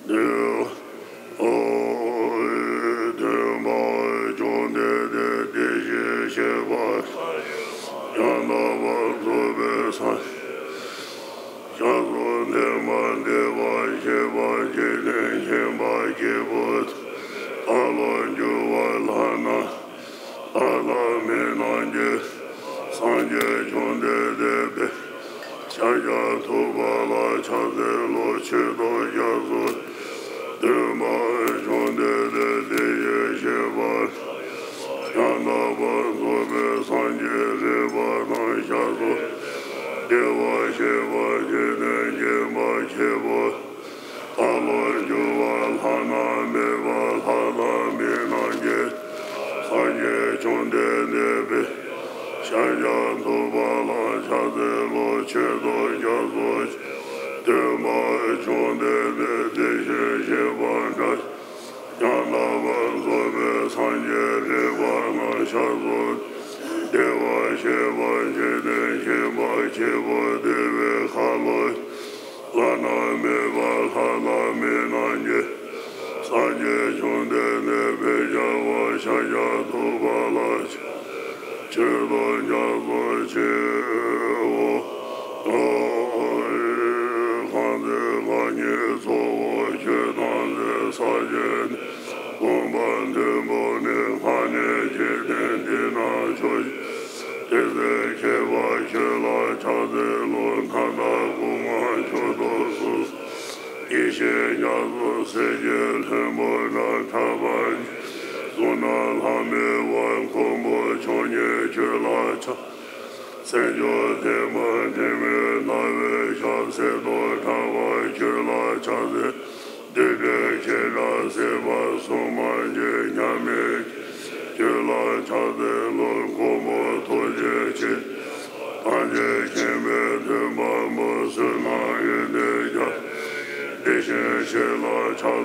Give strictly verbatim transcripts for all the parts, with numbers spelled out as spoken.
འདུས། ཨོ། སྟོན་པ་བཅོམ་ལྡན་འདས་དེ་བཞིན་གཤེགས་པ་ཡང་དག་པར་རྫོགས་པའི་སངས་རྒྱས་ཞབས་སུ་འདུན་པ། བདེ་བར་གཤེགས་པ་འཇིག་རྟེན་མཁྱེན་པ་སྐྱེས་བུ་དེས་བདག་བློར་འགྱུར་བ་ལགས་ན། ལྷ་དང་མི་རྣམས་ཀྱིས་སངས་རྒྱས་བཅོམ་ལྡན་འདས་དཔེ་ཤཱཀྱ་ཐུབ་པ་ལ་ཕྱག་འཚལ་ལོ། མཆོད་དོ་སྐྱབས་སུ། སྟོན་པ་བཅོམ་ལྡན་འདས་དེ་བཞིན་གཤེགས་པ་ཡང་དག་པར་རྫོགས་པའི་སངས་རྒྱས་རིག་པ་དང་ཞབས་སུ་བདེ་བར་གཤེགས་པ་འཇིག་རྟེན་མཁྱེན་པ་སྐྱེས་བུ་བདག་བློར་འགྱུར་བ་ལྷག་མ་མེད་པ། ལྷ་དང་མི་རྣམས་ཀྱིས་སངས་རྒྱས་བཅོམ་ལྡན་འདས་དཔེ་ཤཱཀྱ་ཐུབ་པ་ལ་ཕྱག་འཚལ་ལོ། མཆོད་དོ་སྐྱབས་སུ། སྟོན་པ་བཅོམ་ལྡན་འདས་དེ་བཞིན་གཤེགས་པ་འདྲ། ཡང་དག་པར་རྫོགས་པའི་སངས་རྒྱས་རིག་པ་དང་ཞབས་སུ། བདེ་བར་གཤེགས་པ་འཇིག་རྟེན་མཁྱེན་པ་སྐྱེས་བུ་བདེ་བའི་ཁ་ལོ། བླ་ན་མེད་པ་ལྷ་དང་མི་རྣམས་ཀྱིས། སངས་རྒྱས་བཅོམ་ལྡན་འདས་དཔེ་བྱ་བ་ཤཱཀྱ་ཐུབ་པ་ལ། མཆོད་དོ་སྐྱབས་སུ་མཆིའོ། ཁང་བརྩེགས་ཁང་གཉིས་ཚོགས་འཁོར་ཁྱོད་དང་མཛའ་བར་བྱེད། དགོངས་པ་མཐོན་པོ་ནི། ལྷ་ནི་འཇིག་རྟེན་འདི་ན་མཆོག་ཅིང་། དེ་ཚེ་མཁས་པ་ཁྱོད་ལ་ཕྱག་འཚལ་ལོ། མཐའ་དག་སྐུ་མངའ་མཆོག་ཏུ་བཟུང་། ཡེ་ཤེས་རྒྱ་མཚོ་གསེར་གྱི་ལྷུན་པོ་འདྲ། ཕྲག་པ་གཟུགས་ན་ལྷ་མོའི་དབང་། མགོན་པོ་མཆོག་བརྙེས་ཁྱོད་ལ་ཕྱག། སེམས་མཆོག་ཐིམ་པ་དྲི་མེད་ཟླ་བའི་ཞབས། གསེར་མདོག་ཁྲ་བ་ཁྱོད་ལ་ཕྱག་འཚལ། བདུད་བྲལ་ཁྱེད་འདྲ་སྲིད་པ་སུ་མ་མཆིས། མཉམ་མེད་ཁྱོད་ལ་ཕྱག་འཚལ་ལོ། མགོན་པོ་ཐུགས་རྗེ་ཆེ། ཐམས་ཅད་མཁྱེན་པའི་མཐུ་འཕགས་པོ། བསོད་ནམས་ཡོན་ཏན་རྒྱ། དེ་བཞིན་གཤེགས་ལ་ཕྱག་འཚལ་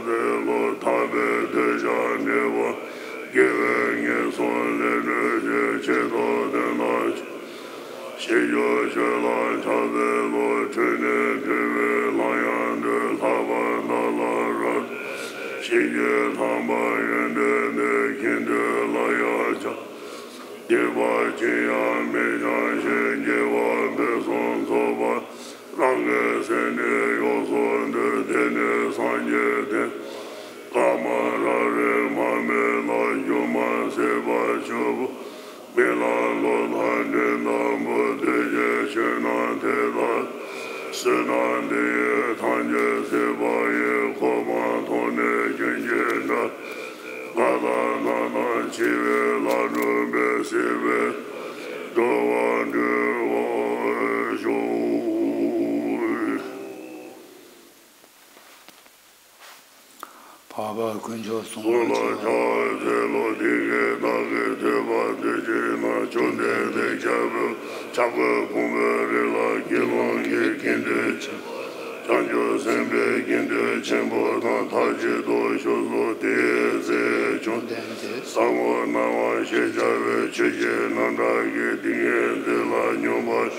ལོ། ཐར་པའི་གདུལ་བྱ་འབྲེལ་བ། དགེ་བས་ངན་སོང་ལས་གྲོལ་ཕྱིར། བྱས་ཐོབ་དོན་དང་ཕྱིར་བཅོས་ཆོས་ལ་ཕྱག་འཚལ་ལོ། འཁྲུལ་ནས་འཁྲུལ་པའི་ལམ་ཡང་གྲོལ། ལྷག་པར་བདག་ལ་རབ། བྱིན་གྱིས་ཐམས་ཅད་ཡོན་ཏན་ལྡན། ཀྱེ་འདུལ་ལ་ཡང་ཕྱག། སྡིག་པ་ཅི་ཡང་མི་འཆང་ཞིང་། དགེ་བ་ཕུན་སུམ་ཚོགས་པ། རང་གི་སེམས་ནི་ཡོངས་སུ་འདུལ། དེ་ནི་སངས་རྒྱས་བསྟན། བླ་མ་རང་རིག་མ་རྨོས་ལ། སྒྱུ་མ་སྲིད་པ་བཅུ་པོ། རྨི་ལམ་ལོག་ལྟ་འདྲེ་ལྟ་བུ། འདུས་བྱས་ཆོས་རྣམས་དེ་དག། བསོད་ནམས་འདི་ཡིས་ཐམས་ཅད་གཟིགས་པ་ཡི། གོ་འཕང་ཐོབ་ནས་ཀུན་གྱི་དགྲ། ང་དང་ནང་དང་འཆི་བའི་ལམ་སྒྲོལ་བའི། སྲིད་པའི་འགྲོ་བ་འགྲོལ་བར་ཤོག། འཕགས་པ་དཀོན་མཆོག་གསུམ་ལ་ཕྱག་འཚལ་ལོ། དེ་སྐད་བདག་གིས་ཐོས་པ་དུས་གཅིག་ན། བཅོམ་ལྡན་འདས་འཇའ་གུར་འཇའ་གུར་ཕུང་པོའི་རི་ལ། དགེ་སློང་གི་དགེ་འདུན་ཆེན་པོ། བྱང་ཆུབ་སེམས་དཔའི་དགེ་འདུན་ཆེན་པོ་རྣམས་མཐའ་གཅིག་ཏུ་བཞུགས་སོ། དེའི་ཚེ་བཅོམ་ལྡན་འདས་ཟབ་མོ་སྣང་བ་ཞེས་བྱ་བའི་ཆོས་ཀྱི་རྣམ་གྲངས་ཀྱི་ཏིང་ངེ་འཛིན་ལ་སྙོམས་པར་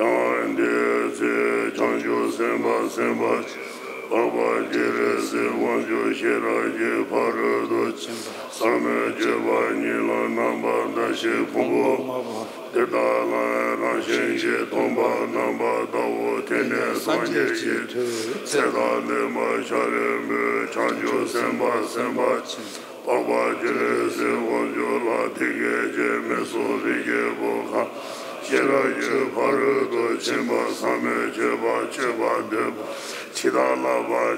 ཡང་འདི་ཚེ་བྱང་ཆུབ་སེམས་དཔའ་སེམས་དཔའ་ཆེན་པོ་འཕགས་པ་སྤྱན་རས་གཟིགས་དབང་ཕྱུག་ཤེས་རབ་ཀྱི་ཕ་རོལ་ཏུ་ཕྱིན་པ་ཟབ་མོའི་སྤྱོད་པ་ཉིད་ལ་རྣམ་པར་བལྟ་ཞིང་ཕུང་པོ་ལྔ་པོ་འདི་དག་ལ་རང་བཞིན་གྱིས་སྟོང་པར་རྣམ་པར་བལྟའོ། དེ་ནས་སངས་རྒྱས་ཀྱི་ཚེ་དང་ལྡན་པ་ཤཱ་རིའི་བུས་བྱང་ཆུབ་སེམས་དཔའ་སེམས་དཔའ་ཆེན་པོ་འཕགས་པ་སྤྱན་རས་གཟིགས་དབང་ཕྱུག་ལ། དེ་སྐད་ཅེས་སྨྲས་སོ། རིགས་ཀྱི་བུ་གང་ཤེས་རབ་ཀྱི་ཕ་རོལ་ཏུ་ཕྱིན་པ་ཟབ་མོའི་སྤྱོད་པ་སྤྱོད་པ་འདོད་པ་ཇི་ལྟར་བསླབ་པར་བྱ།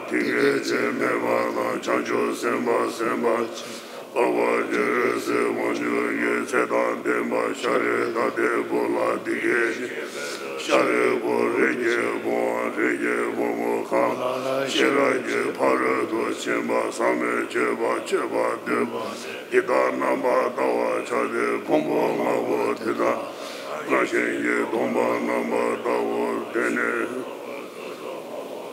དེ་སྐད་ཅེས་སྨྲས་པ་ན། བྱང་ཆུབ་སེམས་དཔའ་སེམས་དཔའ་ཆེན་པོ་འཕགས་པ་སྤྱན་རས་གཟིགས་དབང་ཕྱུག་གིས་ཚེ་དང་ལྡན་པ་ཤཱ་ར་དྭ་ཏིའི་བུ་ལ་དེ་སྐད་ཅེས། ཤཱ་རིའི་བུ། རིགས་ཀྱི་བུའམ་རིགས་ཀྱི་བུ་མོ་གང་ལ་ཤེས་རབ་ཀྱི་ཕ་རོལ་ཏུ་ཕྱིན་པ་ཟབ་མོའི་སྤྱོད་པ་སྤྱོད་པ་འདོད་པ་འདི་དག་རྣམ་པར་བལྟ་བར་བྱ་སྟེ། ཕུང་པོ་ལྔ་པོ་དེ་དག་རང་བཞིན་གྱིས་སྟོང་པར་རྣམ་པར་བལྟའོ། དེ་ནས་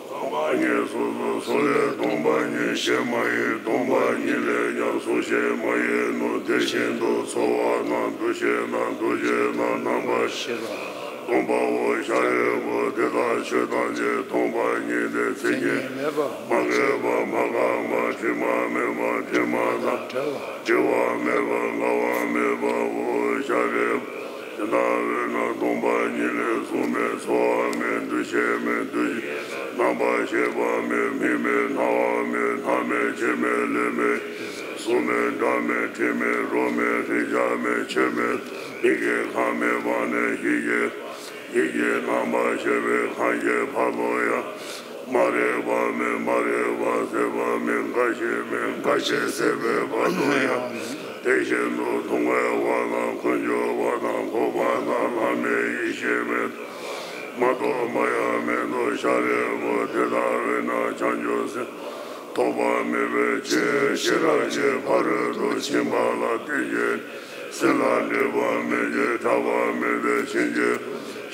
སྟོང་པ་ཉིད་སོ་སོ་སོ་ལས་སྟོང་པ་ཉིད་ཞེས་མ་ཡིན། སྟོང་པ་ཉིད་ལས་ཀྱང་སོ་ཞེས་མ་ཡིན་ནོ། དེ་བཞིན་དུ་ཚོར་བ་རྣམས་འདུ་ཤེས་དང་འདུ་བྱེད་རྣམས་རྣམ་པར་ཤེས་པ། སྟོང་པའོ། ཤཱ་རིའི་བུ་དེ་ལྟར་ཆོས་ཐམས་ཅད་སྟོང་པ་ཉིད་དེ། མཚན་ཉིད་མེད་པ། མ་སྐྱེས་པ། མ་འགགས་པ། དྲི་མ་མེད་པ། དྲི་མ་དང་བྲལ་བ། བྲི་བ་མེད་པ། འགག་པ་མེད་པའོ། ཤཱ་རིའི་བུ་དེ་ལྟ་བས་ན་སྟོང་པ་ཉིད་ལས་གཟུགས་མེད། ཚོར་བ་མེད། འདུ་ཤེས་མེད། འདུ་ཤེས་རྣམ་པར་ཤེས་པ་མེད། མིག་མེད། རྣ་བ་མེད། སྣ་མེད། ལྕེ་མེད། ལུས་མེད། གཟུགས་མེད། སྒྲ་མེད། དྲི་མེད། རོ་མེད། རེག་བྱ་མེད། ཆོས་མེད། མིག་གི་ཁམས་མེད་པ་ནས་ཡིད་ཀྱི། ཡིད་ཀྱི་རྣམ་པར་ཤེས་པའི་ཁམས་ཀྱི་བར་དུ་ཡང་། མ་རིག་པ་མེད། མ་རིག་པ་ཟད་པ་མེད། འགའ་ཞིག་མེད། འགའ་ཞིག་ཟད་པའི་བར་དུ་ཡང་། དེ་བཞིན་དུ་མཐོང་བའི་དབང་དང་། འཁོར་འགྱུར་བ་དང་། འགོག་པ་དང་། ལྷ་མིན་ཡེ་ཤེས་མེད། མ་ཐོབ་མ་ཡལ་མེད་དོ། ཤཱ་རིའི་བུ་དེ་ལྟ་བས་ན་བྱང་ཆུབ་སེམས་ཐོབ་པ་མེད་པའི་ཕྱིར། ཤེས་རབ་ཀྱི་ཕ་རོལ་ཏུ་ཕྱིན་པ་ལ་བརྟེན་ཅིང་། སེམས་ལ་སྒྲིབ་པ་མེད་ཅིང་། སྐྲག་པ་མེད་དེ། ཕྱིན་ཅི་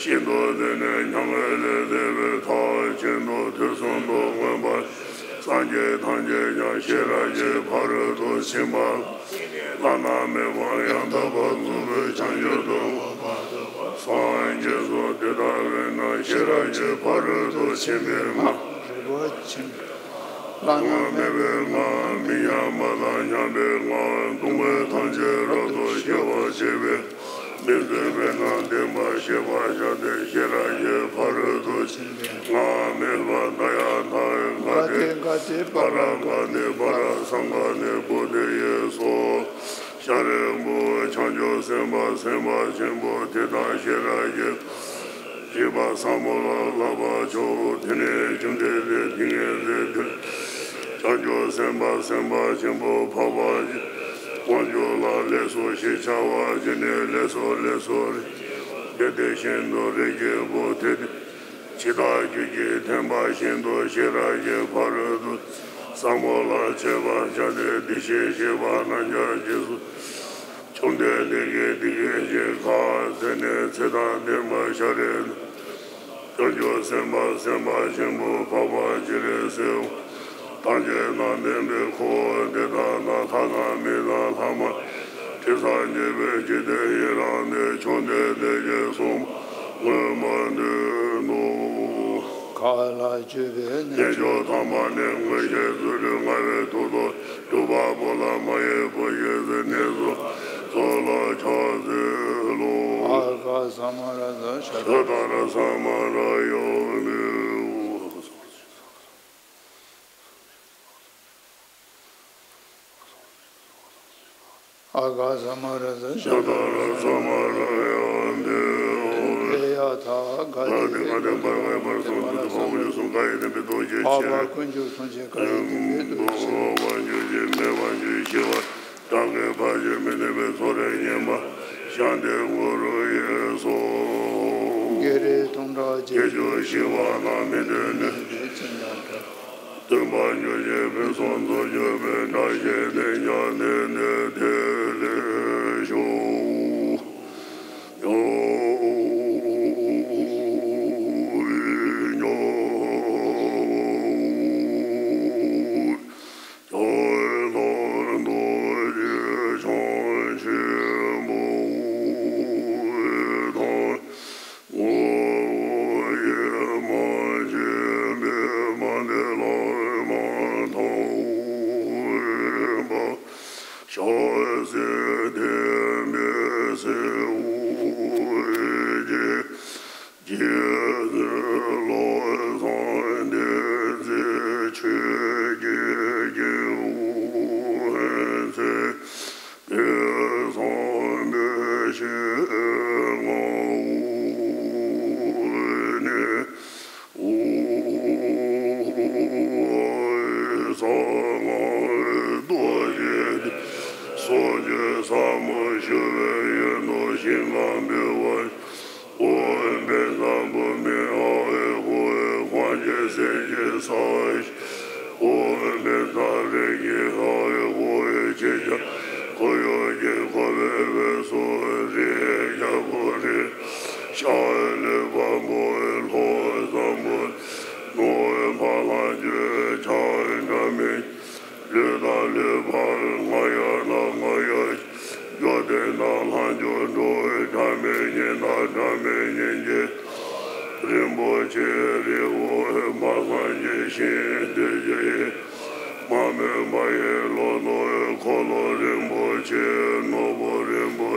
ཕྱིར་དུ་དེ་ནས་མྱ་ངན་ལས་འདས་པའི་མཐར་ཕྱིན་ཏོ། དུས་གསུམ་དུ་མངོན་པར་སངས་རྒྱས་ཐམས་ཅད་ཀྱང་ཤེས་རབ་ཀྱི་ཕ་རོལ་ཏུ་ཕྱིན་པ་བླ་ན་མེད་པ་ཡང་དག་པར་རྫོགས་པའི་བྱང་ཆུབ་ཏུ་སངས་རྒྱས་སོ། དེ་ལྟ་བས་ན་ཤེས་རབ་ཀྱི་ཕ་རོལ་ཏུ་ཕྱིན་པའི་མངའ་རིག་པ་ཆེན་པོ། བླ་ན་མེད་པའི་མངའ། མི་མཉམ་པ་དང་མཉམ་པའི་མངའ། སྡུག་བསྔལ་ཐམས་ཅད་རབ་ཏུ་ཞི་བར་བྱེད་པའི། མི་བཟོད་པས་ན་བདེན་པར་ཤེས་པར་བྱ་སྟེ། ཤེས་རབ་ཀྱི་ཕ་རོལ་ཏུ་ཕྱིན་པའི་མངའ་མེད་པ་མཐའ་ཡང་དག། ག་ཏེ་ག་ཏེ་པཱ་ར་ག་ནི་པཱ་ར་སཾ་ག་ནི་བོ་དྷི་ཡེ་སྭཱ་ཧཱ། ཤཱ་རིའི་བུ་བྱང་ཆུབ་སེམས་དཔའ་སེམས་དཔའ་ཆེན་པོ་དེ་དག་ཤེས་རབ་ཀྱི་བཞེད་པ་ཟབ་མོ་ལ་བསླབ་པར་ཤོག་དེ་ནས་བཅོམ་ལྡན་འདས་ཏིང་ངེ་འཛིན་དེར། བྱང་ཆུབ་སེམས་དཔའ་སེམས་དཔའ་ཆེན་པོ་འཕགས་པ་དབང་ཕྱུག་ལ་ལེགས་སོ་ཞེས་བྱ་བ་བྱིན་ནས། ལེགས་སོ་ལེགས་སོ། རིགས་ཀྱི་བུ་དེ་དེ་བཞིན་དུ་རིགས་ཀྱི་བུ་དེ་དེ་ཇི་ལྟར་ཁྱོད་ཀྱིས་བསྟན་པ་བཞིན་དུ་ཤེས་རབ་ཀྱི་ཕ་རོལ་ཏུ་ཟབ་མོ་ལ་འཕྱད་པར་བྱ་སྟེ། དེ་བཞིན་གཤེགས་པ་རྣམས་ཀྱང་རྗེས་སུ། བཅོམ་ལྡན་འདས་ཀྱིས་འདི་སྐད་ཅེས་ཁ་ཙ་ནས་ཚེ་དང་ལྡན་པ་ཤཱ་ར་དྭ་ཏིའི་བྱང་ཆུབ་སེམས་དཔའ་སེམས་དཔའ་ཆེན་པོ་འཕགས་པ་སྤྱན་རས་གཟིགས་དབང་ཐམས་ཅད་དང་ལྡན་པའི་འཁོར་དེ་དག་ན་ལྷ་དང་མི་དང་ལྷ་མ་ཡིན་དྲི་ཟར་བརྗིད་པའི་འཇིག་རྟེན་ཡི་རངས་ཏེ། བཅོམ་ལྡན་འདས་ཀྱིས་གསུངས་པ་སྔོན་མ་འདོད་དོ། ག་ལ་སྤྱོད་པའི་རྣལ་འབྱོར་དམ་པ་ནི། མངོན་ཤེས་རྩོལ་བས་མངའ་བའི་ཐོག་ཏུ་སྒྲུབ་པ་པོ་ལ་མ་ཡི་བུ་བཞིན་ཟེར་ནས་གསོལ་ལ་ཕྱག་འཚལ་ལོ། ཨ་ག་ས་མ་ར་ཛ་ཤ་ཏ་ར་ས་མ་ར་ཡ་ནི། ཨ་ག་ས་མ་ར་ཛ་ཤ་ཏ་ར་ས་མ་ར་ཡ་ནི། ཨེ་ཡ་ཐ་ག་ཏེ་ག་ཏེ་བར་བའི་བར་གསུམ་དུ་ཕ་བོ་ཉུ་སུ་ག་ཡི་ནི་མི་ཏོ་ཅེ་ཕ་ཕ་ཆེ་ཀུན་འབྱུང་ཐམས་ཅད་ག་ཡི་ནི་མི་ཏོ་ཅེ། བ་འཇུ་ཅེ་མེ་བ་འཇུ་ཤི་བ། བདག་གི་བར་ཆད་མི་ནུས་པའི་མཚོ་རེ་ཉེན་པ་ཤཱནྟི་གུ་རུ་ཡེ་སྭཱ་ཧཱ། བགེགས་རིགས་སྟོང་ཕྲག་བརྒྱད་ཅུ་ཞི་བ་དང་མི་ལྡན་ནི་སྟོན་པ་ཉོན་ཅིག་ཕུན་སུམ་ཚོགས་གྱུར་པའི་དགྲ་གཤེད་དེ་ཉག་ནི་ནི་དེ་ལས་ཤོག་ཕྱག་འཚལ་བསྟན་པའི་སྲས་ཀྱི་རྗེ་བཙུན་བློ་བཟང་བསྟན་འཛིན། ཆོས་ཀྱི་རྒྱལ་པོ་མཚན་དཔལ་བཟང་པོའི་ཞལ་སྔ་ནས། གསང་སྔགས་རྡོ་རྗེ་ལྡན་སོགས་ཀྱི་ཟབ་མོ་ཞུ་བའི་ཡོན་དུ་ཞིང་ཁམས་འབུལ་བ། ཨོཾ་བཛྲ་བྷཱུ་མི་ཨཱཿཧཱུྃ་ཧཱུྃ་ཧོཿ་ཧྥང་ཀྱེ་སེ་ཀྱེ་སྭཱ་ཧཱ། ཨོཾ་བཛྲ་རེ་ཀྱེ་ཧཱཿཧཱུྃ་ཧོཿ་ཧེ་ཀྱེ་ཀྱ་ཁོ་ཡོ་ཀྱེ། ཁོ་བོས་འོད་སྲུང་རིགས་ཀྱི་རྒྱལ་པོ་རིགས་ཤཱཀྱ་ལུས་འཕགས་པོ་ལྷོ་བཟང་པོ། ནོར་བུ་ཕ་ལ་འགྱུར་ཕྱག་འདྲ་མིན། ལུས་དང་ལུས་འཕགས་ང་ཡ་ན་ང་ཡ། འགྱུར་ཏེ་ དང་ལྷ་མཆོག་འགྲོ་བའི་སྒྲ་མེད་ཉིད་དང་སྒྲ་མེད་ཉིད་ཀྱི་རིན་པོ་ཆེ། རི་བོ་མ་སངས་རྒྱས་ཞིང་དེ་ཡི་མ་མོན་པ་ཡི་ལོ་ཏོག་འཁོར་ལོ་རིན་པོ་ཆེ། ནོར་བུ་རིན་པོ་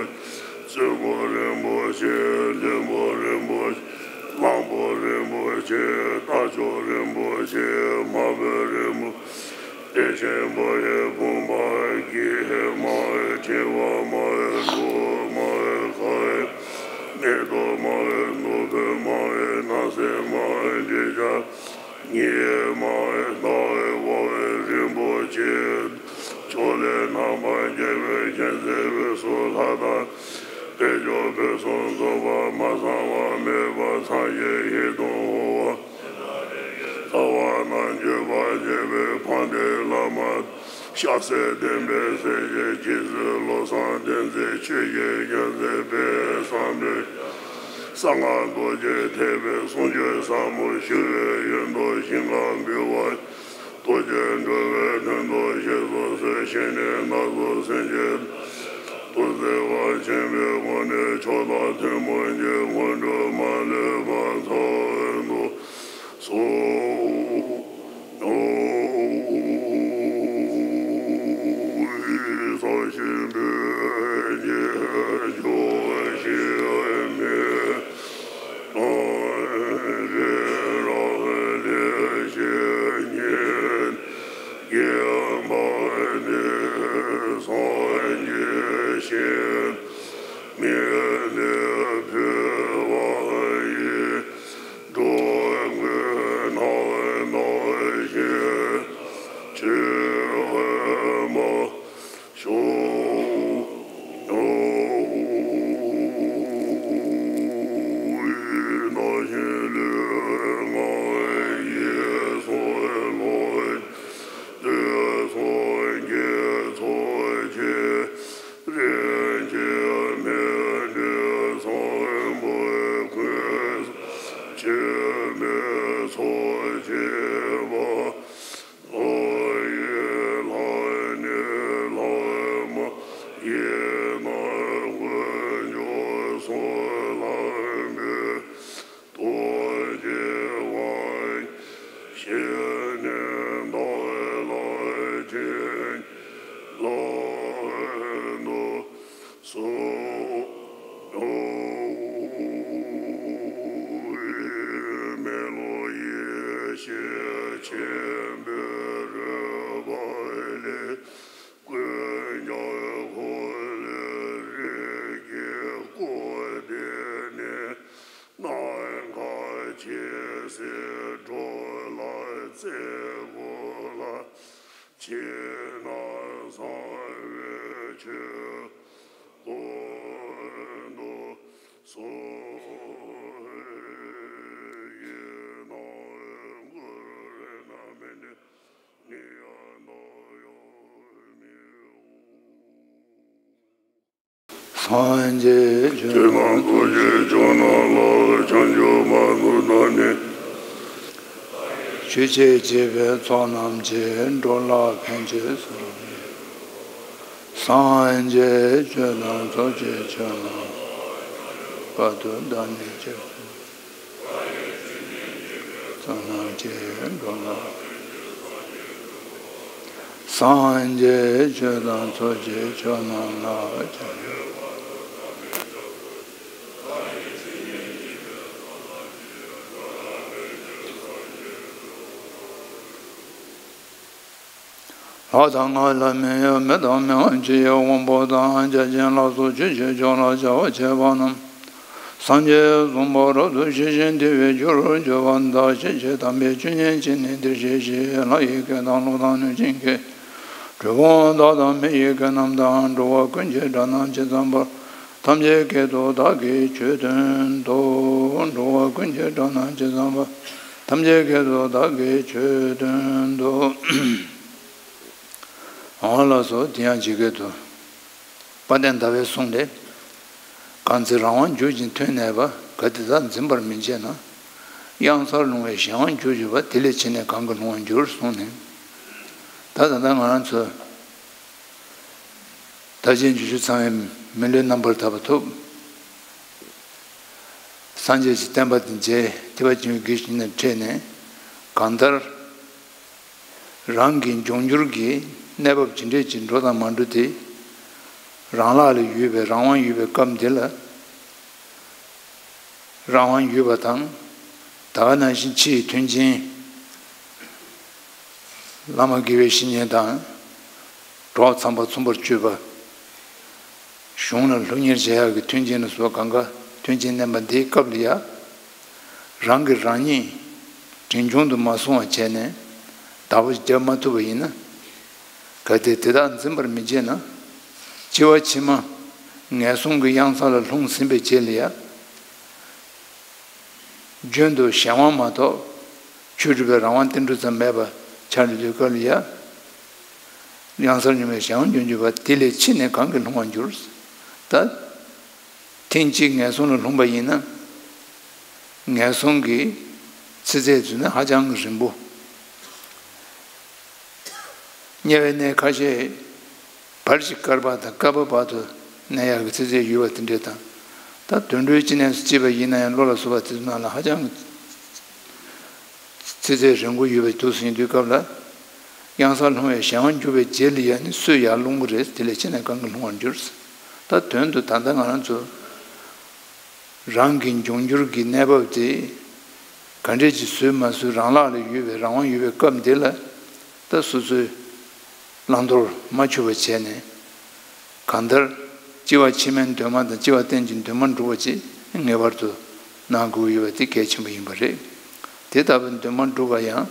ཆེ། བཙུན་མོ་རིན་པོ་ཆེ། བློན་པོ་རིན་པོ་ཆེ། གླང་པོ་རིན་པོ་ཆེ། རྟ་མཆོག་རིན་པོ་ཆེ། དམར་པོ་རིན་པོ་ཆེ། བདེ་ཆེན་པ་ཡི་བུམ་པ། སྐྱེས་མ་ཡི་ཕྲེང་བ་མ་ཡི་འབྲུག་མ་ཡི་ཁ་ཡི་མེ་ཏོག་མ་ཡི་ནོར་བུ་མ་ཡི་སྣང་གསལ་མ་ཡི་འདྲེན་བྱེད། ཉི་མ་ཟླ་བའི་འོད་རིན་པོ་ཆེ། ཕྱོགས་ལས་རྣམ་པར་རྒྱལ་བའི་མཁྱེན་བརྩེ་འོད་སྲུང་ལྷ་དང་། དཔལ་འབྱོར་ཕུན་སུམ་ཚོགས་པ་མ་ཚང་བ་མེད་པ་ཐམས་ཅད་ཡིད་དུ་འོང་བ། རྩ་བ་ནས་བརྗོད་པར་བྱེད་པའི་འཕགས་པའི་བླ་མ། ཤཱཀྱ་ཐུབ་པའི་སྲས་ཀྱི་རྗེ་བཙུན་བློ་བཟང་བསྟན་འཛིན་ཆོས་ཀྱི་རྒྱལ་མཚན་དཔལ་བཟང་པོས། གསང་སྔགས་རྡོ་རྗེ་ཐེག་པའི་གསུང་ཆོས་ཟབ་མོ་ཞུ་བའི་ཡོན་དུ་ཞིང་ཁམས་འབུལ་བ། རྡོ་རྗེ་འགྲོ་བའི་དོན་དུ་གཤེགས་སུ་གསོལ། ཞིང་ནས་བདག་སོགས་སེམས་ཅན་ཐམས་ཅད་བརྩེ་བ་ཆེན་པོའི་སྒོ་ནས་མཆོག་དང་ཐུན་མོང་གི་དངོས་གྲུབ་མ་ལུས་པ་ཐོབ་པར་ཤོག། ཨོ། ཨོ། ཨོ། འགྲོ་ཀུན་ནམ་མཁའ་ཞིང་ཆེན་མ་ཤོག། ནང་བཞིན་ལུས་ངག་ཡིད་གསུམ་ལྷོད། དུས་གསུམ་དགེ་ཚོགས་ཀྱི་རིན་ཆེན་མེ་དྲི་བཟང་པོས་ཀུན་སེམས་ཆེན་པོའི་ཚོགས་བསྐྱེད་པ། ལྷ་ཡི་ལྷ་ནི་ལྷ་མ་ཡིན་ན་དཀོན་མཆོག་གསུམ་ལ་འབུལ། རྡོ་རྗེ་དབང་ཕྱུག་ནི་བདག་ལ་བྱིན་གྱིས་བརླབ་ཏུ་གསོལ། མེ་ལོང་ཡེ་ཤེས་ཆེན་པོའི་རོལ་པ་ལས། ཀུན་ཀྱང་འཁོར་ལོའི་རིམ་གྱིས་བསྐོར་ཏེ་ནི། ནམ་མཁའ་ཇི་སྲིད་འགྲོ་ལ་བརྩེ་དགོས་ལ། ཕྱི་ནང་གསང་བའི་ཆོས་ཀུན་ཏུ་གསུངས། ཡིན་ནའང་གུ་རུ་རེ་ན་མི་འདྲེ། སངས་རྒྱས་ཆོས་རྣམས་ཐམས་ཅད་ཁྱོད་རྣམས་ལ། བྱང་ཆུབ་མ་ཐོབ་ན་ནི། ཆོས་ཀྱི་རྒྱལ་པོའི་ཚོགས་རྣམས་ཀྱིས། འགྲོ་ལ་ཕན་ཕྱིར་གསོལ་བ་འདེབས། སངས་རྒྱས་ཆོས་དང་ཚོགས་ཀྱི་མཆོག་རྣམས། བར་དུ་བདག་ནི་སྐྱབས་སུ། ཚོགས་རྣམས་ཀྱིས་འགྲོ་ལ། སངས་རྒྱས་ཆོས་དང་ཚོགས་ཀྱི་མཆོག་རྣམས་ལ། ལྷ་དང་ལྷ་མིན་ཡང་མི་དང་མི་དབང་ཆོས་ཀྱི་དབང་པོ་དང་། བརྒྱ་བྱིན་ལ་སོགས་ཆོས་ཀྱི་མཆོག་ལ་བྱ་བ་བྱེད་པ་རྣམས། སངས་རྒྱས་གསུམ་པོ་རབ་ཏུ་ཞི་ཞིང་དུལ་བའི་རྒྱུར་གྱུར་པ་དག་ཤེས་ཀྱིས་དམ་པའི་ཆོས་ཉན་བྱས་ནས་འདིར་གཤེགས་ཤིག། ལྷ་ཡི་སྐད་དང་ཀླུ་དང་གནོད་སྦྱིན་སྐད། གྲུལ་བུམ་དག་དང་མི་ཡི་སྐད་རྣམས་དང་། འགྲོ་བ་ཀུན་གྱི་སྒྲ་རྣམས་ཇི་ཙམ་པར། ཐམས་ཅད་སྐད་དུ་བདག་གིས་ཆོས་བསྟན་ཏོ། འགྲོ་བ་ཀུན་གྱི་སྒྲ་རྣམས་ཇི་ཙམ་པར། ཐམས་ཅད་སྐད་དུ་བདག་གིས་ཆོས་བསྟན་ཏོ། འོ་ལགས་སོ། དེ་ཡང་ཇི་སྐད་དུ། དཔལ་ལྡན་ཟླ་བའི་གསུང་ལས། གང་ཚེ་རང་དབང་འགྱུར་ཞིང་ཐོན་ནས་པ། གལ་ཏེ་བདག་འཛིན་པར་མི་བྱེད་ན། གཡང་སར་ལྷུང་བའི་གཞན་དབང་འགྱུར་བཞིན་པ། དེ་ལས་ཕྱིས་ནས་གང་གིས་ལྷུང་བར་འགྱུར་གསུངས་ནས། ད་ད་ལྟ་ང་རང་ཚོ་དར་ཆེན་འབྱུང་ཆུ་ཚང་བའི་ མི་ལུས་རྣམ་པར་དག་པ་ཐོབ། སངས་རྒྱས་ཀྱི་བསྟན་པ་དེ་མཇལ། ཐེག་པ་ཆེན་པོའི་དགེ་བཤེས་ནས་འཕྲད་ནས། གང་ལྟར་རང་གི་འབྱུང་འགྱུར་གྱི་གནས་བབ་ཇི་འདྲས་ཀྱི་འགྲོ་དང་མ་འགྲོ་དེ། རང་ལག་ལ་ཡོད་པའི་རང་དབང་ཡོད་པའི་སྐབས་འདི་ལ། རང་དབང་ཡོད་པ་དང་། ད་ག་ནང་བཞིན་ཕྱི་ཡི་མཐུན་རྐྱེན། བླ་མ་དགེ་བའི་བཤེས་གཉེན་དང་། གྲོགས་ཚངས་པ་ཚངས་པར་སྤྱོད་པ། གཞུང་ལ་སློབ་གཉེར་བྱེད་ཡག་གི་མཐུན་རྐྱེན་ལ་སོགས་གང་ག་མཐུན་རྐྱེན་ལྡན་པ་འདིའི་སྐབས་ལ་ཡང་། རང་གིས་རང་ཉིད་འབྲིང་ཆུང་དུ་མ་སོང་བ་བྱས་ནས་བདག་པོ་རྒྱབ་མ་ཐུབ་པ་ཡིན་ན། གལ་ཏེ་དེ་དག་འཛིན་པར་མི་བྱེད་ན། སྐྱེ་བ་ཕྱི་མ་ངན་སོང་གི་གཡང་ས་ལ་ལྷུང་ཟིན་པའི་རྗེས་ལ་ཡང་། རྒྱུན་དུ་གཞན་དབང་མ་གཏོགས་ཆོས་སྒྲུབ་པའི་རང་དབང་ཏིལ་འབྲུ་ཙམ་མེད་པ་ཆགས་འགྲོ་དུས་སྐབས་ལ་ཡང་། གཡང་སར་སྙོམས་པའི་གཞན་དབང་འབྱོར་འགྱུར་བ་དེ་ལས་ཕྱི་ནས་གང་གིས་ལྷུང་བར་འགྱུར། ད། ཐེངས་གཅིག་ངན་སོང་ལ་ལྷུང་པ་ཡིན་ན། ངན་སོང་གི་ཚེ་ཚད་ཚུད་ན་ཧ་ཅང་གི་རིང་པོ། དམྱལ་བའི་གནས་ཁ་ཤས་བར་གྱི་བསྐལ་པ་དང་བསྐལ་པ་བར་དུ་གནས་ཡག་གི་ཚེ་ཚད་ཡོད་པ་དེ་འདྲས་དང་། ད་དུད་འགྲོའི་སྐྱེ་གནས་སུ་སྐྱེས་པ་ཡིན་ན་ཡང་བློ་ལ་བཟོད་པ་དེ་ཚོ་ནང་ལ་ཧ་ཅང་གི་ཚེ་ཚད་རིང་པོ་ཡོད་པའི་དུས་སུ་ཡིན་དུས་སྐབས་ལ། གཡང་སར་ལྷུང་བའི་གཞན་དབང་འགྱུར་བའི་རྗེས་ལ་ཡང་ནི་སུས་ཡར་ལྷུང་གི་རེད། དེ་ལས་ཕྱི་ནས་གང་གིས་ལྷུང་བར་འགྱུར། ད་དོན་དུ་ད་ལྟ་ང་རང་ཚོ་རང་གི་འབྱུང་འགྱུར་གྱི་གནས་བབ་དེ་ག་འདྲས་ཀྱིས་བཟོས་མ་བཟོས་རང་ལག་ལ་ཡོད་པའི་རང་དབང་ཡོད་པའི་སྐབས་འདི་ལ། ད་སོ་སོའི་བླང་དོར་མ་འཆུག་པ་བྱས་ནས། གང་ལྟར་སྐྱེ་བ་ཕྱི་མའི་འདུན་མ་དང་སྐྱེ་བ་གཏན་གྱི་འདུན་མ་འགྲུབ་པ་ཅིག་ངེས་པར་དུ་གནང་དགོས་ཡོད་པ་དེ་གལ་ཆེན་པོ་ཡིན་པ་རེད། དེ་ལྟ་བུའི་འདུན་མ་འགྲུབ་པ་ཡང་།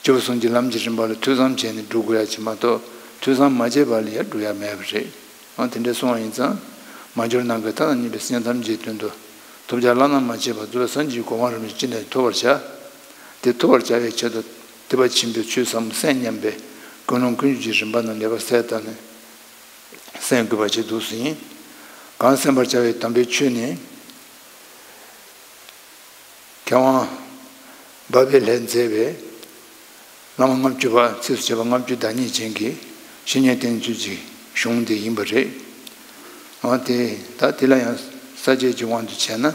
སྐྱེས་བུ་གསུམ་གྱི་ལམ་གྱི་རིམ་པ་ལ་ཐོས་བསམ་བྱས་ནས་སྒྲུབ་དགོས་ཡ་ཅིག་མ་གཏོགས་ཐོས་བསམ་མ་བྱས་པ་ལ་ཡ་སྒྲུབ་ཡ་མེད་པ་རེད། འོ་དེ་འདྲ་གསུངས་པ་ཡིན་ཙང་། མ་གྱུར་ནམ་མཁའི་མཐའ་དང་མཉམ་པའི་སེམས་ཐམས་ཅད་དོན་དུ་ཐོབ་བྱ་བླ་ན་མ་མཆིས་པ་རྫོགས་པའི་སངས་རྒྱས་ཀྱི་གོ་འཕང་རིན་པོ་ཆེ་ཅི་འདྲ་ཐོབ་པར་བྱ། དེ་ཐོབ་པར་བྱ་བའི་ཆེད་དུ་ཐེག་པ་ཆེན་པོའི་ཆོས་ཟབ་མོ་གསན་སྙམ་པའི་ཀུན་སློང་ཀུན་སྤྱོད་ཀྱི་རིམ་པ་རྣམས་ལེགས་པར་གསལ་བཏབ་ནས་གསན་དགོས་པ་ཞིག་འདུག་ཟིན། གང་གསན་པར་བྱ་བའི་དམ་པའི་ཆོས་ནི། མཁས་དབང་འབའ་པའི་ལྷས་མཛད་པའི་བླ་མ་ལྔ་བཅུ་པ་ཚིགས་སུ་བཅད་པ་ལྔ་བཅུ་བདག་ཉིད་ཅན་གྱི་བཤེས་གཉེན་བསྟེན་ཚུལ་གྱི་གཞུང་དེ་ཡིན་པ་རེད། འོ་དེ་ད་དེ་ལ་ཡང་ས་བཅད་ཀྱི་དབང་དུ་བྱས་ན།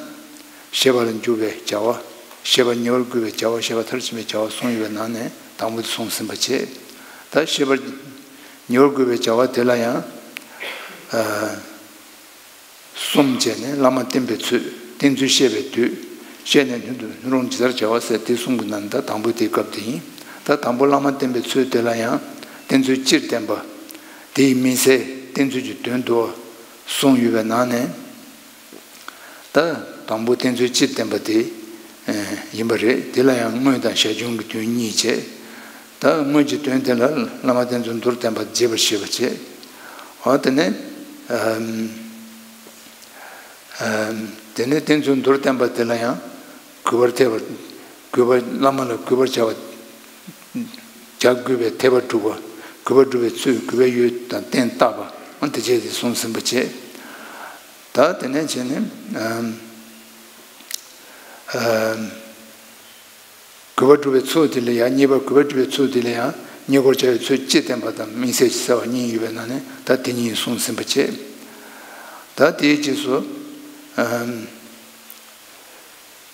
ཤེས་པ་ལ་འཇུག་པའི་བྱ་བ། ཤེས་པ་ཉེ་བར་བསྐུལ་བའི་བྱ་བ། ཤེས་པ་མཐར་ཕྱིན་པའི་བྱ་བ་གསུངས་ཡོད་པའི་ནང་ནས་དང་པོ་དེ་གསུངས་ཟིན་པ་བྱས། ད་ཤེས་པ་ཉེ་བར་བསྐུལ་བའི་བྱ་བ་དེ་ལ་ཡང་། གསུམ་བྱས་ནས་བླ་མ་བསྟེན་པའི་ཚུལ། བསྟེན་ཚུལ་བཤད་པའི་དུས། བཤད་ནས་སྔོན་དུ་སྨོན་ལམ་ཇི་ལྟར་བྱ་བ་ཟེར་དེ་གསུམ་གྱི་ནང་ནས་ད་དང་པོ་དེའི་སྐབས་དེ་ཡིན། ད་དང་པོ་བླ་མ་བསྟེན་པའི་ཚུལ་དེ་ལ་ཡང་བསྟེན་ཚུལ་སྤྱིར་བསྟན་པ། དེའི་དམིགས་བསལ་བསྟེན་ཚུལ་གྱི་དོན་དུ་གསུངས་ཡོད་པའི་ནང་ནས། ད་དང་པོ་བསྟེན་ཚུལ་སྤྱིར་བསྟན་པ་དེ་ཡིན་པ་རེད། དེ་ལ་ཡང་དངོས་དང་བྱ་ཁྱུང་གི་དོན་གཉིས་བྱས། ད་དངོས་ཀྱི་དོན་དེ་ལ་བླ་མ་བསྟེན་ཚུལ་མདོར་བསྟན་པ་རྒྱས་པར་བཤད་པ་བྱས། འོ་དེ་ནས། དེ་ནས་བསྟེན་ཚུལ་མདོར་བསྟན་པ་དེ་ལ་ཡང་། གུས་པར་ཐལ་བར། གུས་པ། བླ་མ་ལ་གུས་པར་བྱ་བ། བྱ་དགོས་པའི་ཐལ་བ་སྒྲུབ་པ། གུས་པ་སྒྲུབ་པའི་ཚུལ། གུས་པའི་ཡུལ་དང་རྟེན་བརྟག་པ། འོ་དེ་བྱས་ཏེ་གསུངས་ཟིན་པ་བྱས། ད་དེ་ནས་བྱས་ནས། གུས་པ་སྒྲུབ་པའི་ཚུལ་དེ་ལ་ཡང་གཉིས་པ། གུས་པ་སྒྲུབ་པའི་ཚུལ་དེ་ལ་ཡང་ཉེ་བར་བྱ་བའི་ཚུལ་སྤྱིར་བསྟན་པ་དང་དམིགས་བསལ་གྱིས་གསལ་བ་གཉིས་ཡོད་པའི་ནང་ནས་ད་དེ་གཉིས་གསུངས་ཟིན་པ་བྱས། ད་དེའི་རྗེས་སུ།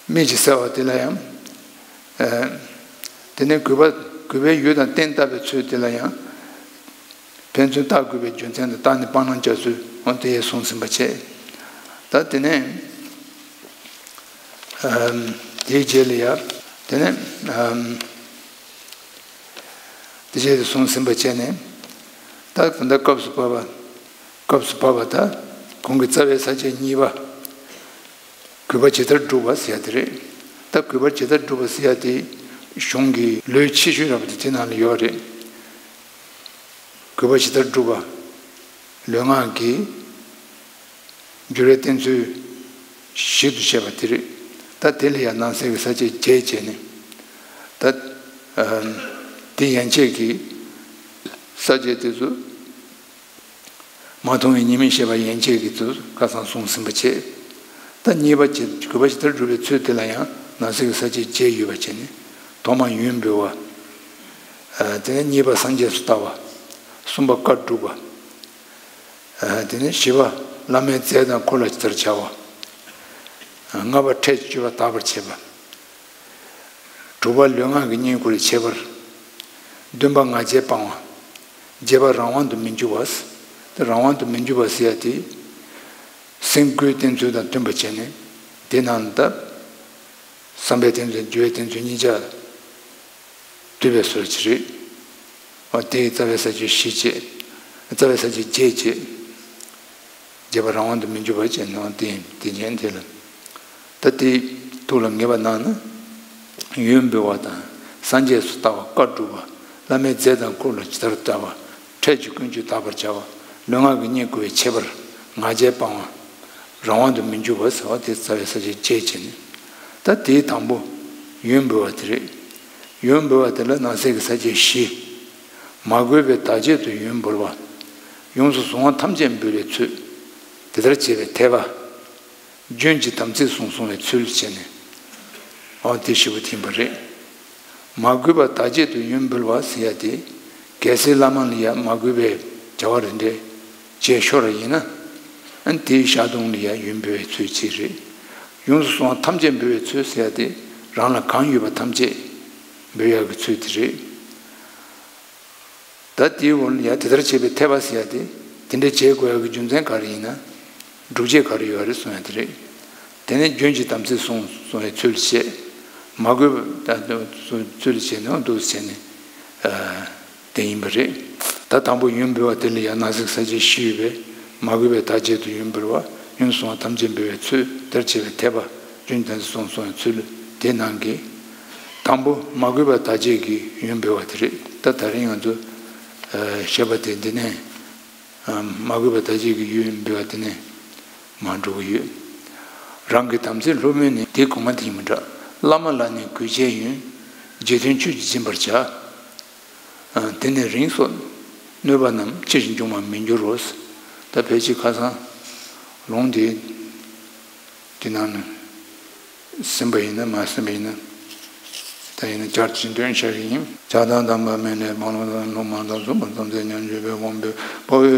དམིགས་ཀྱིས་གསལ་བ་དེ་ལ་ཡང་། དེ་ནས་གུས་པ། གུས་པའི་ཡུལ་དང་རྟེན་བརྟག་པའི་ཚུལ་དེ་ལ་ཡང་། ཕན་ཚུན་བརྟག་དགོས་པའི་རྒྱུ་མཚན་དང་བརྟགས་ནས་སྤང་བླང་བྱ་ཚུལ། འོ་དེ་ཡང་གསུངས་ཟིན་པ་བྱས། ད་དེ་ནས། དེའི་རྗེས་ལ་ཡང་། དེ་ནས། དེ་བྱས་ཏེ་གསུངས་ཟིན་པ་བྱས་ནས། ད་ད་ལྟ་སྐབས་སུ་བབ་པ། སྐབས་སུ་བབ་པ་ད་གོང་གི་རྩ་བའི་ས་བཅད་གཉིས་པ། གུས་པ་ཇི་ལྟར་བསྒྲུབ་པ་ཟེར་ཡ་དེ་རེད། ད་གུས་པ་ཇི་ལྟར་བསྒྲུབ་པ་ཟེར་ཡ་དེ་གཞུང་གི་ལུས་ཆེ་ཤོས་ར་བ་དེ་དེ་ནང་ལ་ཡོད་རེད། གུས་པ་ཇི་ལྟར་བསྒྲུབ་པ། ལུས་ངག་གི་འགྱུར་བའི་བསྟན་ཚུལ་ཞིབ་ཏུ་བཤད་པ་དེ་རེད། ད་དེ་ལ་ཡང་ནང་གསེས་ཀྱི་ས་བཅད་བརྒྱད་བྱས་ནས། ད་དེ་ཡན་ཆད་ཀྱི་ས་བཅད་དེ་ཚོ། མ་མཐོང་བའི་ཉེས་དམིགས་བཤད་པ་ཡན་ཆད་ཀྱི་ཚུལ་ཁ་སང་གསུངས་ཟིན་པ་བྱས། ད་གཉིས་པ་བྱས། གུས་པ་ཇི་ལྟར་བསྒྲུབ་པའི་ཚུལ་དེ་ལ་ཡང་ནང་གསེས་ཀྱི་ས་བཅད་བརྒྱད་ཡོད་པ་བྱས་ནས། ཐོག་མ་ཡོན་འབུལ་བ། དེ་ནས་གཉིས་པ་སངས་རྒྱས་སུ་ལྟ་བ། གསུམ་པ་བཀའ་སྒྲུབ་པ། དེ་ནས་བཞི་པ་ བླ་མའི་རྫས་དང་འཁོར་ལོ་ཇི་ལྟར་བྱ་བ། ལྔ་པ་ཁྲལ་གྱི་སྤྱོད་པ་དག་པར་བྱེད་པ། དྲུག་པ་ལུས་ངག་གི་བསྙེན་བཀུར་ལས་ཁྱད་པར། བདུན་པ་ང་རྒྱལ་སྤང་བ། བརྒྱད་པ་རང་དབང་དུ་མི་འགྱུར་བ། དེ་རང་དབང་དུ་མི་འགྱུར་བ་ཟེར་ཡ་དེ། སེམས་སྒོས་བསྟེན་ཚུལ་དང་མཐུན་པར་བྱས་ནས་དེ་རྣམས་ལ་བསམ་པའི་བསྟེན་ཚུལ་འགྱུར་བའི་བསྟེན་ཚུལ་གཉིས་ཆ། འདུས་པའི་སྲོལ་གྱི་རེད། འོ་དེ་རྩ་བའི་ས་བཅད་བཞི་བྱས། རྩ་བའི་ས་བཅད་བརྒྱད་བྱས། བརྒྱད་པ་རང་དབང་དུ་མི་འགྱུར་བ་བྱས་ནོ་དེ་དེ་ཉན་དེ་ལ། ད་དེ་ཐུགས་ལ་ངེས་པ་གནང་ན། ཡོན་འབུལ་བ་དང་སངས་རྒྱས་སུ་བལྟ་བ་བཀའ་སྒྲུབ་པ། བླ་མའི་རྫས་དང་འཁོར་ལོ་ཇི་ལྟར་བལྟ་བ། ཁྲལ་གྱི་ཀུན་སྤྱོད་དག་པར་བྱ་བ། ལུས་ངག་གི་བསྙེན་བཀུར་བའི་ཁྱད་པར། ང་རྒྱལ་སྤང་བ། རང་དབང་དུ་མི་འགྱུར་བ་ཟེར་བ་དེ་རྩ་བའི་ས་བཅད་བཅད་བྱས་ནས། ད་དེའི་དང་པོ་ཡོན་འབུལ་བ་དེ་རེད། ཡོན་འབུལ་བ་དེ་ལ་ནང་གསེས་ཀྱི་ས་བཅད་བཞི། མ་གུས་པའི་བདག་བསྐྱེད་དུ་ཡོན་འབུལ་བ། ཡོངས་སུ་བཟུང་བ་ཐམས་ཅད་འབུལ་བའི་ཚུལ། དེ་ལྟར་བྱེད་པའི་འཐད་པ། རྒྱུན་གྱི་དམ་ཚིག་བསྲུང་བསྲུང་བའི་ཚུལ་བྱས་ནས། འོ་དེ་ཞེ་པོ་ཐིམ་པ་རེད། མ་གུས་པ་བདག་བསྐྱེད་དུ་ཡོན་འབུལ་བ་ཟེར་ཡ་དེ། གལ་སྲིད་བླ་མ་ལ་ཡ་མ་གུས་པའི་བྱ་བ་རེ་འདྲ་བྱས་ཤོར་བ་ཡིན་ན། ཨ་ནི་དེའི་བཤགས་སྡོམ་ལ་ཡ་ཡོན་འབུལ་བའི་ཚུལ་གཅིག་རེད། ཡོངས་སུ་བཟུང་བ་ཐམས་ཅད་འབུལ་བའི་ཚུལ་ཟེར་ཡ་དེ། རང་ལ་གང་ཡོད་པ་ཐམས་ཅད་འབུལ་ཡག་གི་ཚུལ་དེ་རེད། ད་དེའི་འོག་ལ་ཡ་དེ་ལྟར་བྱེད་པའི་འཐད་པ་ཟེར་ཡ་དེ། དེ་འདྲ་བྱེད་དགོས་ཡག་གི་རྒྱུ་མཚན་ག་རེ་ཡིན་ན། སྒྲུབ་བྱེད་ག་རེ་ཡོད་རེད་གསུང་ཡ་དེ་རེད། དེ་ནས་རྒྱུན་གྱི་དམ་ཚིག་བསྲུང་བསྲུང་བའི་ཚུལ་བྱེད། མ་གུས་པ་ཚུལ་བྱེད་ནས་འདུག་བྱས་ནས། དེ་ཡིན་པ་རེད། ད་དང་པོ་ཡོན་འབུལ་བ་དེ་ལ་ཡང་ནང་གསེས་ས་བཅད་བཞི་ཡོད་པས། མ་གུས་པའི་བདག་བསྐྱེད་དུ་ཡོན་འབུལ་བ། ཡོངས་སུ་བཟུང་བ་ཐམས་ཅད་འབུལ་བའི་ཚུལ། དེར་བྱེད་པའི་འཐད་པ། རྒྱུན་དུ་སོང་སོང་བའི་ཚུལ་དེ་ནང་གི། དང་པོ་མ་གུས་པ་བདག་བསྐྱེད་ཀྱི་ཡོན་འབུལ་བ་དེ་རེད། ད་ད་རིང་ང་ཚོ་བཤད་པ་དེ་འདི་ནས། མ་གུས་པ་བདག་བསྐྱེད་ཀྱི་ཡོན་འབུལ་བ་དེ་ནས་མར་འགྲོ་གི་ཡོད། རང་གི་དམ་ཚིག་སློབ་དཔོན་ནི། དེ་གོང་མ་དེ་ཡིན་མི་འདྲ། བླ་མ་ལ་ནི་གུས་བྱས་ཡོན། རྗེས་མཐུན་ཆོས་ཀྱིས་སྦྱིན་པར་བྱ། དེ་ནས་རིང་སོགས་གནོད་པ་རྣམས། ཕྱིར་འབྱུང་བར་མི་འགྱུར་རོ། ད་ཕལ་ཆེར་ཁ་སང་ལུང་དེ་དེ་ནང་ནས་ཟིན་པ་ཡིན་ན་མ་ཟིན་པ་ཡིན་ན། ད་ཡིན་ན་བསྐྱར་ཅིག་འདོན་བྱ་ཡིན། ཕྱག་དང་བསྡམས་པ་སྨིན་ལེགས་སྤང་བླང་དང་སློབ་མ་དང་ཚོགས་པར་དམ་ཚིག་ཉམས་བཅོས་པའི་དབང་པོས་དཔའ་བོས་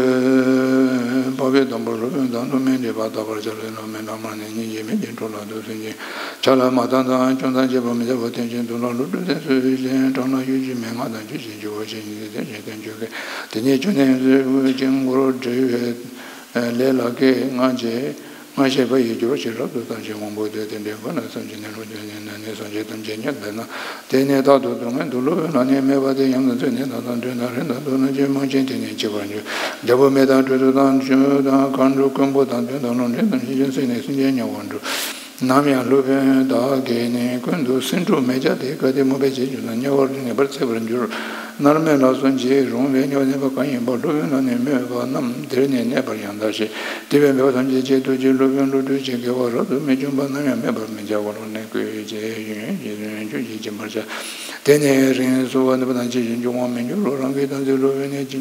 དཔའ་བོས་དང་པོར་སློབ་དཔོན་དང་སློབ་མའི་འབྲེལ་པ་དག་པར་བྱ་ལས། སློབ་མའི་བླ་མ་ནི་སྙིང་རྗེ་མེད་ཅིང་ཁྲོ་ལ་འདུག་སེམས་ཅན་ཆགས་ལ་མ་བཏང་དང་སྐྱོན་དང་བཅས་པ་མི་བྱ་བར་བསྟེན་ཅིང་། དུག་ལ་བློ་གྲོས་སེམས་སུ་ཞེན་དྲང་ལ་གཡོ་སྒྱུ་མའི་སྔགས་དང་ཆོས་བཞིན་བགྱི་བ་ཞེས་བྱ་སྟེ་ཆོས་ཀྱི། དེ་ཉིད་ཆོས་ནི་ཡོངས་སུ་བཀུག་ཅིང་མགོ་བོར་བསྒྲིལ་བའི་ལས་ལ་བཀོད། སྔར་བྱས་སྔར་བཤད་པ་ཡིས་སྦྱོར་བ་ཕྱིར་རབ་ཏུ་བརྟག་ཅིང་དབང་པོ་དེ་དེ་འདྲའི་ཁོ་ན་བསམ་གྱིས་མི་ཁྱབ་ཅན་ནི་ནི་སངས་རྒྱས་ཐམས་ཅད་མཉམ་པས་ན། དེ་ནི་རྟག་ཏུ་སྡུག་བསྔལ་དུ་སློབ་དཔོན་ལ་ནི་སྨོད་པ་དེ་ཡང་དུ་བརྩོན་ནས་དང་དང་དུས་དང་རིང་དང་དུ་ནི་ཇི་མང་ཕྱིན་དེ་ནི་སྐྱེ་བར་འགྱུར། རྒྱལ་པོ་མེ་དང་སྦྲུལ་གདུག་དང་ཆུ་དང་མཁའ་འགྲོ་རྐུན་པོ་དང་གདོན་དང་རླུང་འདྲེ་རྣམས་ཤིན་ཏུ་བསད་ནས་སེམས་ཅན་དམྱལ་བར་འགྲོ། ནམ་ཡང་སློབ་དཔོན་དག་གིས་ནི་ཀུན་ཏུ་སེམས་འཁྲུགས་མི་བྱ་སྟེ། གལ་ཏེ་སྨོད་པའི་རྗེས་འཇུག་ན་དམྱལ་བར་ངེས་པར་འཚེ་བར་འགྱུར། མནར་མེད་ལ་སོགས་ཀྱིས་རུང་བའི་དམྱལ་བ་གནས་པ་གང་ཡིན་པ། སློབ་དཔོན་ལ་ནི་སྨོད་པ་རྣམས་དེར་ནི་གནས་པར་ཡང་དག་བྱེད། དེ་བས་འབད་པ་ཐམས་ཅད་གཅིག་ཏུ་གྱུར། སློབ་དཔོན་བློ་གྲོས་ཀྱི་དགེ་བ་རབ་ཏུ་མི་འབྱུང་བ་རྣམས་ཡང་སྨོད་པར་མི་བྱ། ལོག་ལྟ་ནི་གུས་བྱས་ཡོན་ཆོས་ཀྱིས་སྦྱིན་པར་བྱ། དེ་ནི་རིང་སོ་བ་ནུས་པ་དང་ཕྱིར་འབྱུང་བར་མི་འགྱུར་རོ། རང་གི་དམ་ཚིག་སློབ་དཔོན་ནི། ཇི་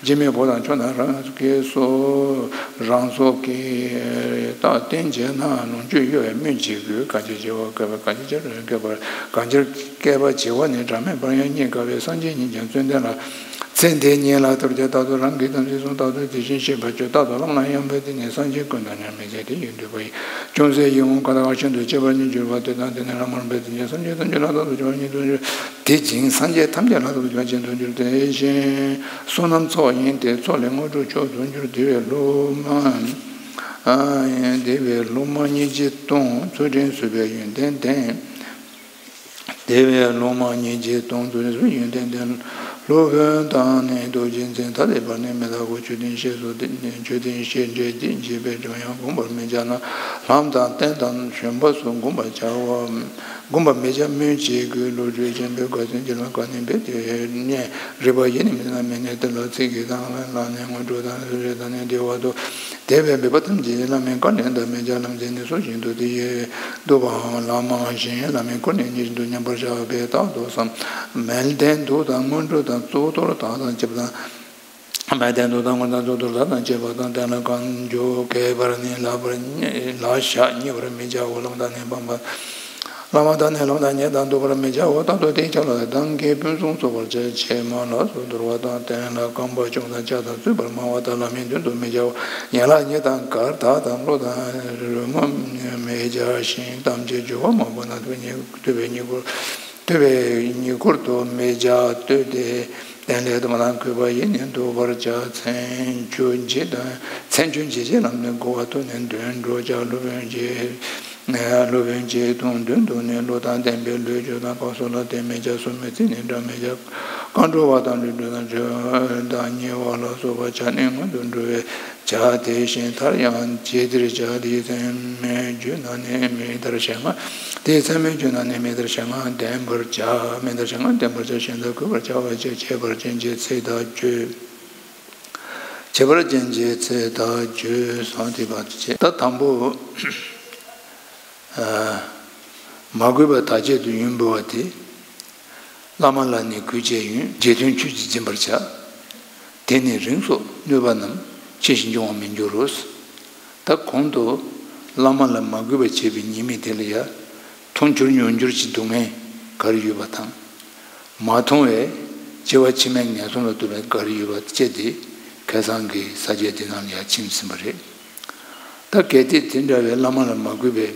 འཇིགས་མེད་བོ་དང་ཁྱོད་དང་རང་སྐྱེས་སོ། རང་སོ་སྐྱེས་རྟག་བརྟན་བྱས་ན། ལོངས་སྤྱོད་གཡོ་བས་སྨོད་ཅི་དགོས། གང་ཕྱིར་བྱེ་བ་བཀལ་བ་གང་ཕྱིར་བྱེ་བ་བཀལ་བར། གང་ཕྱིར་བསྐལ་པ་བྱེ་བ་ནི་གྲངས་མེད་པར་ཡང་། རྙེད་དཀའ་བའི་སངས་རྒྱས་ཉིད་ཀྱང་བརྩོན་ལྡན་ལ། ཚེ་འདི་ཉིད་ལ་ཐུགས་བསྐྱེད་རྟག་ཏུ་རང་གི་དམ་ཚིག་བསྲུང་། རྟག་ཏུ་དེ་བཞིན་གཤེགས་པ་སྤྱོད། རྟག་ཏུ་བླ་མ་ལ་ཡང་འབུལ། དེ་ནི་སངས་རྒྱས་ཀུན་དང་མཉམ་མེད་ཚེ་འདི་ཡི་འདོད་པ་ཡིས། ཅུང་ཟད་ཡིད་འོང་ཀ་དག་ཤིན་ཏུ་གཅེས་པར་ཉིད་གྱུར་པ། དེ་དང་དེ་ནི་བླ་མར་འབུལ། དེ་ཉིད་སངས་རྒྱས་ཐམས་ཅད་ལ་རྟག་ཏུ་སྤྱོད་པ་ཉིད་དུ་འགྱུར། དེ་བཞིན་སངས་རྒྱས་ཐམས་ཅད་ལ་རྟག་ཏུ་སྤྱོད་པ་ཉིད་དུ་འགྱུར། དེ་བཞིན་བསོད་ནམས་ཚོགས་ཡིན་ཏེ། ཚོགས་ལས་དངོས་གྲུབ་མཆོག་ཏུ་འགྱུར། དེ་བས་སློབ་མ། དེ་བས་སློབ་མ་སྙིང་རྗེ་སྟོང་། ཚུལ་ཁྲིམས་བཟོད་པའི་ཡོན་ཏན་ལྡན། དེ་བས་སློབ་མ་སྙིང་རྗེ་སྟོང་། ཚུལ་ཁྲིམས་བཟོད་པའི་ཡོན་ཏན་ལྡན། སློབ་དཔོན་དང་ནི་རྡོ་རྗེ་འཛིན། ཐ་དད་པར་ནི་མི་བལྟ་གོ། མཆོད་རྟེན་བཤད་སོགས་ཏེ། མཆོད་རྟེན་བཤད་འགྲེལ་ཏེ་བྱས་པའི་སྒྲུབ་ཡང་བསྒོམ་པར་མི་བྱ་ན། ལྷམ་དང་སྟན་དང་བཞོན་པ་སོགས་བསྒོམ་པར་བྱའོ། བསྒོམ་པར་མི་བྱ་སྨོད་ཅི་དགོས། བློ་གྲོས་ཆེན་པོས་དགའ་སྟོན་གྱི་ལམ་གང་ནས་འབད་དེ་ནས། རིག་པ་ཡེ་ནས་མི་ཟིན་ལ་མི་གནས་དེ་ལ། ཚིག་གི་དང་ལ་ནི་དངོས་གྲུབ་དང་། ལུས་རེ་དང་ནི་བདེ་བ་དང་། དེ་བས་འབད་པ་ཐམས་ཅད་བླ་མའི་བཀའ་དྲིན་དང་མི་བྱ་ལམ་འཛིན་ནི་སོ་བཞིན་དུ་དེ་ཡི་འདུག་པའང་བླ་མ་གཞན་བླ་མའི་བཀའ་དྲིན་ཉིད་བཞིན་དུ་མཉམ་པར་བཞག་པས་རྟག་ཏུ་བསམ། མལ་སྟན་དུག་དང་དངོས་གྲུབ་དང་གཙུག་ཏོར་དག་དང་བཅས་པ་དང་། མལ་སྟན་དུག་དང་དངོས་གྲུབ་དང་གཙུག་ཏོར་དག་དང་བཅས་པ་དང་། སྟན་ལ་གང་འཇུག་གས་པར་ནི་ལག་པར་ལག་ཞགས་རྙེད་པར་མི་བྱའོ། ལྷམ་དང་ནི་སྤངས་པ། བླ་མ་དང་ནི་ལམ་དང་ཉེས་དང་བསྡུར་བར་མི་བྱའོ། རྟག་ཏུ་དེའི་ཆ་ལ་གདངས་ཀྱིས་ཕུན་སུམ་ཚོགས་པར་བྱ། ཕྱི་མ་ལ་སོགས་དོར་བ་དང་བསྟན་ལ་རྐང་པ་བཅུག་དང་ཕྱག་དང་གསོད་པར་སྨྲ་བ་དང་བླ་མའི་མདུན་དུ་མི་བྱའོ། ཡན་ལག་གཉིས་དང་གར་དག་དང་གློ་དང་རོལ་མོ་མི་བྱ་ཞིང་། ཐམས་ཅད་སྦྱོར་བ་མང་པོ་ན་ཐུབ་པའི་ཉེ་ཐུབ་པའི་ཉེ་འཁོར་ཐུབ་པའི་ཉེ་འཁོར་དུ་མི་བྱ། ལྟོས་ཏེ་སྟན་ལས་དང་མ་དང་གུས་པ་ཡིས་ནི་འདུད་པར་བྱ། མཚན་བཅུ་འཇིག་དང་མཚན་བཅུ་འཇིགས་བྱེད་ལམ་ནི་བསྒོ་བ་དུ་ནི་མདུན་འགྲོ་བྱ། སློབ་དཔོན་གྱི་སློབ་དཔོན་གྱི་དུང་མདུན་དུ་ནི་བློ་དང་ལྡན་པས་ལུས་བཅུ་དང་སྐབས་སུ་ལ་དེ་མི་བྱ། སོ་མི་རྩེ་ནི་དགྲ་མི་བྱ། རྐང་འགྲོ་བ་དང་ལུས་འགྲོ་དང་བྲོས་དང་ཉེ་བ་ལ་སོགས་པ་བྱ་ནི་སྔོན་དུ་འགྲོ་བས་བྱ། དེ་བཞིན་མཐར་ཡང་ཇི་ལྟར་བྱ། དེའི་མཚན་མའི་རྒྱུད་ན་ནི་མི་ལྟར་ཞེ་ལྔ། དེའི་མཚན་མའི་རྒྱུད་ན་ནི་མི་ལྟར་ཞེ་ལྔ་བསྟན་པར་བྱ། མི་ལྟར་ཞེ་ལྔ་བསྟན་པར་བྱ། གཞན་དག་གུས་པར་བྱ་བ་བཅས་ཁྱད་པར་ཅན་གྱི་ཚིག་དག་བརྗོད། ཁྱད་པར་ཅན་གྱི་ཚིག་དག་བརྗོད་ཟེར་དེ་བར་དུ་བྱས། ད་དང་པོ། ཨ། མ་གུས་པ་དག་བྱེད་དུ་ཡོན་འབུལ་བ་དེ། བླ་མ་ལ་ནི་གུས་བྱས་ཡོན། རྗེས་མཐུན་ཆོས་ཀྱིས་སྦྱིན་པར་བྱ། དེ་ནི་རིང་སོགས་གནོད་པ་རྣམས། ཕྱིར་ཞིང་འབྱུང་བར་མི་འགྱུར་རོ། ད་གོང་དུ་བླ་མ་ལ་མ་གུས་པ་བྱས་པའི་ཉེས་དམིགས་དེ་ལ་ཡང་། མཐོང་གྱུར་མྱོང་གྱུར་གྱི་སྡུག་བསྔལ་ག་རེ་ཡོད་པ་དང་། མ་མཐོང་བའི་སྐྱེ་བ་ཕྱི་མའི་ངན་སོང་ལ་ལྟོས་པའི་ག་རེ་ཡོད་པ་བཅས་དེ་ཁ་སང་གི་ས་བཅད་དེ་ནང་ལ་ཡང་ཕྱིན་ཟིན་པ་རེད། ད་གལ་ཏེ་དེ་འདྲ་བའི་བླ་མ་ལ་མ་གུས་པའི་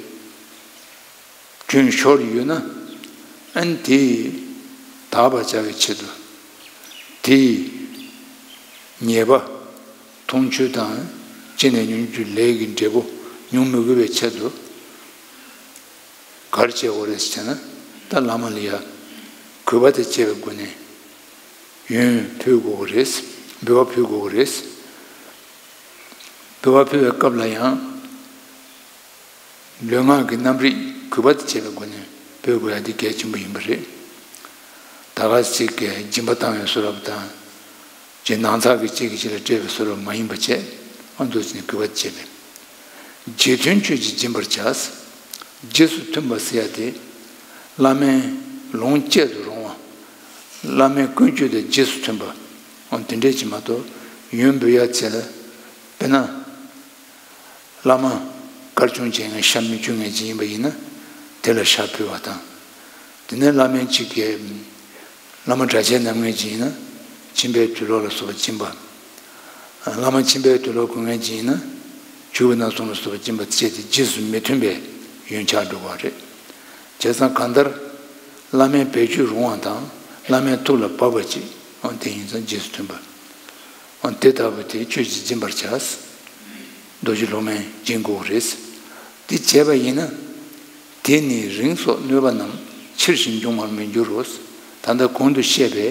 སྐྱོན་ཤོར་ཡོད་ན། ཨན་དེ་དག་པར་བྱ་བའི་ཆེད་དུ། དེའི་ཉེས་པ། མཐོང་ཆོས་དང་ཅི་ནས་མྱོང་རྒྱུ་ལས་ཀྱི་འབྲས་བུ་མྱོང་མི་དགོས་པའི་ཆེད་དུ། ག་རེ་བྱེད་དགོས་རེད་ཟེར་ན། ད་བླ་མ་ལ་ཡ་གུས་པ་དང་བཅས་པའི་སྒོ་ནས་ཡོན་ཕུལ་དགོས་རེད། འབུལ་བ་ཕུལ་དགོས་རེད། འབུལ་བ་ཕུལ་བའི་སྐབས་ལ་ཡང་། ལུས་ངག་གི་རྣམ་རིག་གུས་པ་དང་བཅས་པའི་སྒོ་ནས་འབུལ་དགོས་ཡ་དེ་གལ་ཆེན་པོ་ཡིན་པ་རེད། ད་ག་ཅིག་གིས་སྦྱིན་པ་བཏང་བའི་བཟོ་འདྲ་དང་། ཅིག་ནང་ཚགས་ཀྱིས་གཅིག་གིས་གཅིག་ལ་སྤྲད་པའི་བཟོ་འདྲ་མ་ཡིན་པ་བྱས། ཨ་མདོ་ཅིག་ནས་གུས་པ་དང་བཅས་པས། རྗེས་མཐུན་ཆོས་ཀྱིས་སྦྱིན་པར་བྱ། རྗེས་སུ་མཐུན་པ་ཟེར་ཡ་དེ། བླ་མའི་ལུང་བཅད་དུ་རུང་བ། བླ་མའི་ཀུན་སྤྱོད་དང་རྗེས་སུ་མཐུན་པ། འོ་དེ་འདྲས་ཅིག་མ་གཏོགས་ཡོན་འབུལ་ཡ་ཆེད་ལ། དཔེར་ན། བླ་མ་དཀར་ཆུང་བྱེད་མཁན་ཤ་མི་བཅུག་མཁན་ཅིག་ཡིན་པ་ཡིན་ན། དེ་ལ་ཤ་ཕུལ་བ་དང་། དེ་ནས་བླ་མ་གཅིག་གིས། བླ་མ་གྲྭ་ཆས་བསྣམས་མཁན་ཅིག་ཡིན་ན། མཆིན་པའི་དུག་ལོག་ལ་སོགས་པ་སྦྱིན་པ། བླ་མ་མཆིན་པའི་དུག་ལོག་གོན་མཁན་ཅིག་ཡིན་ན། བྱུག་པ་ནང་སོང་ལ་སོགས་པ་སྦྱིན་པ་བཅས་དེ་རྗེས་སུ་མི་མཐུན་པའི་ཡོན་ཆགས་འགྲོ་བ་རེད། བྱས་ཙང་གང་ལྟར། བླ་མའི་བེད་སྤྱོད་རུང་བ་དང་བླ་མའི་ཐུགས་ལ་བབས་པ་ཅིག་འོ་དེ་ཡིན་ཙང་རྗེས་སུ་མཐུན་པ། འོ་དེ་ལྟ་བུ་དེ་ཆོས་ཀྱིས་སྦྱིན་པར་བྱ། རྡོ་རྗེ་སློབ་མས་སྦྱིན་དགོས་རེད། དེ་བྱས་པ་ཡིན་ན། དེ་ནི་རིང་སོགས་གནོད་པ་རྣམས། ཕྱིར་ཞིང་འབྱུང་བར་མི་འགྱུར་རོ། ད་ལྟ་གོང་དུ་བཤད་པའི་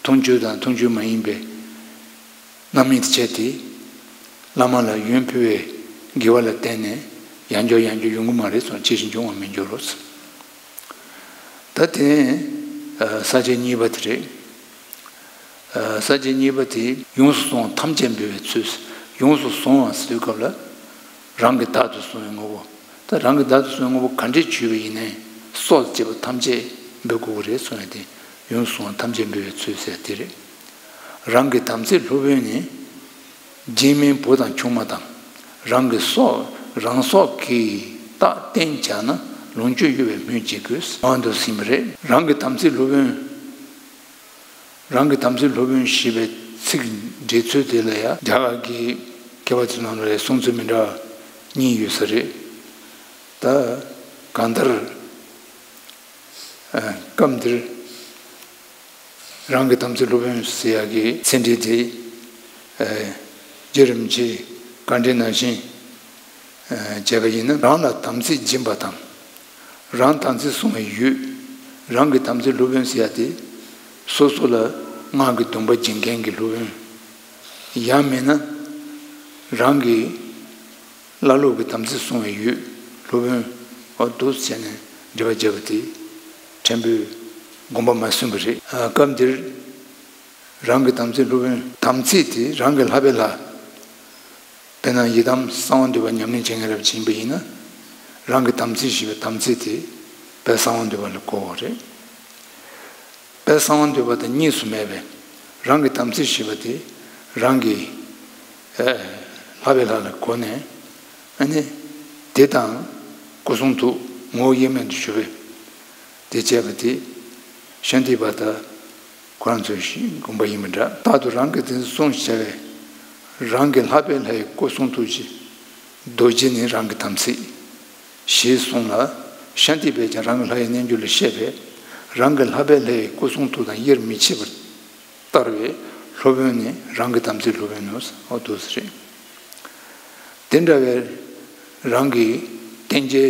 མཐོང་ཆོས་དང་མཐོང་ཆོས་མ་ཡིན་པའི་རྣམ་སྨིན་བྱས་ཏེ། བླ་མ་ལ་ཡོན་ཕུལ་བའི་དགེ་བ་ལ་བརྟེན་ནས་ཡང་བསྐྱར་ཡང་བསྐྱར་ཡོང་གི་མ་རེད་གསུངས། ཕྱིར་ཞིང་འབྱུང་བར་མི་འགྱུར་རོ། ད་དེ་ས་བཅད་གཉིས་པ་དེ་རེད། ས་བཅད་གཉིས་པ་དེ་ཡོངས་སུ་བཟུང་བ་ཐམས་ཅད་འབུལ་བའི་ཚུལ། ཡོངས་སུ་བཟུང་བ་ཟེར་དུས་སྐབས་ལ། རང་གིས་བདག་ཏུ་བཟུང་བའི་དངོས་པོ། ད་རང་གིས་བདག་ཏུ་བཟུང་བའི་དངོས་པོ་ག་འདྲས་བྱུས་པ་ཡིན་ནའི་སྲོག་བཅད་པ་ཐམས་ཅད་འབུལ་དགོས་ཀྱི་རེད་གསུངས་ཡ་དེ། ཡོངས་སུ་བཟུང་བ་ཐམས་ཅད་འབུལ་བའི་ཚུལ་ཟེར་དེ་རེད། རང་གི་དམ་ཚིག་སློབ་དཔོན་ནི། རྗེས་མའི་བུ་དང་ཆུང་མ་དང་། རང་གི་སྲོག་རང་སྲོག་གིས་རྟག་བརྟན་བྱ་ན། ལོངས་སྤྱོད་གཡོ་བའི་སྨོས་ཅི་དགོས། མང་དུ་ཟིན་པ་རེད། རང་གི་དམ་ཚིག་སློབ་དཔོན། རང་གི་དམ་ཚིག་སློབ་དཔོན་ཞེས་པའི་ཚིག་འགྲེལ་ཚུལ་དེ་ལ་ཡང་རྒྱ་གར་གྱི་མཁས་པ་ཚོའི་ནང་ལ་ཡང་གསུང་ཚུལ་མི་འདྲ་བ་གཉིས་ཡོད་ས་རེད། ད་གང་ལྟར། ཨ། སྐབས་འདིར་རང་གི་དམ་ཚིག་སློབ་དཔོན་ཟེར་ཡག་གི་ཚིག་འགྲེལ་དེ། ཨ། རྗེ་རིན་པོ་ཆེས་བཀའ་འགྲེལ་ནང་བཞིན། ཨ། བྱས་པ་ཡིན་ན། རང་ལ་དམ་ཚིག་སྦྱིན་པ་དང་། རང་དམ་ཚིག་བསྲུང་བའི་ཡུལ། རང་གི་དམ་ཚིག་སློབ་དཔོན་ཟེར་ཡག་དེ། སོ་སོ་ལ་སྔགས་ཀྱི་སྡོམ་པ་སྦྱིན་མཁན་གྱི་སློབ་དཔོན། ཡང་མིན་ན། རང་གི་བླ་སློབ་ཀྱི་དམ་ཚིག་བསྲུང་བའི་ཡུལ། སློབ་དཔོན། འོ་འདུག་བྱས་ནས་འགྲེལ་པ་བརྒྱབ་པ་དེ་ཕྲན་བུ་དགོངས་པ་མ་ཟིན་པ་རེད། ཨ། སྐབས་འདིར་རང་གི་དམ་ཚིག་སློབ་དཔོན། དམ་ཚིག་དེ་རང་གི་ལྷག་པའི་ལྷ། དཔེར་ན་ཡི་དམ་གསང་བ་འདུས་པ་ཉམས་ལེན་བྱེད་མཁན་རབ་ཅིག་ཡིན་པ་ཡིན་ན། རང་གི་དམ་ཚིག་ཞེས་པའི་དམ་ཚིག་དེ་དཔལ་གསང་བ་འདུས་པ་ལ་གོ་དགོས་རེད། དཔལ་གསང་བ་འདུས་པ་དང་གཉིས་སུ་མེད་པས། རང་གི་དམ་ཚིག་ཞེས་པ་དེ་རང་གི། ཨ། ལྷག་པའི་ལྷ་ལ་གོ་ནས། ཨ་ནི་དེ་དང་སྐུ་གསུང་ཐུགས་ངོ་བོ་དབྱེར་མེད་དུ་གྱུར་པའི་ དེ་བྱས་པ་དེ་ཤཱནྟི་པ་ད་ཁོ་རང་ཚོའི་དགོངས་པ་ཡིན་པ་འདྲ། རྟག་ཏུ་རང་གིས་དེ་ཚོ་བསྲུང་བྱ་བའི་རང་གི་ལྷག་པའི་ལྷའི་སྐུ་གསུང་ཐུགས་ཀྱི་རྡོ་རྗེ་ནི་རང་གི་དམ་ཚིག་ཞེས་གསུངས་ལ། ཤཱནྟི་པས་ཀྱང་རང་གི་ལྷ་ཡི་རྣལ་འབྱོར་ལ་བཤད་པས། རང་གི་ལྷག་པའི་ལྷའི་སྐུ་གསུང་ཐུགས་དང་དབྱེར་མི་ཕྱེད་པར་ལྟར་བའི་སློབ་དཔོན་ནི་རང་གི་དམ་ཚིག་སློབ་དཔོན་ནོ། འོ་འདུག་སེ་རེད། དེ་འདྲ་བའི་རང་གི་བསྟན་བྱའི་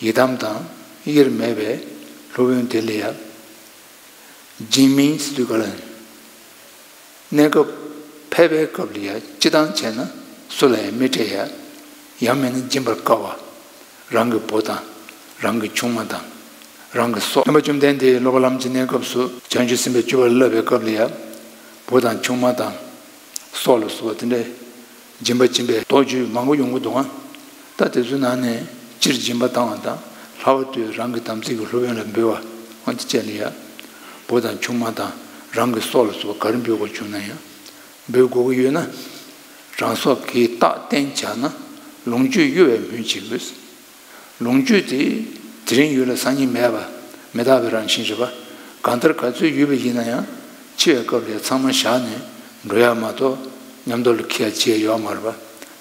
ཡི་དམ་དང་དབྱེར་མེད་པའི་སློབ་དཔོན་དེ་ལ་ཡང་། སྦྱིན་མིན་སུ་ག་ལ། གནས་སྐབས་ཕལ་པའི་སྐབས་ལ་ཡང་སྤྱི་བཏང་བྱས་ན་སུ་ལ་ཡང་མི་སྤྲད་ཡ། ཡང་མིན་ན་སྦྱིན་པར་དཀའ་བ། རང་གི་བུ་དང་། རང་གི་ཆུང་མ་དང་། རང་གི་སྲོག་སྟོན་པ་བཅོམ་ལྡན་འདས་སློབ་པ་ལམ་གྱི་གནས་སྐབས་སུ་བྱང་ཆུབ་སེམས་དཔའི་སྤྱོད་པ་ལ་བསླབ་པའི་སྐབས་ལ་ཡང་། བུ་དང་ཆུང་མ་དང་། སྲོག་ལ་སོགས་པ་དེ་འདྲའི་སྦྱིན་པ་སྦྱིན་པའི་རྟོགས་བརྗོད་མང་པོ་ཡོང་གི་འདུག་ཨང་། ད་དེ་ཚོའི་ནང་ནས་སྤྱིར་སྦྱིན་པ་བཏང་བ་དང་། ལྷག་པར་དུ་རང་གི་དམ་ཚིག་གི་སློབ་དཔོན་ལ་འབུལ་བ། འོན་ཏེ་བཅས་ལ་ཡང་། བུ་དང་ཆུང་མ་དང་རང་གི་སྲོག་ལ་སོགས་པ་ག་རེ་འབུལ་དགོས་བྱུང་ན་ཡང་། འབུལ་དགོས་ཀྱི་ཡོད་ན། རང་སྲོག་གི་རྟགས་བསྟན་བྱ་ན་ལོངས་སྤྱོད་གཡོ་བའི་སྨོས་ཅི་དགོས། ལོངས་སྤྱོད་དེ་དེ་རིང་ཡོད་ལ་སང་ཉིན་མེད་པ་མི་རྟག་པའི་རང་བཞིན་རེད་པ། གང་ལྟར་ག་ཚོད་ཡོད་པ་ཡིན་ན་ཡང་འཆི་བའི་སྐབས་ལ་ཚང་མ་བཞག་ནས་འགྲོ་ཡ་མ་གཏོགས་མཉམ་དུ་ལ་འཁྱེར་ཡ་བྱེད་ཡ་ཡོད་མ་རེད་པ།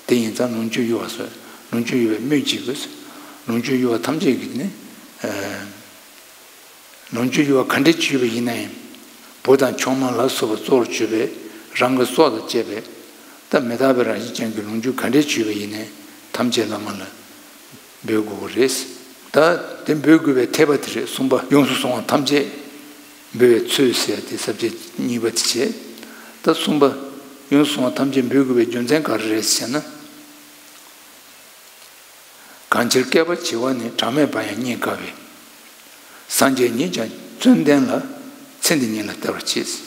དེ་ཡིན་ཙང་ལོངས་སྤྱོད་གཡོ་བ་སོགས་ལོངས་སྤྱོད་གཡོ་བའི་སྨོས་ཅི་དགོས། ལོངས་སྤྱོད་གཡོ་བ་ཐམས་ཅད་ཀྱི་ནི། ལོངས་སྤྱོད་ཡོད་པ་ག་འདྲས་བྱས་པ་ཡིན་ནའི། བུ་དང་ཆུང་མ་ལ་སོགས་པ་གཙོ་བོར་གྱུར་པའི་རང་གི་སྲོག་དང་བཅས་པའི་ད་མི་རྟག་པའི་རང་བཞིན་ཅན་གྱི་ལོངས་སྤྱོད་ག་འདྲས་བྱས་པ་ཡིན་ནའི་ཐམས་ཅད་བླ་མ་ལ་འབུལ་དགོས་པ་རེད། ད་དེ་འབུལ་དགོས་པའི་འཐད་པ་དེ་རེད། གསུམ་པ་ཡོངས་སུ་བཟུང་བ་ཐམས་ཅད་འབུལ་བའི་ཚུལ་ཟེར་ཡ་དེ་ས་བཅད་གཉིས་པ་དེ་བྱས། ད་གསུམ་པ་ཡོངས་སུ་བཟུང་བ་ཐམས་ཅད་འབུལ་དགོས་པའི་རྒྱུ་མཚན་ག་རེ་རེད་ཟེར་ན། གང་ཕྱིར་བསྐལ་པ་བྱེ་བ་ནི། གྲངས་མེད་པ་ཡང་རྙེད་དཀའ་བས། སངས་རྒྱས་ཉིད་ཀྱང་བརྩོན་ལྡན་ལ། ཚེ་འདི་ཉིད་ལ་སྟེར་བར་བྱེད།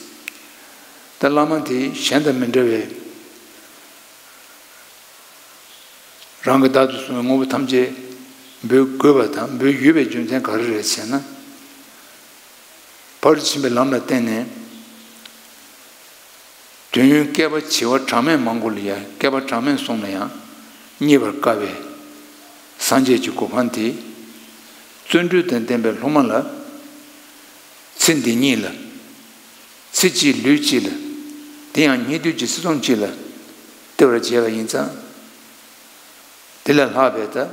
ད་བླ་མ་དེ་གཞན་དང་མི་འདྲ་བའི་རང་གི་བདག་ཏུ་བཟུང་བའི་དངོས་པོ་ཐམས་ཅད་འབུལ་དགོས་པ་དང་འབུལ་འོས་པའི་རྒྱུ་མཚན་ག་རེ་རེད་ཟེར་ན། ཕར་ཕྱིན་པའི་ལམ་ལ་བརྟེན་ནས། དུས་ཡུན་བསྐལ་པ་བྱེ་བ་གྲངས་མེད་མང་པོ་ལ་ཡང་། བསྐལ་པ་གྲངས་མེད་གསུམ་ལ་ཡང་རྙེད་པར་དཀའ་བའི་སངས་རྒྱས་ཀྱི་གོ་འཕང་དེ། བརྩོན་འགྲུས་དང་ལྡན་པའི་སློབ་མ་ལ། ཚེ་འདི་ཉིད་ལ། ཚེ་གཅིག་ལུས་གཅིག་ལ། དེ་ཡང་སྙིགས་དུས་ཀྱི་ཚེ་ཐུང་གཅིག་ལ་སྟེར་བར་བྱས་པ་ཡིན་ཙང་། དེ་ལས་ལྷག་པའི་ད།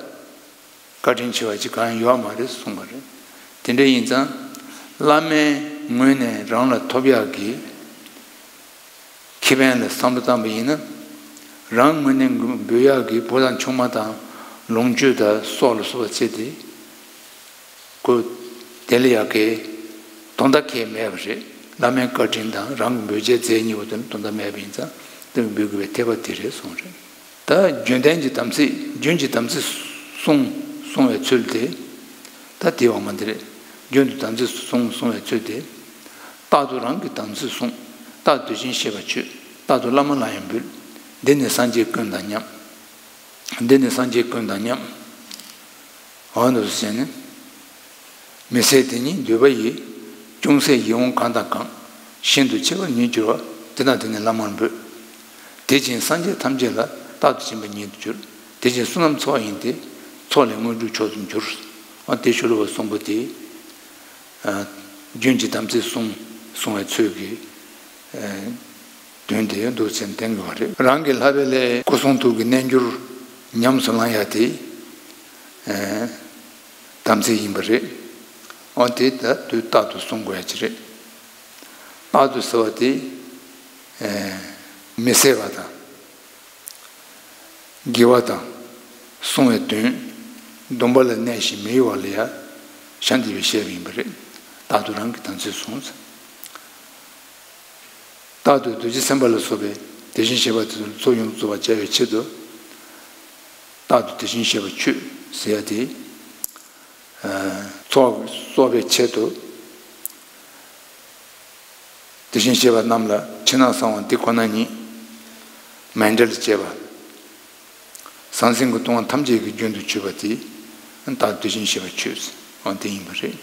བཀའ་དྲིན་ཆེ་བ་ཅིག་གང་ཡང་ཡོད་མ་རེད་གསུངས་པ་རེད། དེ་འདྲ་ཡིན་ཙང་། བླ་མའི་ངོས་ནས་རང་ལ་ཐོབ་ཡག་གི་ཁེ་ཕན་ལ་བསམ་བློ་བཏང་པ་ཡིན་ན། རང་ངོས་ནས་འབུལ་ཡག་གི་བུ་དང་ཆུང་མ་དང་ལོངས་སྤྱོད་དང་སྲོག་ལ་སོགས་པ་བྱས་ཏེ། ཁོ་དེ་ལ་ཡག་གི་དོན་དག་གང་ཡང་མེད་པ་རེད། བླ་མའི་བཀའ་དྲིན་དང་རང་གི་འབུལ་བྱའི་རྫས་གཉིས་པོ་དེ་ལ་དོན་དག་མེད་པ་ཡིན་ཙང་། དེ་འབུལ་དགོས་པའི་འཐད་པ་དེ་རེད་གསུངས་རེད། ད་རྒྱུན་ལྡན་གྱི་དམ་ཚིག་རྒྱུན་གྱི་དམ་ཚིག་བསྲུང་བསྲུང་བའི་ཚུལ་དེ། ད་དེའི་འོག་མ་འདི་རེད། རྒྱུན་དུ་དམ་ཚིག་བསྲུང་བསྲུང་བའི་ཚུལ་དེ། རྟག་ཏུ་རང་གི་དམ་ཚིག་བསྲུང་། རྟག་ཏུ་དེ་བཞིན་གཤེགས་པ་མཆོད། རྟག་ཏུ་བླ་མ་ལ་ཡང་འབུལ། འདི་ནི་སངས་རྒྱས་ཀུན་དང་མཉམ། འདི་ནི་སངས་རྒྱས་ཀུན་དང་མཉམ། འོ་འདུག་ཟེར་ནས། མི་ཟད་དེ་ཉིད་འདོད་པ་ཡི། ཅུང་ཟད་ཡིད་འོང་གང་དང་གང་། ཤིན་ཏུ་ཆེ་བར་ཉིད་གྱུར་པ། དེ་དང་དེ་ནི་བླ་མར་འབོད། དེ་བཞིན་སངས་རྒྱས་ཐམས་ཅད་ལ། རྟག་ཏུ་སྦྱིན་པ་ཉིད་དུ་འགྱུར། དེ་བཞིན་བསོད་ནམས་ཚོགས་ཡིན་ཏེ། ཚོགས་ལས་དངོས་གྲུབ་མཆོག་ཏུ་འགྱུར། འོ་དེ་ཤོ་ལོ་ཀ་གསུམ་པོ་དེ། རྒྱུན་གྱི་དམ་ཚིག་བསྲུང་བསྲུང་བའི་ཚུལ་གྱི། དོན་དེ་འདུག་སེ་བསྟན་དགོས་པ་རེད། རང་གི་ལྷག་པའི་ལྷའི་སྐུ་གསུང་ཐུགས་ཀྱི་རྣལ་འབྱོར་ཉམས་སུ་བླང་ཡ་དེ་དམ་ཚིག་ཡིན་པ་རེད། འོ་དེ་ད་དུས་རྟག་ཏུ་བསྲུང་དགོས་ཡ་ཅིག་རེད། རྟག་ཏུ་ཟེར་བ་དེ་མི་ཟད་པ་དང་། དགེ་བ་དང་བསྲུང་བའི་དོན། སྡོམ་པ་ལ་གནས་ཤིང་མི་གཡོ་བ་ལ་ཡ། ཤཱནྟི་པས་བཤད་པ་ཡིན་པ་རེད། རྟག་ཏུ་རང་གི་དམ་ཚིག་བསྲུང་། རྟག་ཏུ་གདུལ་བྱ་སེམས་དཔའ་ལ་སོགས་པའི་དེ་བཞིན་གཤེགས་པ་དེ་ཚོ་ཚོགས་ཡོངས་སུ་རྫོགས་པར་བྱ་བའི་ཆེད་དུ། རྟག་ཏུ་དེ་བཞིན་གཤེགས་པ་མཆོད་ཟེར་ཡ་དེ། ཚོགས་གསོག་པའི་ཆེད་དུ། དེ་བཞིན་གཤེགས་པ་རྣམས་ལ་ཕྱི་ནང་གསང་བ་འདི་ཁོ་ན་ཉིད། མཎྜལ་བཅས་པ། ཟང་ཟིང་གི་ལྟུང་བ་ཐམས་ཅད་ཀྱི་རྒྱུན་དུ་གྱུར་པ་དེ། རྟག་ཏུ་དེ་བཞིན་གཤེགས་པ་མཆོད། འོ་དེ་ཡིན་པ་རེད།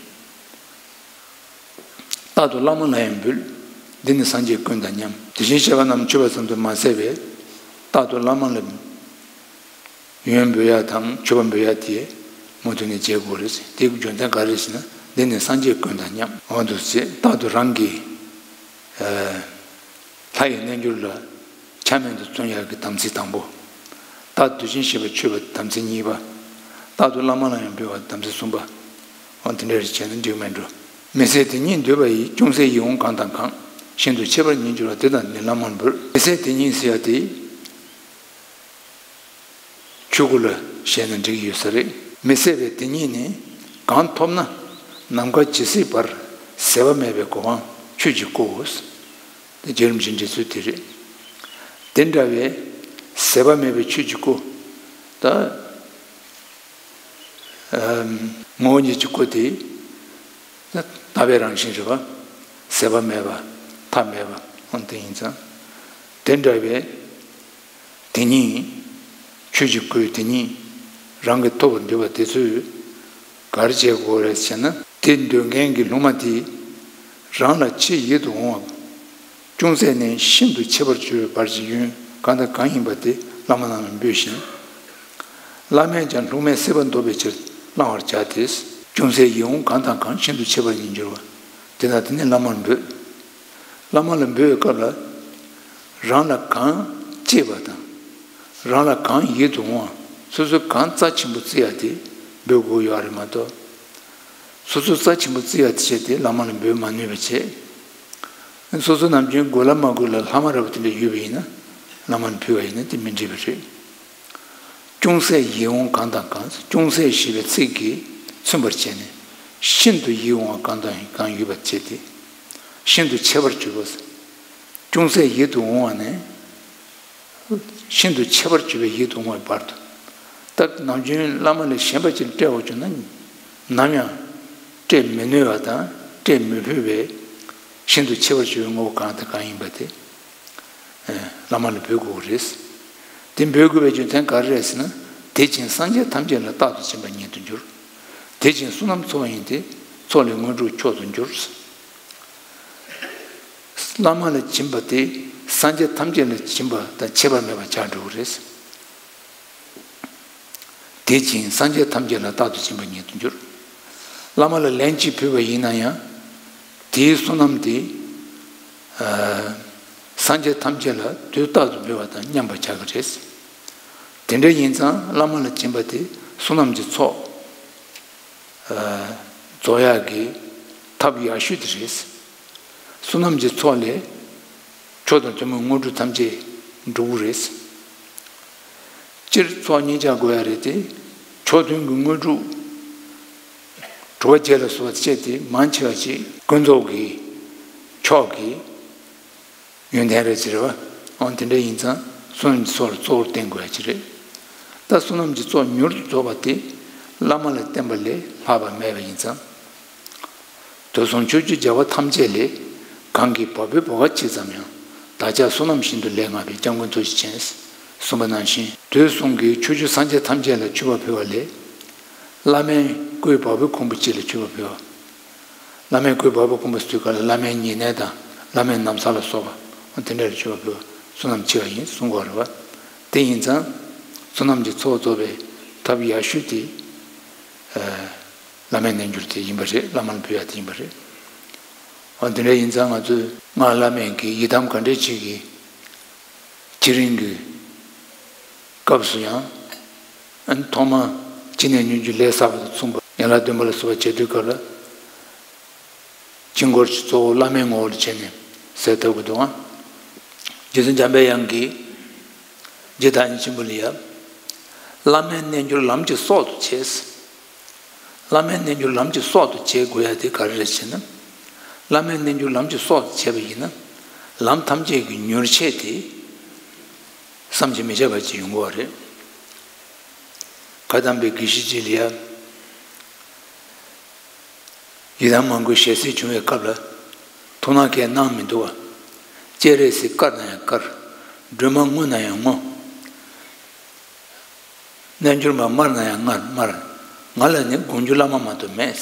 རྟག་ཏུ་བླ་མ་ལ་ཡང་འབུལ། འདི་ནི་སངས་རྒྱས་ཀུན་དང་མཉམ། དེ་བཞིན་གཤེགས་པ་རྣམས་མཆོད་པ་ཙམ་དུ་མ་ཟད་པའི། རྟག་ཏུ་བླ་མ་ལ་ཡོན་འབུལ་ཡ་དང་མཆོད་པ་འབུལ་ཡ་དེ་མུ་མཐུད་ནས་བྱེད་དགོས་རེད། དེའི་རྒྱུ་མཚན་ག་རེ་རེད་ཟེར་ན། འདི་ནི་སངས་རྒྱས་ཀུན་དང་མཉམ། འོ་འདུག་ཅེས་རྟག་ཏུ་རང་གི་ལྷ་ཡི་རྣལ་འབྱོར་ལ་ཆ་མེད་དུ་བརྩོན་ཡག་གི་དམ་ཚིག་དང་པོ། རྟག་ཏུ་དེ་བཞིན་གཤེགས་པ་མཆོད་པ་དམ་ཚིག་གཉིས་པ། རྟག་ཏུ་བླ་མ་ལ་ཡང་འབུལ་བ་དམ་ཚིག་གསུམ་པ། འོ་དེ་འདྲ་བྱས་ན་འགྲིག་མེད་འགྲོ། མི་ཟད་དེ་ཉིད་འདོད་པ་ཡིས། ཅུང་ཟད་ཡིད་འོང་གང་དང་གང་། ཤིན་ཏུ་ཁྱད་པར་ཉིད་འགྱུར་བ། དེ་དག་ནི་བླ་མར་འབོད། མི་ཟད་དེ་ཉིད་ཟེར་ཡ་དེ། ཆོས་སྐུ་ལ་བཤད་ན་འགྲིག་ཡོད་ས་རེད། མི་ཟད་པའི་དེ་ཉིད་ནི། གང་ཐོབ་ན་ནམ་མཁའ་ཇི་སྲིད་བར། ཟད་པ་མེད་པའི་གོ་འཕང་ཆོས་ཀྱི་སྐུའོ། དེ་རྗེ་རིན་པོ་ཆེའི་འགྲེལ་ཚུལ་དེ་རེད། དེ་འདྲ་བའི་ཟད་པ་མེད་པའི་ཆོས་ཀྱི་སྐུ། ད་ངོ་བོ་ཉིད་ཀྱི་སྐུ་དེ། ད་ལྟ་བའི་རང་བཞིན་རེད་པ། ཟད་པ་མེད་པ། མཐའ་མེད་པ། འོ་དེ་ཡིན་ཙང་། དེ་འདྲ་བའི་དེ་ཉིད། ཆོས་ཀྱི་སྐུ་དེ་ཉིད་རང་གིས་ཐོབ་པར་འདོད་པ་དེ་ཚོས་ག་རེ་བྱེད་དགོས་རེད་ཟེར་ན། དེ་འདོད་མཁན་གྱི་སློབ་མ་དེས་རང་ལ་ཆེས་ཡིད་དུ་འོང་བ། ཅུང་ཟད་ནས་ཤིན་ཏུ་ཁྱད་པར་ཆེ་བའི་བར་གྱི་ཡོན་གང་དང་གང་ཡིན་པ་དེ་བླ་མ་རྣམས་ལ་འབུལ་ཞིང་། བླ་མས་ཀྱང་སློབ་མའི་སྲིད་པ་འདོར་བའི་ཕྱིར་བླང་བར་བྱ་སྟེ། ཅུང་ཟད་ཡིད་འོང་གང་དང་གང་། ཤིན་ཏུ་ཁྱད་པར་ཉིད་འགྱུར་བ། དེ་དག་དེ་ནི་བླ་མར་འབོད། བླ་མ་ལ་འབོད་པའི་སྐབས་ལ། རང་ལ་གང་གཅེས་པ་དང་། རང་ལ་གང་ཡིད་དུ་འོང་བ། སོ་སོས་གང་རྩ་ཆེན་པོ་བརྩི་ཡ་དེ་འབོད་དགོས་ཡོད་རེད་མ་གཏོགས། སོ་སོས་རྩ་ཆེན་པོ་བརྩི་ཡ་དེ་བྱས་ཏེ་བླ་མ་ལ་འབོད་མ་ནུས་པ་བྱས། སོ་སོ་ནམ་རྒྱུན་དགོས་ལ་མ་དགོས་ལ་ལྷག་མ་ར་བ་དེ་འདྲ་ཡོད་པ་ཡིན་ན། བླ་མ་ལ་ཕུལ་བ་ཡིན་ན་དེ་མི་འགྲིག་པ་རེད། ཅུང་ཟད་ཡིད་འོང་གང་དང་གང་། ཅུང་ཟད་ཞེས་པའི་ཚིག་གིས་མཚོན་པར་བྱས་ནས། ཤིན་ཏུ་ཡིད་འོང་བ་གང་དང་གང་ཡོད་པར་བྱས་ཏེ། ཤིན་ཏུ་ཁྱད་པར་གྱུར་པ། ཅུང་ཟད་ཡིད་དུ་འོང་བ་ནས། ཤིན་ཏུ་ཁྱད་པར་གྱུར་པའི་ཡིད་དུ་འོང་བའི་བར་དུ། ད་ནམ་རྒྱུན་བླ་མ་ལས་གཞན་པ་ཅིག་ལ་སྤྲད་འོང་བྱུང་ན། ནམ་ཡང་སྤྲད་མི་ནུས་པ་དང་སྤྲད་མི་ཕོད་པའི་ཤིན་ཏུ་ཁྱད་པར་གྱུར་པའི་ངོ་བོ་གང་དང་གང་ཡིན་པ་དེ། ཨེ། བླ་མ་ལ་འབོད་དགོས་པ་རེད། དེ་འབོད་དགོས་པའི་རྒྱུ་མཚན་ག་རེ་རེད་ཟེར་ན། དད་ཅིང་སངས་རྒྱས་ཐམས་ཅད་ལ། རྟག་ཏུ་སྦྱིན་པ་ཉིད་དུ་འགྱུར། དད་ཅིང་བསོད་ནམས་ཚོགས་ཡིན་ཏེ། ཚོགས་ལས་དངོས་གྲུབ་མཆོག་ཏུ་འགྱུར། བླ་མ་ལ་སྦྱིན་པ་དེ་སངས་རྒྱས་ཐམས་ཅད་ལ་སྦྱིན་པ་དང་ཁྱད་པར་མེད་པ་ཆགས་འགྲོ་གི་རེད། དད་ཅིང་སངས་རྒྱས་ཐམས་ཅད་ལ། རྟག་ཏུ་སྦྱིན་པ་ཉིད་དུ་འགྱུར། བླ་མ་ལ་ལན་གཅིག་ཕུལ་བ་ཡིན་ན་ཡང་། དེའི་བསོད་ནམས་དེ། ཨ། སངས་རྒྱས་ཐམས་ཅད་ལ་དུས་རྟག་ཏུ་འབུལ་བ་དང་མཉམ་པ་ཆགས་ཀྱི་རེད། དེ་འདྲ་ཡིན་ཙང་བླ་མ་ལ་སྦྱིན་པ་དེ་བསོད་ནམས་ཀྱི་ཚོགས། ཨ། རྫོགས་ཡག་གི་ཐབས་ཡག་ཤོས་དེ་རེད། བསོད་ནམས་ཀྱི་ཚོགས་ལས་མཆོག་དང་ཐུན་མོང་དངོས་གྲུབ་ཐམས་ཅད་འགྲུབ་ཀྱི་རེད། སྤྱིར་ཚོགས་གཉིས་ཆ་དགོས་ཡ་རེད་དེ། མཆོག་ཐུན་གྱི་དངོས་གྲུབ། གྲུབ་པ་བརྒྱད་ལ་སོགས་པ་བྱས་ཏེ་མང་ཆེ་བ་ཅིག་ཀུན་རྫོབ་ཀྱི་མཆོག་གི་ཡོན་ཏན་རེད་ཟེར་བ། འོ་དེ་འདྲ་ཡིན་ཙང་བསོད་ནམས་ཀྱི་ཚོགས་ལ་གཙོ་བོར་བསྟེན་དགོས་ཡ་ཅིག་རེད། ད་བསོད་ནམས་ཀྱི་ཚོགས་མྱུར་དུ་རྫོགས་པ་དེ་བླ་མ་ལ་བརྟེན་པ་ལས་ལྷག་པ་མེད་པ་ཡིན་ཙང་། དུས་གསུམ་ཕྱོགས་བཅུའི་རྒྱལ་བ་ཐམས་ཅད་ལས། གང་གི་བ་སྤུའི་བུ་ག་ཇི་ཙམ་ཡང་། བདག་ཅག་བསོད་ནམས་ཤིན་ཏུ་ལས་བསྔགས་པའི། སྐྱབས་མགོན་ཐུགས་རྗེ་ཅན། གསུངས་པ་ནང་བཞིན། དུས་གསུམ་གྱི་ཕྱོགས་བཅུའི་སངས་རྒྱས་ཐམས་ཅད་ལ་མཆོད་པ་ཕུལ་བ་ལས། བླ་མའི་སྐུའི་བ་སྤུའི་ཁུང་བུ་གཅིག་ལ་མཆོད་པ་ཕུལ་བ། བླ་མའི་སྐུའི་བ་སྤུའི་ཁུང་བུ་ཟེར་དུས་སྐབས་ལ་བླ་མའི་ཉེ་གནས་དང་བླ་མའི་ན་བཟའ་ལ་སོགས་པ་དེ་འདྲ་ལ་མཆོད་པ་ཕུལ་བ། བསོད་ནམས་ཆེ་བ་ཡིན་གསུང་གི་ཡོད་རེད་པ། དེ་ཡིན་ཙང་། བསོད་ནམས་ཀྱི་ཚོགས་རྫོགས་པའི་ཐབས་ཡག་ཤོས་དེ། ཨ། བླ་མའི་རྣལ་འབྱོར་དེ་ཡིན་པ་རེད། བླ་མ་ལ་འབུལ་ཡ་དེ་ཡིན་པ་རེད། འོ་དེ་འདྲ་ཡིན་ཙང་ང་ཚོས་སྔགས་བླ་མེད་ཀྱི་ཡི་དམ་ག་འདྲས་ཅིག་གི་བསྐྱེད་རིམ་གྱི་སྐབས་སུ་ཡང་། ཨ་ནི་ཐོག་མར་ཅི་ནས་སྙོམས་འཇུག་ལས་བསགས་པ་དང་མཚུངས་པ། ཡན་ལག་བདུན་པ་ལ་སོགས་པ་བྱེད་དུས་སྐབས་ལ། དཀྱིལ་འཁོར་གྱི་གཙོ་བོ་བླ་མའི་ངོ་བོ་ལ་བྱས་ནས་གསལ་བཏབ་དགོས་འདུག་ཨང་། རྗེ་བཙུན་འཇམ་པའི་དབྱངས་ཀྱིས་རྗེ་བདག་ཉིད་ཆེན་པོ་ལ་ཡ། བླ་མའི་རྣལ་འབྱོར་ལམ་གྱི་སྲོག་ཏུ་བྱས། བླ་མའི་རྣལ་འབྱོར་ལམ་གྱི་སྲོག་ཏུ་བྱེད་དགོས་ཡ་དེ་ག་རེ་རེད་ཟེར་ན། བླ་མའི་རྣལ་འབྱོར་ལམ་གྱི་སྲོག་ཏུ་བྱས་པ་ཡིན་ན། ལམ་ཐམས་ཅད་ཀྱི་མྱུར་ཆད་དེ་བསམ་གྱིས་མི་ཁྱབ་པ་ཅིག་ཡོང་གི་ཡོད་རེད། བཀའ་གདམས་པའི་དགེ་བཤེས་ཅིག་ལ་ཡ། ཡི་དམ་མང་པོའི་ཞལ་གཟིགས་བྱུང་བའི་སྐབས་ལ། ཐུགས་སྣང་གང་གནང་མི་འདུག་པ། སྤྱན་རས་གཟིགས་བཀའ་གནང་ཡང་བཀའ། སྒྲོལ་མ་བསྔོ་གནང་ཡང་བསྔོ། རྣལ་འབྱོར་མ་སྨྲ་གནང་ཡང་སྨྲ་སྨྲ། ང་ལ་ནི་དགོངས་རྒྱུ་བླ་མ་མ་གཏོགས་མེད།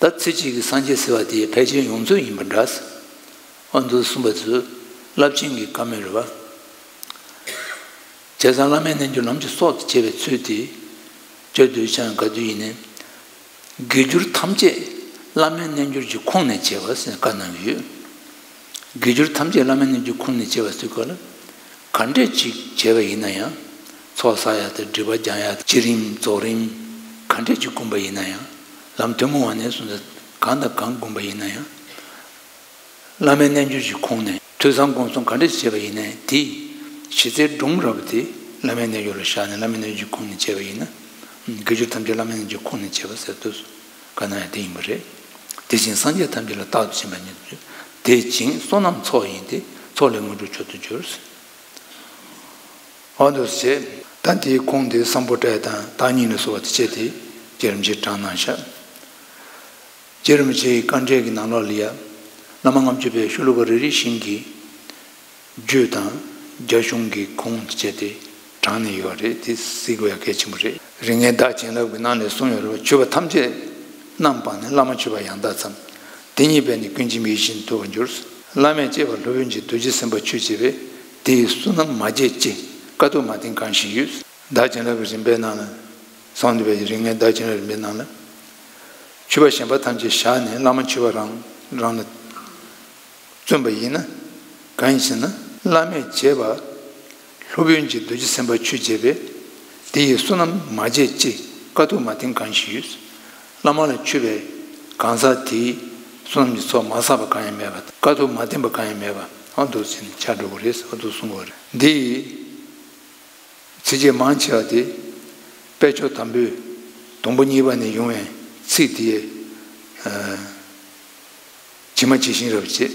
ད་ཚེ་གཅིག་གི་སངས་རྒྱས་ཟེར་བ་དེ་ཕལ་ཆེར་ཡོངས་རྫོགས་ཡིན་པ་འདྲ། ཨ་འདུག་གསུངས་པ་ཚོས་རླབས་ཆེན་གྱི་བཀའ་མོལ་རེད་པ། བྱས་ཙང་བླ་མའི་རྣལ་འབྱོར་ལམ་གྱི་སྲོག་ཏུ་བྱེད་པའི་ཚུལ་དེ། བཅའ་སྡོད་ཀྱང་ག་དུས་ཡིན་ནའི། དགེ་སྦྱོར་ཐམས་ཅད་ བླ་མའི་རྣལ་འབྱོར་གྱི་ཁུངས་ནས་བྱས་པ་ཟེར་བཀའ་གནང་གི་ཡོད། དགེ་སྦྱོར་ཐམས་ཅད་བླ་མའི་རྣལ་འབྱོར་ཁུངས་ནས་བྱས་པ་ཟེར་སྐབས་ལ། ག་འདྲས་ཅིག་བྱས་པ་ཡིན་ན་ཡང་། ཚོགས་བསགས་ཡ་དང་སྒྲིབ་པ་སྦྱང་ཡ་དང་བསྐྱེད་རིམ་རྫོགས་རིམ་ག་འདྲས་ཅིག་བསྒོམས་པ་ཡིན་ན་ཡང་། ལམ་ཐུན་མོང་བ་ནས་བཟུང་སྟེ་གང་དང་གང་བསྒོམས་པ་ཡིན་ན་ཡང་། བླ་མའི་རྣལ་འབྱོར་གྱི་ཁུངས་ནས་ཐོས་བསམ་སྒོམ་གསུམ་ག་འདྲས་བྱས་པ་ཡིན་ནའི་དེའི་གཞི་རྩའི་སྒྲུང་རབ་དེ་བླ་མའི་རྣལ་འབྱོར་ལ་བཞག་ནས་བླ་མའི་རྣལ་འབྱོར་གྱི་ཁུངས་ནས་བྱས་པ་ཡིན་ན། དགེ་སྦྱོར་ཐམས་ཅད་བླ་མའི་རྣལ་འབྱོར་གྱི་ཁུངས་ནས་བྱས་པ་ཟེར་དུས་སུ་བཀའ་གནང་ཡ་དེ་ཡིན་པ་རེད། དེ་བཞིན་སངས་རྒྱས་ཐམས་ཅད་ལ་རྟག་ཏུ་ཕྱིན་པ་ཉིད་དུ་གྱུར། དེ་བཞིན་བསོད་ནམས་ཚོགས་ཡིན་ཏེ། ཚོགས་ལས་དངོས་གྲུབ་མཆོག་ཏུ་གྱུར། འོ་འདུག་སེ་བྱས། ད་དེའི་ཁུངས་དེ་སམ་བྷོ་ཊ་དང་བརྟག་གཉིས་ལ་སོགས་པ་དེ་བྱས་ཏེ་རྗེ་རིན་པོ་ཆེས་དྲངས་གནང་ཤག་རྗེ་རིན་པོ་ཆེའི་བཀའ་འགྲེལ་གྱི་ནང་ལོགས་ལ་ཡ། བླ་མ་ལྔ་མཆོད་པའི་ཤོ་ལོ་ཀ་རེ་རེ་བཞིན་གྱི་རྒྱུད་དང་རྒྱ་གཞུང་གི་ཁུངས་བཅས་ཏེ་དྲངས་ནས་ཡོད་རེད། དེ་གཟིགས་དགོས་ཡ་གལ་ཆེན་པོ་རེད། རིགས་ངན་བདག་བྱིན་རླབས་ཀྱི་ནང་ནས་གསུངས་ཡོད་རེད་པ། མཆོད་པ་ཐམས་ཅད་རྣམ་སྤངས་ནས་བླ་མ་མཆོད་པ་ཡང་དག་ཙམ། དེ་ཉིད་པས་ནི་ཀུན་མཁྱེན་མི་ཡི་ཞིང་དུ་ཐོབ་པར་འགྱུར། བླ་མས་གཅེས་པར་སློབ་དཔོན་གྱི་རྡོ་རྗེ་སེམས་དཔའ་མཆོད་བྱས་པས། དེ་ཡི་བསོད་ནམས་མ་བརྗེད་ཅིག་དཀའ་ཐུབ་མ་བསྟེན་གང་ཞིག་ཡོད། བདག་བྱིན་རླབས་ཀྱི་རིམ་པའི་ནང་ལ། གསང་འདུས་པའི་རིགས་ངན་བདག་བྱིན་རླབས་རིམ་པའི་ནང་ལ། མཆོད་པ་གཞན་པ་ཐམས་ཅད་བཞག་ནས་བླ་མ་མཆོད་པ་རང་རང་ལ་བརྩོན་པ་ཡིན་ན། གང་ཡིན་ཟེར་ན། བླ་མས་བྱས་པ། སློབ་དཔོན་གྱི་རྡོ་རྗེ་སེམས་དཔའ་མཆོད་བྱས་པས། དེ་ཡི་བསོད་ནམས་མ་བརྗེད་ཅིག་དཀའ་ཐུབ་མ་བསྟེན་གང་ཞིག་ཡོད། བླ་མ་ལ་མཆོད་པའི་གང་ཟག་དེའི་བསོད་ནམས་ཀྱི་ཚོགས་མ་བསགས་པ་གང་ཡང་མེད་པ། དཀའ་ཐུབ་མ་བསྟེན་པ་གང་ཡང་མེད་པ། ཨ་འདུག་ཟེར་ནས་ཆགས་འགྲོ་གི་རེད། ཨ་འདུག་གསུང་གི་རེད། འདི་ཡི་ཚིགས་བཅད་མང་ཆེ་བ་དེ་དཔལ་མཆོག་དམ་པོས་དུམ་བུ་གཉིས་པ་ནས་ཡོང་བའི་ཚིག་དེ། ཇི་མ་ཇི་བཞིན་རབ་བྱེད།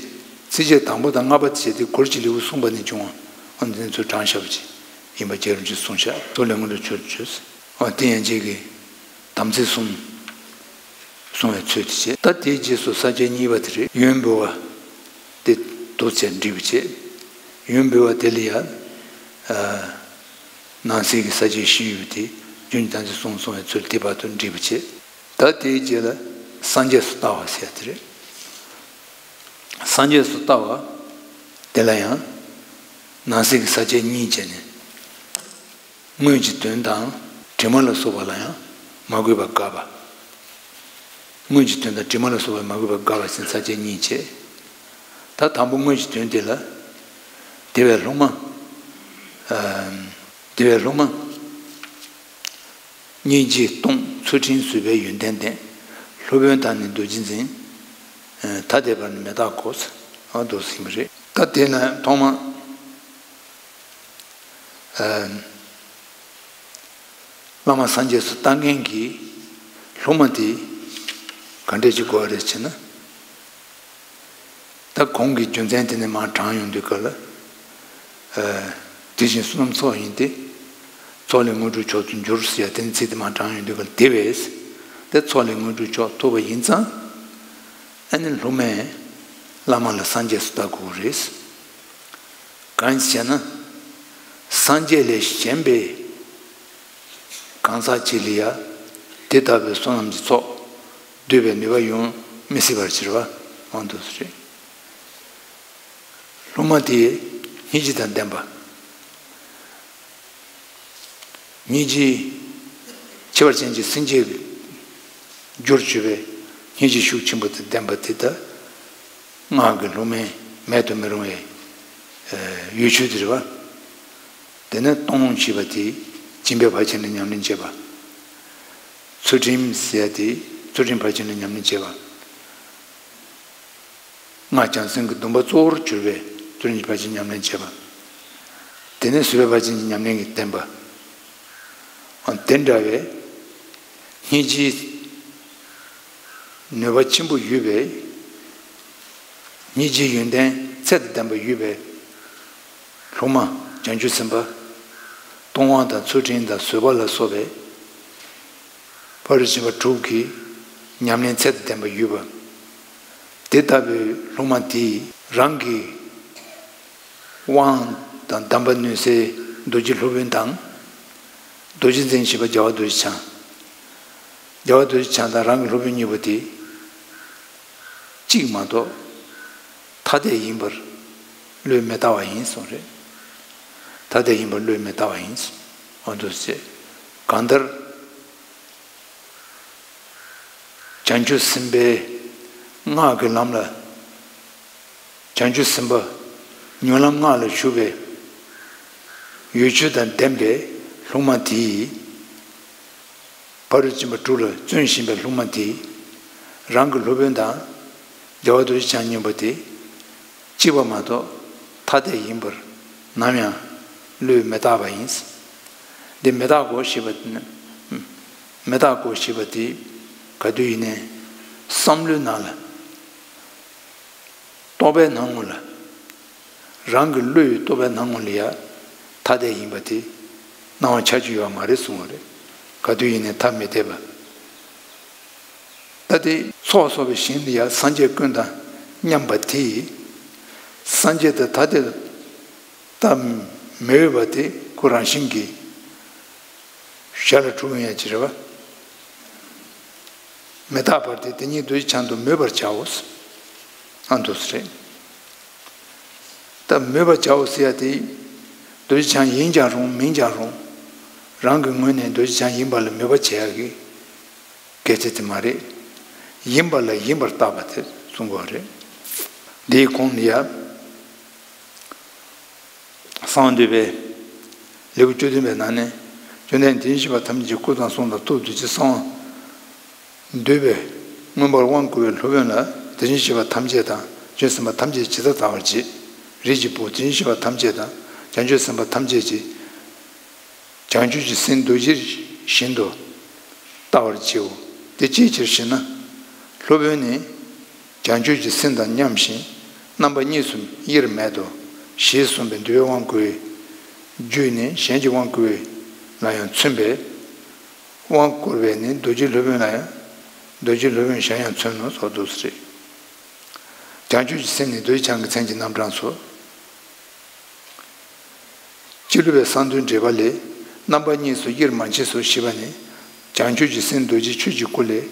ཚིགས་བཅད་དང་པོ་དང་ལྔ་པ་བྱས་ཏེ་གུར་གྱི་ལེའུ་གསུངས་པ་ནས་བྱུང་བ། ཨ་ནི་དེ་ཚོ་དྲངས་བཞག་པ་ཅིག་ཡིན་པ་རྗེ་རིན་པོ་ཆེས་གསུངས་བཞག་ཚོགས་ལས་དངོས་གྲུབ་མཆོག་ཏུ་གྱུར། ཨ་དེ་ཡན་ཆད་ཀྱི་དམ་ཚིག་གསུམ་གསུང་བའི་ཚུལ་དེ་བྱས། ད་དེའི་རྗེས་སུ་ས་བཅད་གཉིས་པ་དེ་རེད། ཡོན་འབུལ་བ་དེ་འདུག་ཚེ་འགྲིག་པ་བྱས། ཡོན་འབུལ་བ་དེ་ལ་ཡང་། ནང་གསེས་ཀྱི་ས་བཅད་བཞི་ཡོད་པ་དེ་རྒྱུན་གྱི་དམ་ཚིག་གསུམ་གསུང་བའི་ཚུལ་དེ་བར་དུ་འགྲིག་པ་བྱས། ད་དེའི་རྗེས་ལ་སངས་རྒྱས་སུ་ལྟ་བ་ཟེར་དེ་རེད། སངས་རྒྱས་སུ་ལྟ་བ་དེ་ལ་ཡང་ནང་གསེས་ཀྱི་ས་བཅད་གཉིས་བྱས་ནས། དངོས་ཀྱི་དོན་དང་དྲི་མ་ལ་སོགས་པ་ལ་ཡང་མ་གུས་པར་དགག་པ། དངོས་ཀྱི་དོན་དང་དྲི་མ་ལ་སོགས་པ་མ་གུས་པར་དགག་པ་ཟེར་ས་བཅད་གཉིས་བྱས། ད་དང་པོ་དངོས་ཀྱི་དོན་དེ་ལ། དེ་བས་སློབ་མ། ཨ་དེ་བས་སློབ་མ། སྙིང་རྗེ་སྟོང་ཚུལ་ཁྲིམས་བཟོད་པའི་ཡོན་ཏན་ལྡན། སློབ་དཔོན་དང་ནི་རྡོ་རྗེ་འཛིན། ཐ་དད་པར་ནི་མི་རྟག་གོ། ཨ་འདུག་ཟིན་པ་རེད། ད་དེ་ནས་ཐོག་མ། ཨ་བླ་མ་སངས་རྒྱས་སུ་ལྟ་མཁན་གྱི་སློབ་མ་དེ་ག་འདྲས་ཅིག་དགོས་རེད་ཟེར་ན། ད་གོང་གི་རྒྱུ་མཚན་དེ་ནས་མར་དྲངས་ཡོང་དུས་སྐབས་ལ། ཨ་དེ་བཞིན་བསོད་ནམས་ཚོགས་ཡིན་ཏེ། ཚོགས་ལས་དངོས་གྲུབ་མཆོག་ཏུ་འགྱུར་ཟེར་ཡ་དེ་ནི་ཚིག་དེ་མར་དྲངས་ཡོང་དུས་སྐབས་ལ་དེ་བས། དེ་ཚོགས་ལས་དངོས་གྲུབ་མཆོག་ཐོབ་པ་ཡིན་ཙང་། ཨ་ནི་སློབ་མས་བླ་མ་ལ་སངས་རྒྱས་སུ་ལྟ་དགོས་རེད། གང་ཞེ་ན། སངས་རྒྱས་ལས་གཞན་པའི་གང་ཟག་ཅིག་ལ་ཡ་དེ་ལྟ་བུའི་བསོད་ནམས་ཀྱི་ཚོགས་བསྡུ་བའི་ནུས་པ་ཡོང་མི་སྲིད་པར་གྱུར་པ་འོང་དུ་རེད། སློབ་མ་དེས་སྙིང་རྗེ་དང་ལྡན་པ། སྙིང་རྗེ། ཁྱད་པར་ཅན་གྱི་སེམས་བསྐྱེད་རྒྱུར་གྱུར་པའི་སྙིང་རྗེ་ཤུགས་ཆེན་པོ་དང་ལྡན་པ་དེ་ལྟ། སྔགས་ཀྱི་སློབ་མའི་མེད་དུ་མི་རུང་བའི་ཡུལ་ཆོས་དེ་རེད་པ། དེ་ནས་སྟོང་ཞེས་པ་དེ་སྦྱིན་པའི་བར་ཆད་ལ་ཉམས་ལེན་བྱེད་པ། ཚུལ་ཁྲིམས་ཟེར་ཡ་དེ་ཚུལ་ཁྲིམས་བར་ཆད་ལ་ཉམས་ལེན་བྱེད་པ། སྔགས་བྱང་སེམས་ཀྱི་སྡོམ་པ་གཙོ་བོར་གྱུར་པའི་ཚུལ་ཁྲིམས་བར་ཆད་ཉམས་ལེན་བྱེད་པ། དེ་ནས་བཟོད་པའི་བར་ཆད་ཀྱི་ཉམས་ལེན་གྱི་བསྟན་པ། དེ་འདྲ་བའི་སྙིང་རྗེའི་ནུས་པ་ཆེན་པོ་ཡོད་པའི། སྙིང་རྗེའི་ཡོན་ཏན་ཚད་དང་ལྡན་པ་ཡོད་པའི་སློབ་མ་བྱང་ཆུབ་སེམས་དཔའ། ལྟུང་བ་དང་ཚུལ་ཁྲིམས་དང་བཟོད་པ་ལ་སོགས་པའི་ཕ་རོལ་ཕྱིན་པ་དྲུག་གི་ཉམས་ལེན་ཚད་དང་ལྡན་པ་ཡོད་པ། དེ་ལྟ་བུའི་སློབ་མ་དེས་རང་གི་དབང་དང་གདམས་པ་ནུས་སའི་རྡོ་རྗེ་སློབ་དཔོན་དང་། རྡོ་རྗེ་འཛིན་ཞེས་པ་རྒྱལ་བ་རྡོ་རྗེ་འཆང་། རྒྱལ་བ་རྡོ་རྗེ་འཆང་དང་རང་གི་སློབ་དཔོན་གཉིས་པོ་དེ་གཅིག་མ་གཏོགས་ཐ་དད་ཡིན་པར་བློས་མི་བཏང་བ་ཡིན་གསུངས་རེད། ཐ་དད་ཡིན་པར་བློས་མི་བཏང་བ་ཡིན། འོ་འདུག་སེ། གང་ལྟར། བྱང་ཆུབ་སེམས་དཔའི་ སྔགས་ཀྱི་ལམ་ལ་བྱང་ཆུབ་སེམས་དཔའ་མྱུར་ལམ་སྔགས་ལ་ཞུགས་པའི་ཡུལ་ཆོས་དང་ལྡན་པའི་སློབ་མ་དེས། ཕ་རོལ་ཕྱིན་པ་དྲུག་ལ་བརྩོན་བཞིན་པའི་སློབ་མ་དེས། རང་གི་སློབ་དཔོན་དང་རྒྱལ་བ་རྡོ་རྗེ་འཆང་སྙིང་པོ་དེ་གཅིག་པ་མ་གཏོགས་ཐ་དད་ཡིན་པར་ནམ་ཡང་བློས་མི་བཏགས་པ་ཡིན། འདི་མི་བཏགས་གོ་ཞེས་པ་ནི། མི་བཏགས་གོ་ཞེས་པ་དེ་ག་དུས་ཡིན་ནའི་བསམ་བློའི་ནང་ལ། རྟོག་པའི་སྣང་ངོ་ལ། རང་གི་བློ་ཡི་རྟོག་པའི་སྣང་ངོ་ལ་ཡང་ཐ་དད་ཡིན་པ་དེ་སྣང་བ་ཆ་རྒྱུས་ཡོད་མ་རེད་གསུངས་པ་རེད། ག་དུས་ཡིན་ནའི་ཐ་མི་དད་པ། ད་དེ་ཚོགས་གསོག་པའི་ཞིང་དུ་ཡང་སངས་རྒྱས་ཀུན་དང་མཉམ་པ་དེ། སངས་རྒྱས་དང་ཐ་དད་ད་མི་འོས་པ་དེ་ཁོ་རང་བཞིན་གྱིས་ཞར་ལ་གྲུབ་ཡོང་ཡ་ཅི་རེད་བ། མི་རྟག་པར་ཐལ། དེ་ཉིད་རྡོ་རྗེ་འཆང་དུ་མོས་པར་བྱའོ། ཨ་འདུག་སེ་རེད། ད་མོས་པར་བྱའོ་ཟེར་ཡ་དེ། རྡོ་རྗེ་འཆང་ཡིན་ཀྱང་རུང་མིན་ཀྱང་རུང་། རང་གི་ངོས་ནས་རྡོ་རྗེ་འཆང་ཡིན་པ་ལ་མོས་པ་བྱེད་ཡ་གི་སྐད་ཆ་དེ་མ་རེད། ཡིན་པ་ལ་ཡིན་པར་བརྟག་པ་དེ་གསུང་དགོས་རེད། འདིའི་གོང་ནས་ཡ། གསང་བ་འདུས་པའི་ལེའུ་བཅུ་བདུན་པའི་ནང་ནས། བཅོམ་ལྡན་འདས་དེ་བཞིན་གཤེགས་པ་ཐམས་ཅད་ཀྱི་སྐུ་དང་གསུང་དང་ཐུགས་རྡོ་རྗེ་གསང་བ་འདུས་པས་མངོན་པར་དབང་བསྐུར་བའི་སློབ་དཔོན་ལ། དེ་བཞིན་གཤེགས་པ་ཐམས་ཅད་དང་བྱང་ཆུབ་སེམས་དཔའ་ཐམས་ཅད་ཇི་ལྟར་བལྟ་བར་བྱེད། རིགས་ཀྱི་བུ། དེ་བཞིན་གཤེགས་པ་ཐམས་ཅད་དང་བྱང་ཆུབ་སེམས་དཔའ་ཐམས་ཅད་ཀྱིས། བྱང་ཆུབ་ཀྱི་སེམས་རྡོ་རྗེ་བཞིན་དུ་བལྟ་བར་བྱའོ། དེ་ཅིའི་ཕྱིར་ཞེ་ན། སློབ་དཔོན་ནི་བྱང་ཆུབ་ཀྱི་སེམས་དང་མཉམ་ཞིང་རྣམ་པ་གཉིས་སུ་དབྱེར་མེད་དོ། ཞེས་གསུངས་པས་འདུལ་བའི་དབང་བསྐུར་བའི་རྒྱུད་ནི་གཞན་གྱི་དབང་བསྐུར་བ་ལ་ཡང་མཚོན་པས། དབང་བསྐུར་བས་ནི་རྡོ་རྗེ་སློབ་དཔོན་ལ་ཡང་རྡོ་རྗེ་སློབ་དཔོན་གཞན་ཡང་མཚོན་ནོ་ཟེར་འདུག་སེ་རེད། བྱང་ཆུབ་ཀྱི་སེམས་ནི་རྡོ་རྗེ་འཆང་གི་མཚན་གྱི་རྣམ་གྲངས་སོ། སྤྱི་བླུགས་པའི་གསང་འདུས་འགྲེལ་པ་ལས། རྣམ་པ་གཉིས་སུ་དབྱེར་མ་མཆིས་སོ་ཞེས་པ་ནི། བྱང་ཆུབ་ཀྱི་སེམས་རྡོ་རྗེ་ཆོས་ཀྱི་སྐུ་ལས་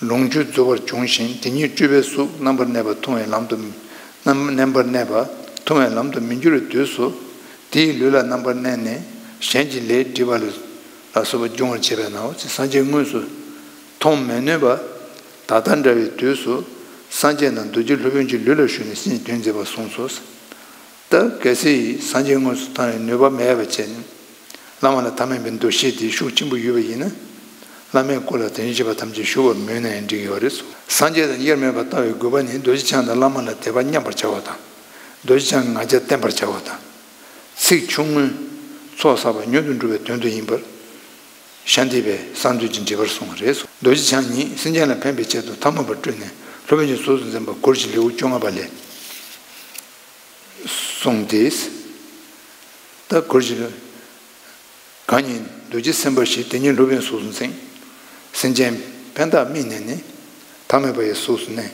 ལོངས་སྤྱོད་རྫོགས་པར་འབྱུང་ཞིང་། དེ་ཉིད་སྤྲུལ་པའི་གཟུགས་རྣམ་པར་གནས་པ་མཐོང་བའི་ལམ་དུ། རྣམ་རྣམ་པར་གནས་པ་མཐོང་བའི་ལམ་དུ་མི་འགྱུར་བའི་དུས་སུ། དེའི་ལུས་ལ་རྣམ་པར་གནས་ནས་གཞན་གྱི་ལས་སྒྲིབ་པ་ལ་ལ་སོགས་པ་སྦྱོང་བར་བྱེད་པས་ནའོ། སངས་རྒྱས་དངོས་སུ་མཐོང་མི་ནུས་པ་ད་ལྟ་འདྲ་བའི་དུས་སུ། སངས་རྒྱས་རྣམས་རྡོ་རྗེ་སློབ་དཔོན་གྱི་ལུས་ལ་ཞུགས་ནས་སེམས་ཀྱི་དོན་མཛད་པར་གསུངས་སོ། ད་གལ་སྲིད་སངས་རྒྱས་དངོས་སུ་མཐོང་བའི་ནུས་པ་མེད་པ་བྱས་ནས། བླ་མ་ལ་ཐ་མལ་པའི་འདུ་ཤེས་དེ་ཤུགས་ཆེན་པོ་ཡོད་པ་ཡིན་ན། བླ་མའི་སྐུ་ལ་དེ་བཞིན་གཤེགས་པ་ཐམས་ཅད་བཞུགས་པར་མོས་ན་ཡང་འགྲིག་གི་ཡོད་རེད་གསུངས། སངས་རྒྱས་དང་དབྱེར་མེད་པར་ལྟ་བའི་དགོས་པ་ནི། རྡོ་རྗེ་འཆང་དང་བླ་མ་ལ་དད་པ་མཉམ་པར་བྱ་བ་དང་། རྡོ་རྗེ་འཆང་གི་ང་རྒྱལ་བརྟན་པར་བྱ་བ་དང་། ཚིག་ཆུང་ངུས་ཚོགས་བསགས་པ་མྱུར་དུ་འགྲུབ་པའི་དོན་དུ་ཡིན་པར། ཤཱནྟི་པའི་གསང་འདུས་ཀྱི་འགྲེལ་པར་གསུངས་པ་རེད་གསུངས། རྡོ་རྗེ་འཆང་ཉིད་སེམས་ཅན་ལ་ཕན་པའི་ཆེད་དུ་ཐ་མལ་པར་སྤྲུལ་ནས་སློབ་དཔོན་གྱི་གཟུགས་སུ་འཛིན་པ་གུ་རུ་ཀྱི་ལེའུ་བཅོ་ལྔ་པ་ལས་གསུངས་ཏེ། ད་གུ་རུ་ཀྱི་ལེའུ། གང་ཉིད་རྡོ་རྗེ་སེམས་དཔའ་ཞེས། དེ་ཉིད་སློབ་དཔོན་གཟུགས་སུ་འཛིན། སེམས་ཅན་ཕན་བཏགས་དམིགས་ནས་ནི། ཐ་མལ་པ་ཡི་གཟུགས་སུ་གནས།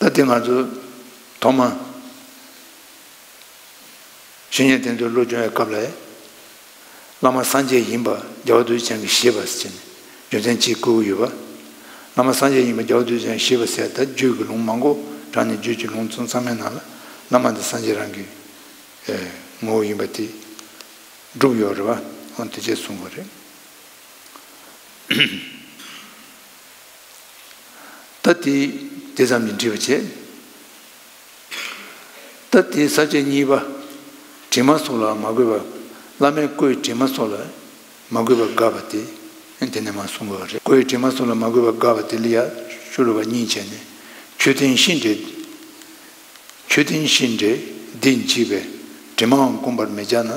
ད་དེ་ང་ཚོ་ཐོག་མ། བཤེས་གཉེན་དེ་ཚོའི་བློ་སྦྱོང་བའི་སྐབས་ལ། བླ་མ་སངས་རྒྱས་ཡིན་པ་རྒྱལ་བ་རྡོ་རྗེ་འཆང་གིས་ཤེས་པ་ཟེར་ནས་རྒྱུ་མཚན་གཅིག་བཀོད་ཀྱི་ཡོད་པ། བླ་མ་སངས་རྒྱས་ཡིན་པ་རྒྱལ་བ་རྡོ་རྗེ་འཆང་གིས་ཤེས་པ་ཟེར། ད་རྒྱུད་ཀྱི་ལུང་མང་པོ་དྲངས་ནས་རྒྱུད་ཀྱི་ལུང་ཚང་མའི་ནང་ལ་བླ་མ་དེ་སངས་རྒྱས་རང་གི་ངོ་བོ་ཡིན་པ་དེ་སྒྲུབ་ཡོད་རེད་བ། འོ་དེ་ཅེས་གསུང་དགོས་རེད། ད་དེ་དེ་ཙམ་གྱིས་འགྲིག་པ་བྱས། ད་དེའི་ས་བཅད་གཉིས་པ། དྲི་མ་སོགས་ལ་མ་གུས་པ། བླ་མའི་སྐུའི་དྲི་མ་སོགས་ལ་མ་གུས་པ་དགག་པ་དེ། དེ་ནས་མར་གསུང་དགོས་པ་རེད། སྐུའི་དྲི་མ་སོགས་ལ་མ་གུས་པ་དགག་པ་དེ་ལ་ཡ་ཤོ་ལོ་ཀ་གཉིས་བྱས་ནས། མཆོད་རྟེན་ཤིང་འབྲས། མཆོད་རྟེན་ཤིང་འབྲས་འདི་འཇིག་པས་དྲི་མའང་བསྒོམ་པར་མི་བྱ་ན།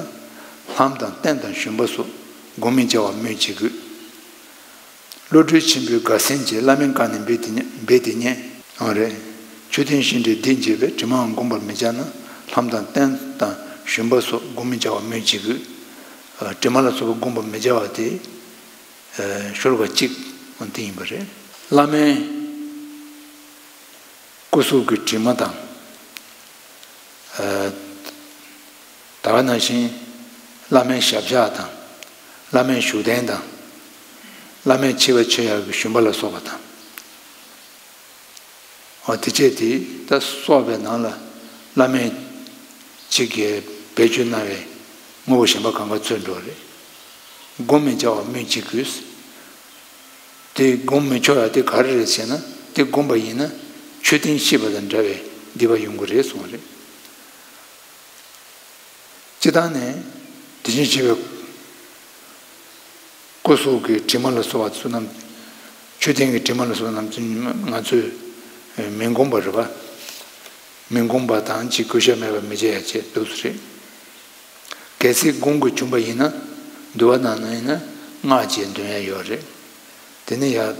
ལྷམ་དང་སྟན་དང་ཞོན་པ་སོགས་བསྒོམ་མི་བྱ་བ་སྨོས་ཅི་དགོས། བློ་གྲོས་ཆེན་པོས་དགའ་སེམས་ཀྱིས་བླ་མའི་བཀའ་ནི་འབད་དེ་ཉན། འབད་དེ་ཉན། འོ་རེད། མཆོད་རྟེན་ཤིང་འབྲས་འདི་འཇིག་པས་དྲི་མའང་བསྒོམ་པར་མི་བྱ་ན། ལྷམ་དང་སྟན་དང་ཞོན་པ་སོགས་བསྒོམ་མི་བྱ་བ་སྨོས་ཅི་དགོས། དྲི་མ་ལ་སོགས་པ་བསྒོམ་པར་མི་བྱ་བ་དེ། ཤོ་ལོ་ཀ་གཅིག་འོ་དེ་ཡིན་པ་རེད། བླ་མའི་སྐུ་གཟུགས་ཀྱི་དྲི་མ་དང་། ད་ག་ནང་བཞིན་བླ་མའི་ཞབས་བཞག་དང་། བླ་མའི་བཞུགས་གདན་དང་། བླ་མས་མཆོད་པ་མཆོད་ཡག་གི་ཞོན་པ་ལ་སོགས་པ་དང་། འོ་དེ་བཅས་དེ་ད་སོགས་པའི་ནང་ལ་བླ་མས་ཅིག་གིས་བེད་སྤྱོད་གནང་བའི་དངོས་པོ་གཞན་པ་གང་ག་ཚུད་འགྲོ་རེད། བསྒོམ་མི་བྱ་བ་སྨོས་ཅི་དགོས། དེ་བསྒོམ་མི་ཆོག་ཡ་དེ་ག་རེ་རེད་ཟེར་ན། དེ་བསྒོམས་པ་ཡིན་ན་མཆོད་རྟེན་བཤིག་པ་དང་འདྲ་བའི་སྡིག་པ་ཡོང་གི་རེད་གསུངས་པ་རེད། སྤྱིར་བཏང་ནས་དེ་བཞིན་གཤེགས་པའི་སྐུ་གཟུགས་ཀྱི་དྲི་མ་ལ་སོགས་པ་ཚོ་རྣམས། མཆོད་རྟེན་གྱི་དྲི་མ་ལ་སོགས་པ་རྣམས་ང་ཚོས་མི་བསྒོམ་པ་རེད་པ། མི་བསྒོམ་པ་དང་ཅིག་གུས་ཞབས་མེད་པར་མི་བྱ་ཡ་བྱེད་འདུག་སེ་རེད། གལ་སྲིད་བསྒོམ་དགོས་བྱུང་པ་ཡིན་ན། འདུལ་བ་ནང་ན་ཡིན་ན་སྔགས་ཀྱིས་འདོན་ཡ་ཡོད་རེད། དེ་ནས་ཡར་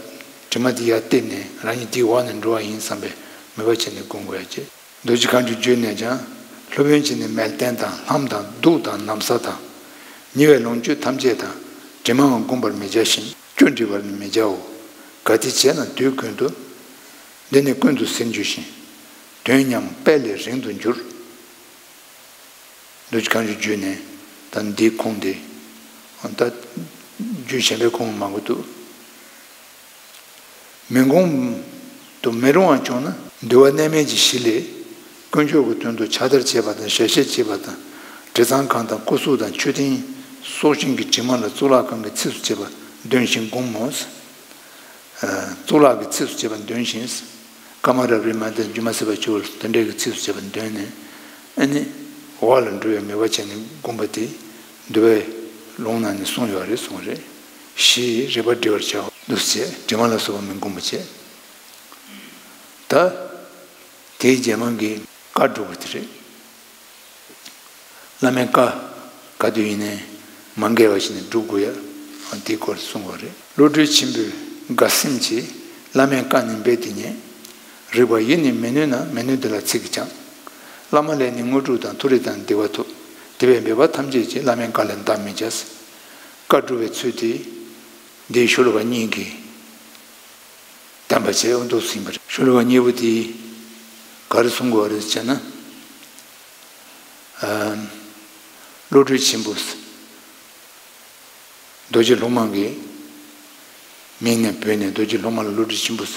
དྲི་མ་དེ་ཡར་བཏེགས་ནས་རང་ཉིད་དེའི་འོག་ནས་འགྲོ་བ་ཡིན་བསམ་པའི་མོས་པ་བྱས་ནས་བསྒོམ་དགོས་ཡ་བྱེད། རྡོ་རྗེ་མཁའ་འགྲོའི་རྒྱུད་ནས་ཀྱང་། སློབ་དཔོན་གྱིས་ནི་མལ་སྟན་དང་ལྷམ་དང་གདུགས་དང་ན་བཟའ་དང་། ཉེ་བའི་ལོངས་སྤྱོད་ཐམས་ཅད་དང་། དྲི་མའང་བསྒོམ་པར་མི་བྱ་ཞིང་། སྐྱོ་འབྲི་བར་ནི་མི་བྱའོ། ག་དེ་བྱས་ན་དུས་ཀུན་ཏུ། འདི་ནི་ཀུན་ཏུ་ཟིན་འགྱུར་ཞིང་། དོན་ཉམས་པས་ལས་རིང་དུ་འགྱུར། རྡོ་རྗེ་མཁའ་འགྲོའི་རྒྱུད་ནས་ད་འདིའི་ཁུངས་དེ། ད་རྒྱུད་གཞན་པའི་ཁུངས་མང་པོ་འདུག་མི་བསྒོམ་དུ་མི་རུང་བ་བྱུང་ན། འདུལ་བ་གནས་མལ་གྱི་གཞི་ལས། དཀོན་མཆོག་གི་དོན་དུ་ཕྱག་དར་བྱེད་པ་དང་ཞལ་བཞེས་བྱེད་པ་དང་། དྲི་གཙང་ཁང་དང་སྐུ་གཟུགས་དང་མཆོད་རྟེན་སྲོག་ཤིང་གི་དྲི་མ་ལ་གཙུག་ལག་ཁང་གི་ཚིགས་སུ་བཅད་པ་འདོན་ཞིང་བསྒོམ་མོ། གཙུག་ལག་གི་ཚིགས་སུ་བཅད་པ་འདོན་ཞིང་། ཀ་མ་ར་བི་མ་དང་སྒྱུ་མ་ཟད་པ་ཆུ་བུར་དེ་འདྲའི་གི་ཚིགས་སུ་བཅད་པ་འདོན་ནས། ཨ་ནི་འོག་ལ་འགྲོ་བའི་མོས་པ་བྱས་ནས་བསྒོམ་པ་དེ་འདུལ་བའི་ལུང་ནང་ནས་གསུངས་ཡོད་རེད་གསུངས་རེད། ཞེས་རེག་པ་བྲི་བར་བྱའོ། འདུག་སེ་བྱས་དྲི་མ་ལ་སོགས་པ་མི་བསྒོམ་པ་བྱས། ད་དེའི་རྗེས་མ་གི་བཀའ་སྒྲུབ་པ་དེ་རེད། བླ་མའི་བཀའ་ག་དུས་ཡིན་ནའི་མ་འགལ་བ་ཞིག་ནས་སྒྲུབ་དགོས་ཡ། དེའི་སྐོར་གསུངས་པ་རེད། བློ་གྲོས་ཆེན་པོས་དགའ་སེམས་ཀྱིས། བླ་མའི་བཀའ་ནི་འབད་དེ་ཉན། རིགས་པ་ཡིས་ནི་མི་ནུས་ན། མི་ནུས་དེ་ལ་ཚིག་གིས་ཀྱང་། བླ་མ་ལས་ནི་དངོས་གྲུབ་དང་། མཐོ་རིས་དང་བདེ་བ་ཐོབ། དེ་བས་འབད་པ་ཐམས་ཅད་ཀྱིས། བླ་མའི་བཀའ་ལས་འདའ་མི་བྱ། བཀའ་སྒྲུབ་པའི་ཚུལ་དེ་འདིའི་ཤོ་ལོ་ཀ་གཉིས་ཀྱིས་བསྟན་པ་བྱས། འོ་འདུག་ཟིན་པ་རེད། ཤོ་ལོ་ཀ་གཉིས་པོ་དེ་ག་རེ་གསུང་དགོས་པ་རེད་ཟེར་ན། ཨ། བློ་གྲོས་ཆེན་པོས། རྡོ་རྗེ་སློབ་མ་གི་མིང་ནས་བོས་ནས་རྡོ་རྗེ་སློབ་མ་ལ་བློ་གྲོས་ཆེན་པོས་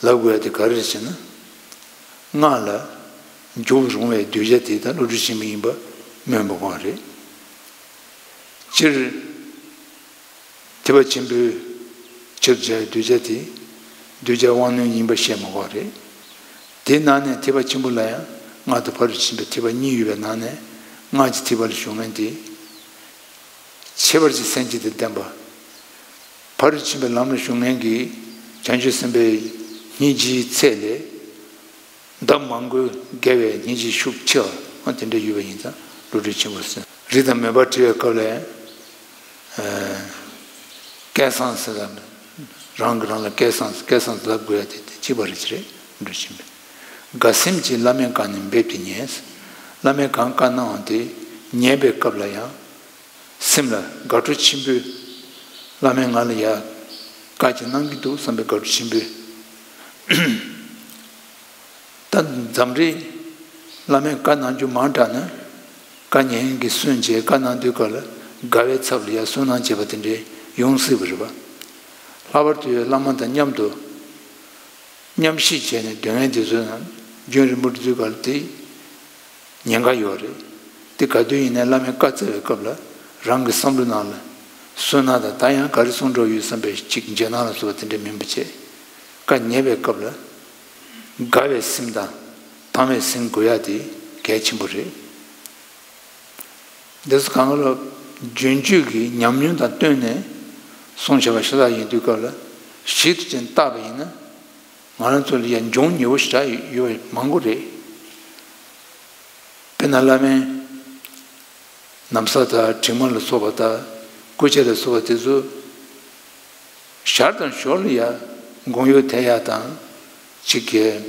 ལབ་དགོས་ཡ་དེ་ག་རེ་རེད་ཟེར་ན། སྔགས་ལ་འཇུག་རུང་བའི་གདུལ་བྱ་དེ་ད་བློ་གྲོས་ཆེན་པོ་ཡིན་པ་སྨོས་པ་གོ་རེད། སྤྱིར། ཐེག་པ་ཆེན་པོའི་ཆེད་དུ་བྱ་བའི་གདུལ་བྱ་དེ། གདུལ་བྱ་དབང་རྣོན་ཡིན་པ་བཤད་མ་དགོས་རེད། དེའི་ནང་ནས་ཐེག་པ་ཆེན་པོ་ལ་ཡང་སྔགས་དང་ཕ་རོལ་ཏུ་ཕྱིན་པའི་ཐེག་པ་གཉིས་ཡོད་པའི་ནང་ནས། སྔགས་ཀྱི་ཐེག་པ་ལ་ཞུགས་མཁན་དེ། ཁྱད་པར་གྱི་སེམས་བསྐྱེད་དེ་བསྟན་པ། ཕ་རོལ་ཏུ་ཕྱིན་པའི་ལམ་ལ་ཞུགས་མཁན་གྱི་བྱང་ཆུབ་སེམས་དཔའི་སྙིང་རྗེའི་ཚད་ལས། ལྡབ་མང་པོས་བརྒལ་བའི་སྙིང་རྗེའི་ཤུགས་ཆེ་བ་དེ་འདྲ་ཡོད་པ་ཡིན་ཙང་བློ་གྲོས་ཆེན་པོ་ཟེར། རིགས་དང་མོས་པ་དྲི་བའི་སྐབས་ལ། ཨ། སྐལ་བཟང་ཟེར་ལ། རང་གིས་རང་ལ་སྐལ་བཟང་སྐལ་བཟང་ལབ་དགོས་ཡ་དེ་དེ་གཅིག་པ་རེད་ཅེས་རེད། བློ་གྲོས་ཆེན་པོས། དགའ་སེམས་ཀྱིས་བླ་མའི་བཀའ་ནི་འབེབས་ཏེ་ཉན། བླ་མས་གང་བཀའ་གནང་བ་དེ་ཉན་པའི་སྐབས་ལ་ཡང་། སེམས་ལ་དགའ་སྤྲོ་ཆེན་པོས། བླ་མས་ང་ལ་ཡ་བཀའ་ཅིག་གནང་གི་འདུག་བསམ་པའི་དགའ་སྤྲོ་ཆེན་པོས། ད་འཛམ་གླིང་བླ་མས་བཀའ་གནང་རྒྱུ་མང་དྲགས་ན། བཀའ་ཉན་མཁན་གྱིས་སུན་བྱས། བཀའ་གནང་དུས་སྐབས་ལ་དགའ་བའི་ཚབ་ལ་ཡ་སུན་སྣང་བྱེད་པ་དེ་འདྲའི་ཡོང་སྲིད་པ་རེད་པ། ལྷག་པར་དུ་བླ་མ་དང་མཉམ་དུ་མཉམ་གཤིབ་བྱས་ནས་སྡོད་མཁན་དེ་ཚོ་ཡང་རྒྱུན་རིང་པོ་འགྲོ་དུས་སྐབས་ལ་དེ། ཉེན་ཁ་ཡོད་རེད། དེ་ག་དུས་ཡིན་ནའི་བླ་མས་བཀའ་སྩལ་བའི་སྐབས་ལ་རང་གི་བསམ་བློ་ནང་ལ་སུན་སྣང་དང་ད་ཡང་ག་རེ་གསུང་འགྲོ་ཡོད་བསམ་པའི་ཅིག་འཇིགས་སྣང་ལ་སོགས་པ་དེ་འདྲ་མིན་པ་བྱས། བཀའ་ཉན་པའི་སྐབས་ལ་དགའ་བའི་སེམས་དང་དྭངས་བའི་སེམས་དགོས་ཡ་དེ་གལ་ཆེན་པོ་རེད། འདི་ཚོ་གང་ག་ལ་རྒྱུན་སྤྱོད་ཀྱི་ཉམས་མྱོང་དང་བསྟུན་ནས་གསུང་བྱ་བ་ཤ་སྟག་ཡིན་དུས་སྐབས་ལ་ཞིབ་ཏུ་ཅིག་བརྟག་པ་ཡིན་ན། ང་རང་ཚོ་ལ་ཡང་འབྱུང་ཉེ་བོ་ཞེ་དྲག་ཡོད་མང་པོ་རེད། དཔེར་ན་བླ་མའི་ན་བཟའ་དང་གྲིབ་མ་ལ་སོགས་པ་དང་སྐུ་ཆས་ལ་སོགས་པ་དེ་ཚོ་ཞར་དང་ཞོར་ལ་ཡང་དགོངས་ཡོད་དེ་ཡག་དང་གཅིག་གིས་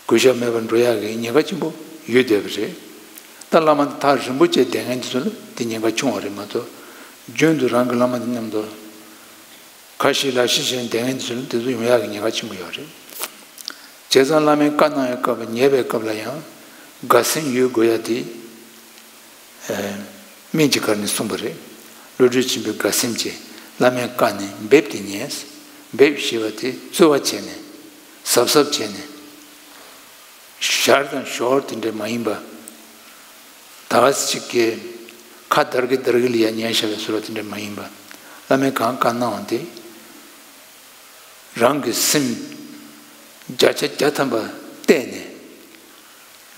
གུས་ཞབས་མེད་པར་འགྲོ་ཡག་གི་ཉེན་ཁ་ཆེན་པོ་ཡོད་བསྡད་པ་རེད། ད་བླ་མ་དང་ཐག་རིང་པོ་བཅད་བསྡད་མཁན་དེ་ཚོ་ལ་དེ་ཉེན་ཁ་ཆུང་བ་རེད་མ་གཏོགས། རྒྱུན་དུ་རང་གི་བླ་མ་དང་མཉམ་དུ། ཁ་ཞིག་ལ་ཞིག་བྱས་བསྡད་མཁན་དེ་ཚོ་ལ་དེ་ཚོ་ཡོང་ཡག་གི་ཉེན་ཁ་ཆེན་པོ་ཡོད་རེད། བྱས་ཙང་བླ་མས་བཀའ་གནང་བའི་སྐབས་ཉན་པའི་སྐབས་ལ་ཡང་དགའ་སེམས་ཡོད་དགོས་ཡ་དེ། ཨ། སྨན་གྱི་སྒར་ནས་གསུངས་པ་རེད། བློ་གྲོས་ཆེན་པོས་དགའ་སེམས་ཀྱིས་བླ་མའི་བཀའ་ནི་འབེབས་ཏེ་ཉན། འབེབས་ཞེས་པ་དེ་རྩོལ་བ་བྱས་ནས་གཟབ་གཟབ་བྱས་ནས། ཞར་དང་ཞོར་དེ་འདྲ་མ་ཡིན་པ། ད་ག་ཅིག་གིས་ཁ་འདར་གི་འདར་གི་ལ་ཡ་ཉན་བཞག་པའི་བཟོ་འདྲ་དེ་འདྲ་མ་ཡིན་པ། བླ་མས་གང་བཀའ་གནང་བ་དེ་རང་གི་སེམས་ བརྒྱ་ཆ་བརྒྱ་ཐམ་པ་བལྟས་ནས་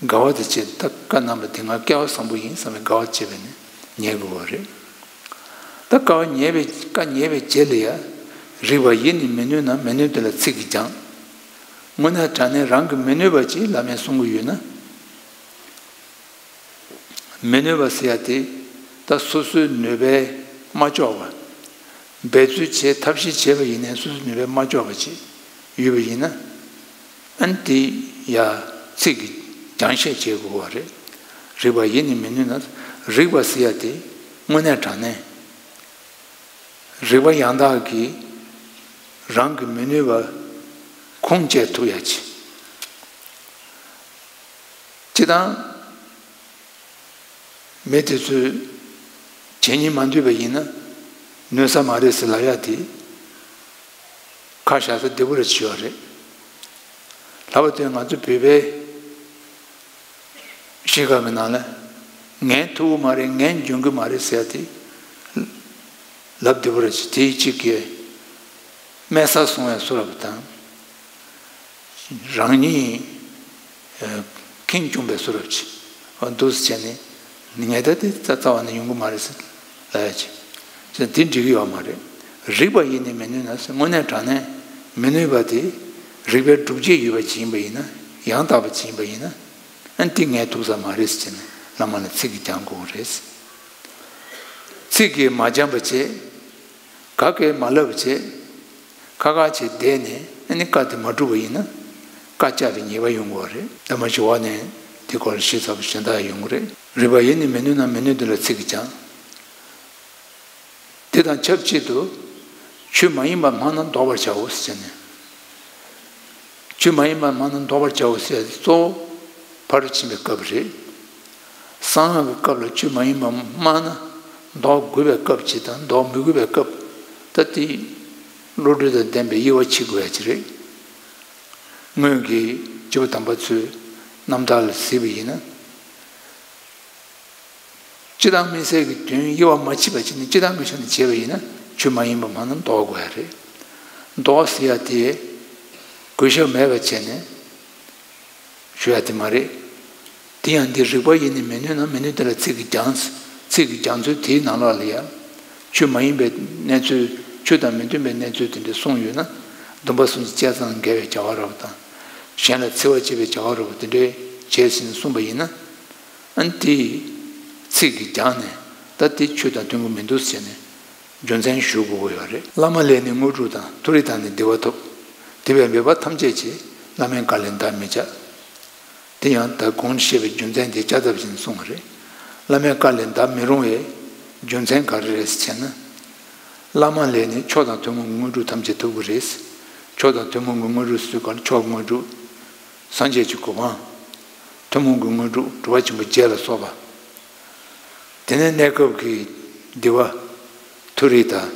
དགའ་བ་དེ་བྱས། ད་བཀའ་གནང་བ་དེ་ང་སྐལ་བ་བཟང་པོ་ཡིན་བསམ་པའི་དགའ་བ་བྱས་པས་ནི་ཉལ་དགོས་པ་རེད། ད་དཀའ་བ་ཉལ་བའི་བཀའ་ཉལ་བའི་རྗེས་ལ་ཡང་རིག་པ་ཡེ་ནས་མི་ནུས་ན་མི་ནུས་དེ་ལ་ཚིག་གིས་སྦྱང་། དངོས་གནས་དྲང་གནས་རང་གིས་མི་ནུས་པ་ཅིག་བླ་མས་གསུང་གི་ཡོད་ན། མི་ནུས་པ་ཟེར་ཡ་དེ་ད་སོ་སོའི་ནུས་པས་མ་ལྕོགས་པ། འབད་རྩོལ་བྱས་ཐབས་ཤེས་བྱས་པ་ཡིན་ནའི་སོ་སོའི་ནུས་པས་མ་ལྕོགས་པ་ཅིག་ཡོད་པ་ཡིན་ན། ཨ་ནི་དེ་ཡ་ཚིག་གིས་སྦྱང་བཤད་བྱེད་དགོས་པ་རེད། རིག་པ་ཡེ་ནས་མི་ནུས་ན། རིག་པ་ཟེར་ཡ་དེ་དངོས་གནས་དྲང་གནས། རིག་པ་ཡང་དག་གིས་རང་གི་མི་ནུས་པ་ཁུངས་སྐྱེལ་ཐུབ་ཡ་ཆེ། སྤྱིར་བཏང་མི་དེ་ཚོས་བྱེད་སྙིང་མ་འདོད་པ་ཡིན་ན་ནུས་ས་མ་རེད་ཟེར་ལབ་ཡ་དེ་ཁ་བཞག་ས་བདེ་པོ་རེ་བྱེད་ཡོད་རེད། ལྷག་པར་དུ་ང་ཚོ་བོད་པའི་གཤིས་ཀ་གི་ནང་ལ་ངས་ཐུབ་ཀྱི་མ་རེད། ངས་འཇོན་གྱི་མ་རེད་ཟེར་ཡ་དེ་ལབ་བདེ་པོ་རེ་བྱེད། དེའི་གཅིག་གིས་དམན་ས་སོང་བའི་བཟོ་འདྲ་པོ་དང་། རང་ཉིད་ཁེངས་སྐྱུང་བའི་བཟོ་འདྲ་པོ་ཅིག་འདུག་སེ་བྱས་ནས་ངས་ད་དེ་རྩ་རྩ་བ་ནས་ཡོང་གི་མ་རེད་ཟེར་ལབ་ཡ་ཅིག་བྱས་ན་དེ་འགྲིག་གི་ཡོད་མ་རེད། རིག་པ་ཡེ་ནས་མི་ནུས་ན་ཟེར། དངོས་གནས་དྲང་གནས་མི་ནུས་པ་དེ་རིག་པའི་སྒྲུབ་བྱེད་ཡོད་པ་ཅིག་ཡིན་པ་ཡིན་ན། ཡང་དག་པ་ཅིག་ཡིན་པ་ཡིན་ན། ཨ་ནི་དེ་ངས་ཐུབ་ས་མ་རེད་ཟེར་ནས་བླ་མ་ལ་ཚིག་གིས་སྦྱང་དགོས་རེད། ཚིག་གིས་མ་སྦྱངས་པ་བྱས། ག་གེ་མ་ལབ་བྱས། ཁ་ཁ་བྱས་བསྡད་ནས་ཨ་ནི་བཀའ་དེ་མ་གྲུབ་པ་ཡིན་ན། བཀའ་བཅག་པའི་ཉེས་པ་ཡོང་གི་རེད། ད་མ་གཞི་འོག་ནས་དེ་སྐོར་ཞིབ་ཚགས་པོ་གཞན་དག་ཡོང་གི་རེད། རིག་པ་ཡེ་ནས་མི་ནུས་ན་མི་ནུས་དེ་ལ་ཚིག་གིས་སྦྱང་། དེ་དང་ཆབས་ཅིག་ཏུ་ཆོས་མ་ཡིན་པ་སྨྲ་ན་བཟློག་པར་བྱའོ་ཟེར་ནས། ཆོས་མ་ཡིན་པ་སྨྲ་ན་བཟློག་པར་བྱའོ་ཟེར་ཡ་དེ་གཙོ་བོ་ཕར་ཕྱིན་པའི་སྐབས་རེད། གསང་སྔགས་ཀྱི་སྐབས་ལ་ཆོས་མ་ཡིན་པ་སྨྲ་ན་བཟློག་དགོས་པའི་སྐབས་ཅིག་དང་བཟློག་མི་དགོས་པའི་སྐབས། ད་དེ་བློ་གྲོས་དང་ལྡན་པའི་དབྱེ་བ་ཕྱེ་དགོས་ཡ་ཅིག་རེད། སྔོན་གྱི་སྐྱེས་བུ་དམ་པ་ཚོའི་རྣམ་ཐར་ལ་གཟིགས་པ་ཡིན་ན། སྤྱིར་བཏང་དམིགས་བསལ་གྱི་དོན་དབྱེ་བ་མ་ཕྱེ་བ་བྱས་ནས་སྤྱིར་བཏང་གི་ཆ་ནས་བྱས་པ་ཡིན་ན་ཆོས་མ་ཡིན་པ་སྨྲ་ན་བཟློག་དགོས་ཡ་རེད། བཟློག་ཟེར་ཡ་དེ་གུས་ཞབས་མེད་པ་བྱས་ནས་ཞུ་ཡ་དེ་མ་རེད། དེ་ཡང་འདི་རིག་པ་ཡེ་ནས་མི་ནུས་ན་མི་ནུས་དེ་ལ་ཚིག་གིས་སྦྱང་། ཚིག་གིས་སྦྱང་ཚུལ་དེའི་ནང་ལོགས་ལ་ཡང་ཆོས་མ་ཡིན་པའི་གནས་ཚུལ། ཆོས་དང་མི་མཐུན་པའི་གནས་ཚུལ་དེ་འདྲ་གསུངས་ཡོད་ན། སྡོམ་པ་སུམ་ཅུ་བཅས་ཙམ་འགལ་བའི་བྱ་བ་འདྲ་པོ་དང་། གཞན་ལ་འཚེ་བ་བྱེད་པའི་བྱ་བ་འདྲ་པོ་དེ་འདྲའི་བྱས་ཟིན་གསུངས་པ་ཡིན་ན། ཨ་ནི་དེ་ཚིག་གིས་སྦྱངས་ནས་ད་དེ་ཆོས་དང་མཐུན་གྱི་མི་འདུག་ཟེར་ནས་རྒྱུ་མཚན་ཞུ་དགོས་ཀྱི་ཡོད་རེད། བླ་མ་ལས་ནི་དངོས་གྲུབ་དང་། མཐོ་རིས་དང་ནི་བདེ་བ་ཐོབ། དེ་བས་འབད་པ་ཐམས་ཅད་ཀྱིས། བླ་མའི་བཀའ་ལས་འདའ་མི་བྱ། དེ་ཡང་ད་གོང་བཤད་པའི་རྒྱུ་མཚན་དེ་ལྕགས་ཐབ་བཞིན་གསུངས་པ་རེད། བླ་མའི་བཀའ་ལས་འདའ་མི་རུང་བའི་རྒྱུ་མཚན་ག་རེ་རེད་ཟེར་ན། བླ་མ་ལས་ནི་མཆོག་དང་ཐུན་མོང་གི་དངོས་གྲུབ་ཐམས་ཅད་ཐོབ་ཀྱི་རེད། མཆོག་དང་ཐུན་མོང་གི་དངོས་གྲུབ་ཟེར་སྐབས་ལ་མཆོག་དངོས་གྲུབ། སངས་རྒྱས་ཀྱི་གོ་འཕང་། ཐུན་མོང་གི་དངོས་གྲུབ་གྲུབ་པ་ཆེན་པོ་བརྒྱད་ལ་སོགས་པ། དེ་ནས་གནས་སྐབས་ཀྱི་བདེ་བ། མཐོ་རིས་དང་།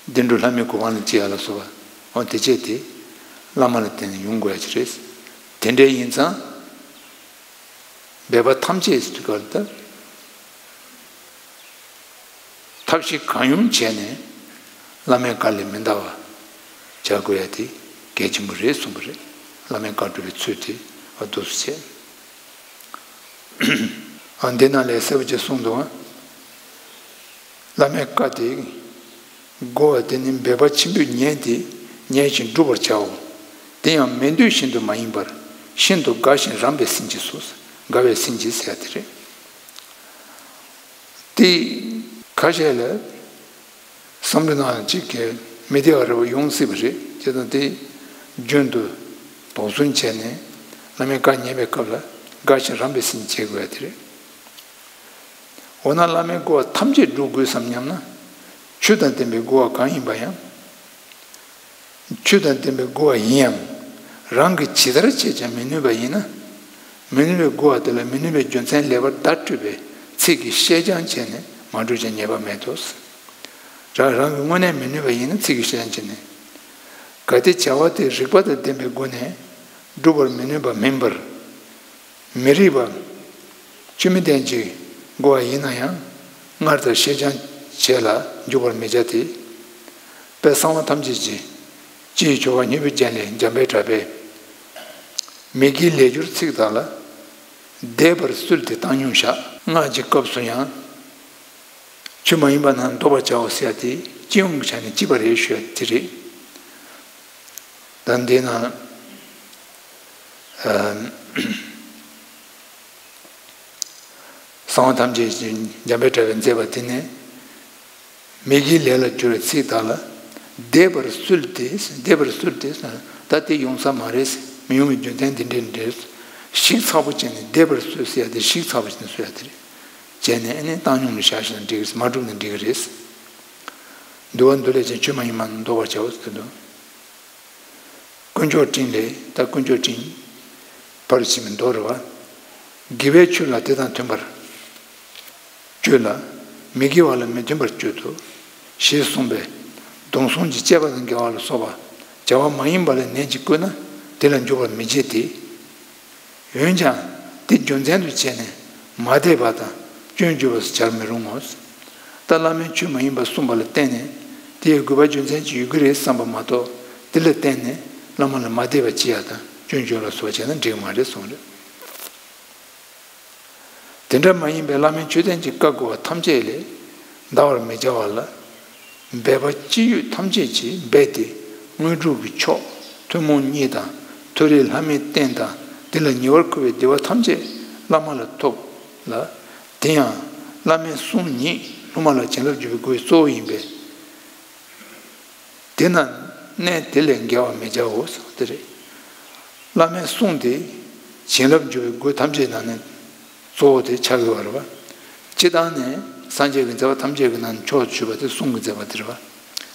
བདེ་འགྲོ་ལྷ་མིའི་གོ་འཕང་ལ་སྐྱེ་ཡ་ལ་སོགས་པ། འོ་དེ་བྱས་ཏེ་བླ་མ་ལ་བརྟེན་ནས་ཡོང་དགོས་ཡ་ཅིག་རེད། དེ་འདྲ་ཡིན་ཙང་། འབད་པ་ཐམས་ཅད་ཟེར་དུས་སྐབས་ལ་ད། ཐབས་ཤེས་གང་ཡོང་བྱས་ནས་བླ་མའི་བཀའ་ལས་མི་འདའ་བ་བྱ་དགོས་ཡ་དེ་གལ་ཆེན་པོ་རེད་གསུངས་པ་རེད། བླ་མའི་བཀའ་སྒྲུབ་པའི་ཚུལ་དེ་འོ་འདུག་སེ་བྱས། ཨ་འདི་ནང་ལས་གསལ་པོ་ཅིག་གསུངས་འདུག་ཨ། བླ་མའི་བཀའ་དེ་གོ་བ་དེ་ནི་འབད་པ་ཆེན་པོས་ཉན་ཏེ་ཉན་ཞིང་བསྒྲུབ་པར་བྱའོ། དེ་ཡང་མི་འདོད་བཞིན་དུ་མ་ཡིན་པར་ཤིན་ཏུ་དགའ་ཞིང་རངས་པའི་སེམས་ཀྱིས་སོ། དགའ་བའི་སེམས་ཀྱིས་ཟེར་ཡ་དེ་རེད། དེ་ཁ་ཤས་ལ་བསམ་བློ་ནང་གཅིག་གི་མི་བདེ་བ་རེ་བ་ཡོང་སྲིད་པ་རེད། བྱས་ཙང་དེ་རྒྱུན་དུ་དོགས་ཟོན་བྱས་ནས་བླ་མའི་བཀའ་ཉན་པའི་སྐབས་ལ་དགའ་ཞིང་རངས་པའི་སེམས་བྱེད་དགོས་ཡ་དེ་རེད། འོ་ན་བླ་མའི་བསྒོ་བ་ཐམས་ཅད་སྒྲུབ་དགོས་སམ་སྙམ་ན། ཆོས་དང་ལྡན་པའི་བསྒོ་བ་གང་ཡིན་པ་ཡང་། ཆོས་དང་ལྡན་པའི་བསྒོ་བ་ཡིན་ཡང་། རང་གིས་ཇི་ལྟར་བྱས་ཀྱང་མི་ནུས་པ་ཡིན་ན། མི་ནུས་པའི་བསྒོ་བ་དེ་ལ་མི་ནུས་པའི་རྒྱུ་མཚན་ལེགས་པར་བརྡ་སྤྲོད་པའི་ཚིག་གིས་བཤད་སྦྱང་བྱས་ནས་མ་བསྒྲུབས་ཀྱང་ཉེས་པ་མེད་དོ། རང་རང་གིས་དངོས་གནས་མི་ནུས་པ་ཡིན་ན་ཚིག་གིས་བཤད་སྦྱང་བྱས་ནས། གལ་ཏེ་བྱ་བ་དེ་རིགས་པ་དང་ལྡན་པའི་སྒོ་ནས་སྒྲུབ་པར་མི་ནུས་པ་མིན་པར། མི་རིགས་པ། ཆོས་མི་ལྡན་གྱི་བསྒོ་བ་ཡིན་ན་ཡང་སྔར་ལྟར་བཤད་སྦྱང་བྱས་ལ་འཇུག་པར་མི་བྱ་སྟེ། དཔལ་གསང་བ་ཐམས་ཅད་ཀྱི་ སྤྱིའི་ཆོ་ག་སྙིང་པོའི་རྒྱན་ལས། འཇམ་དཔལ་གྲགས་པས། མི་དགེའི་ལས་སྦྱོར་ཚིག་དག་ལ། འདས་པར་སྲོལ་ཏེ་བཏང་སྙོམས་བཞག། སྔགས་ཀྱི་སྐབས་སུ་ཡང་། ཆོས་མ་ཡིན་པ་རྣམས་བཟློག་པར་བྱའོ་ཟེར་ཡ་དེ་སྤྱི་ཡོངས་ཀྱི་ཆ་ནས་གཅིག་པ་རེད་ཞུ་ཡ་དེ་རེད། ད་འདི་ན། ཨ། གསང་བ་ཐམས་ཅད་ཀྱི་འཇམ་དཔལ་གྲགས་པས་མཛད་པ་དེ་ནི། མི་དགེའི་ལས་ལ་སྦྱོར་བའི་ཚིག་དག་ལ། འདས་པར་སྲོལ་ཏེ། འདས་པར་སྲོལ་ཏེ། ད་དེ་ཡོང་ས་མ་རེད། མི་ཡོང་བའི་རྒྱུ་མཚན་འདི་འདྲ་འདྲ། ཞིབ་ཚགས་པོ་བྱས་ནས་འདས་པར་སྲོལ་ཟེར་ཡ་དེ་ཞིབ་ཚགས་པོ་བྱས་ནས་སྲོལ་ཡ་དེ་རེད། བྱས་ནས་ཨ་ནི་བཏང་སྙོམས་ལ་བཞག་ཤེས་ན་འགྲིག་གི་རེད། མ་གྲུབ་ན་འགྲིག་གི་རེད། འདུལ་བ་འདུལ་ལས་ཀྱང་ཆོས་མ་ཡིན་པ་རྣམས་བཟློག་པར་བྱའོ་ཟེར་དུས། དཀོན་མཆོག་སྤྲིན་ལས། ད་དཀོན་མཆོག་སྤྲིན། ཕར་ཕྱིན་པའི་མདོ་རེད་བ། དགེ་བའི་ཆོས་ལ་དེ་དང་མཐུན་པར་སྤྱོད་ལ། མི་དགེ་བ་ལ་མི་མཐུན་པར་སྤྱོད་དོ། ཞེས་གསུངས་པས། སྡོམ་བཟུང་གི་བཅས་པ་དང་འགལ་བ་ལ་སོགས་པ་བྱ་བ་མ་ཡིན་པ་ལ་ནན་གྱིས་བསྐུལ་ན་དེ་ལ་འཇུག་པར་མི་བྱེད་དེ། འོན་ཀྱང་དེ་རྒྱུ་མཚན་དུ་བྱས་ནས་མ་དད་པ་དང་སྐྱོན་བརྗོད་པ་སོགས་བྱར་མི་རུང་ངོ་། ད་བླ་མས་ཆོས་མ་ཡིན་པ་གསུངས་པ་ལ་བརྟེན་ནས་དེ་ཡི་དགོས་པ་རྒྱུ་མཚན་ཅིག་ཡོད་ཀྱི་རེད་བསམ་པ་མ་གཏོགས། དེ་ལ་བརྟེན་ནས་བླ་མ་ལ་མ་དད་པ་བྱེད་ཡ་དང་སྐྱོན་བརྗོད་ལ་སོགས་བྱས་ན་འགྲིག་མ་རེད་གསུངས་རེད། དེ་འདྲ་མ་ཡིན་པའི་བླ་མའི་མཆོད་རྟེན་གྱི་བཀའ་བསྒོ་བ་ཐམས་ཅད་ལས་འདའ་བར་མི་བྱ་བ་ལ། འབད་པ་ཅི་ཡོད་ཐམས་ཅད་ཀྱིས་འབད་དེ་དངོས་གྲུབ་ཀྱི་མཆོག་ཐུན་མོང་གཉིས་དང་མཐོ་རིས་ལྷ་མིའི་རྟེན་དང་དེ་ལ་ཉེ་བར་མཁོ་བའི་བདེ་བ་ཐམས་ཅད་བླ་མ་ལ་ཐོབ་ལ། དེ་ཡང་བླ་མའི་གསུང་ཉིད་སློབ་མ་ལ་བྱིན་རླབས་འཇུག་པའི་སྒོའི་གཙོ་བོ་ཡིན་པས། དེས་ན་གནས་དེ་ལས་འགལ་བར་མི་བྱའོ་ཟེར་བ་དེ་རེད། བླ་མའི་གསུང་དེ་བྱིན་རླབས་འཇུག་པའི་སྒོ་ཐམས་ཅད་ནང་ནས་གཙོ་བོ་དེ་ཆགས་ཡོད་པ་རེད་བ། སྤྱིར་བཏང་ནས་སངས་རྒྱས་ཀྱི་མཛད་པ་ཐམས་ཅད་ཀྱི་ནང་ནས་མཆོག་ཏུ་གྱུར་པ་དེ་གསུང་གི་མཛད་པ་དེ་རེད་བ།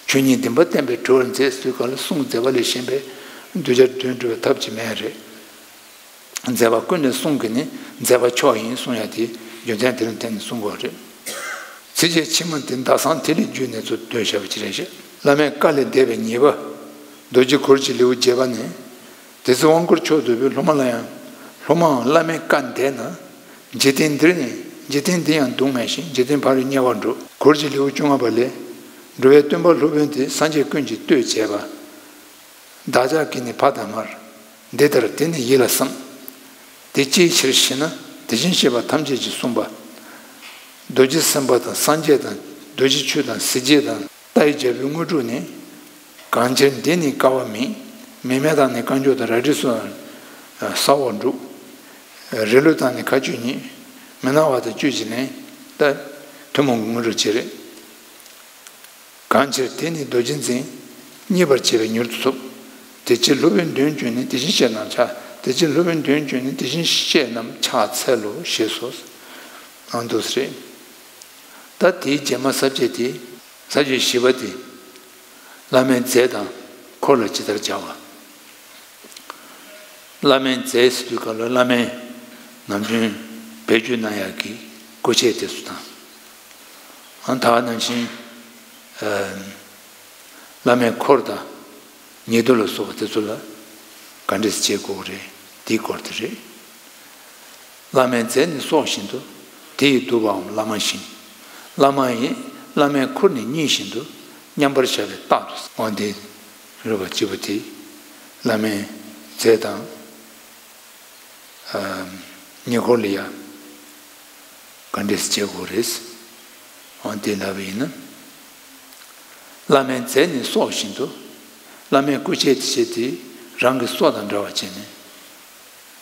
ཆོས་ཉིད་བདེན་པ་བསྟན་པས་གྲོལ་བར་མཛད་ཟེར་དུས་སྐབས་ལ་གསུང་མཛད་པ་ལས་གཞན་པའི་གདུལ་བྱ་དོན་གྲུབ་པའི་ཐབས་ཀྱིས་མེད་རེད། མཛད་པ་ཀུན་ནས་གསུང་གི་ནི་མཛད་པ་མཆོག་ཡིན་གསུང་ཡ་དེ་རྒྱུ་མཚན་དེ་ལ་བརྟེན་ནས་གསུང་དགོས་རེད། ཚིགས་བཅད་ཕྱི་མ་དེ་ཟླ་གསང་ཐིག་ལེ་བརྒྱུད་ནས་ཚུར་འདོན་བྱ་བ་ཅི་རེད་ཞེས། བླ་མའི་བཀའ་ལས་འདས་པའི་ཉེས་པ། རྡོ་རྗེ་གུར་གྱི་ལེའུ་བརྒྱད་པ་ནས། དེ་ཚེ་དབང་བསྐུར་མཆོག་ཏུ་འབུལ་སློབ་མ་ལ་ཡང་། སློབ་མའང་བླ་མའི་བཀའ་འདས་ན། འཇིག་རྟེན་འདིར་ནི་འཇིག་རྟེན་འདི་ཡང་སྡུག་བསྔལ་ཞིང་འཇིག་རྟེན་ཕ་རོལ་དམྱལ་བར་འགྲོ། གུར་གྱི་ལེའུ་བཅོ་ལྔ་པ་ལས། འགྲོ་བའི་སྟོན་པ་སློབ་དཔོན་དེ་སངས་རྒྱས་ཀུན་གྱིས་བསྟོད་བྱས་པ། བདག་ཅག་གིས་ནི་ཕ་དང་མར། འདི་ལྟར་དེ་ནི་ཡིད་ལ་བསམ། དེ་ཅིའི་ཕྱིར་ཞེ་ན། དེ་བཞིན་གཤེགས་པ་ཐམས་ཅད་ཀྱིས་གསུངས་པ། རྡོ་རྗེ་སེམས་དཔའ་དང་སངས་རྒྱས་དང་རྡོ་རྗེ་ཆོས་དང་གཟི་བརྗིད་དང་ལྟ་བའི་རྒྱལ་པོའི་དངོས་གྲུབ་ནི། གང་ཕྱིར་འདི་ནི་དཀའ་བ་མེད། མི་མེད་དང་ནི་རྐང་མགྱོགས་དང་རལ་གྲི་སོགས་ས་འོག་འགྲུབ། རི་ལུ་དང་ནི་མཁའ་སྤྱོད་ཉིད། མི་སྣང་བ་དང་བཅུད་ཀྱི་ལན། ད་ཐུན་མོང་གི་དངོས་གྲུབ་ཅིག་རེད། གང་ཕྱིར་དེ་ནི་རྡོ་རྗེ་འཛིན། མཉེས་པར་བྱས་པས་མྱུར་དུ་ཐོབ། དེ་ཕྱིར་སློབ་དཔོན་དོན་བཅུ་ནི་དེ་བཞིན་གཤེགས་རྣམས་ཕྱག་དེ་ཕྱིར་སློབ་དཔོན་དོན་བཅུ་ནི་དེ་བཞིན་གཤེགས་རྣམས་ཕྱག་འཚལ་ལོ་ཞེས་སོ། ཨང་དུ་རེད། ད་དེའི་རྗེས་མ་ས་བཅད་དེ། ས་བཅད་བཞི་པ་དེ། བླ་མའི་རྫས་དང་འཁོར་ལ་ཇི་ལྟར་སྦྱར་བ། བླ་མའི་རྫས་ཟེར་དུས་སྐབས་ལ་བླ་མས་ནམ་རྒྱུན་བེད་སྤྱོད་གནང་ཡག་གི་སྐུ་ཆས་དེ་ཚོ་དང་། ཨ་ད་ག་ནང་བཞིན། ཨ། བླ་མའི་འཁོར་དང་ཉེ་དུ་ལ་སོགས་པ་དེ་ཚོ་ལ་ག་འདྲས་བྱེད་དགོས་རེད། དེའི་སྐོར་དེ་རེད། བླ་མའི་རྫས་ནི་སྲོག་བཞིན་དུ། དེ་ཡིས་བསྡུ་བའམ་བླ་མ་བཞིན། བླ་མ་ཡི་བླ་མའི་ཁུར་ནི་གཉིས་བཞིན་དུ། མཉམ་པར་བཞག་པས་རྟག་ཏུ་འོང་སྟེ། རུ་བ་སྤྱི་བོ་དེ། བླ་མའི་རྫས་དང་། ཉེ་འཁོར་ལ་ཡ། ག་འདྲས་བྱེད་དགོས་རེད། འོང་དེ་ལབ་པ་ཡིན་ན། བླ་མའི་རྫས་ནི་སྲོག་བཞིན་དུ། བླ་མའི་སྐུ་ཆས་དེ་བྱས་ཏེ་རང་གི་སྲོག་དང་འདྲ་བ་བྱས་ནས།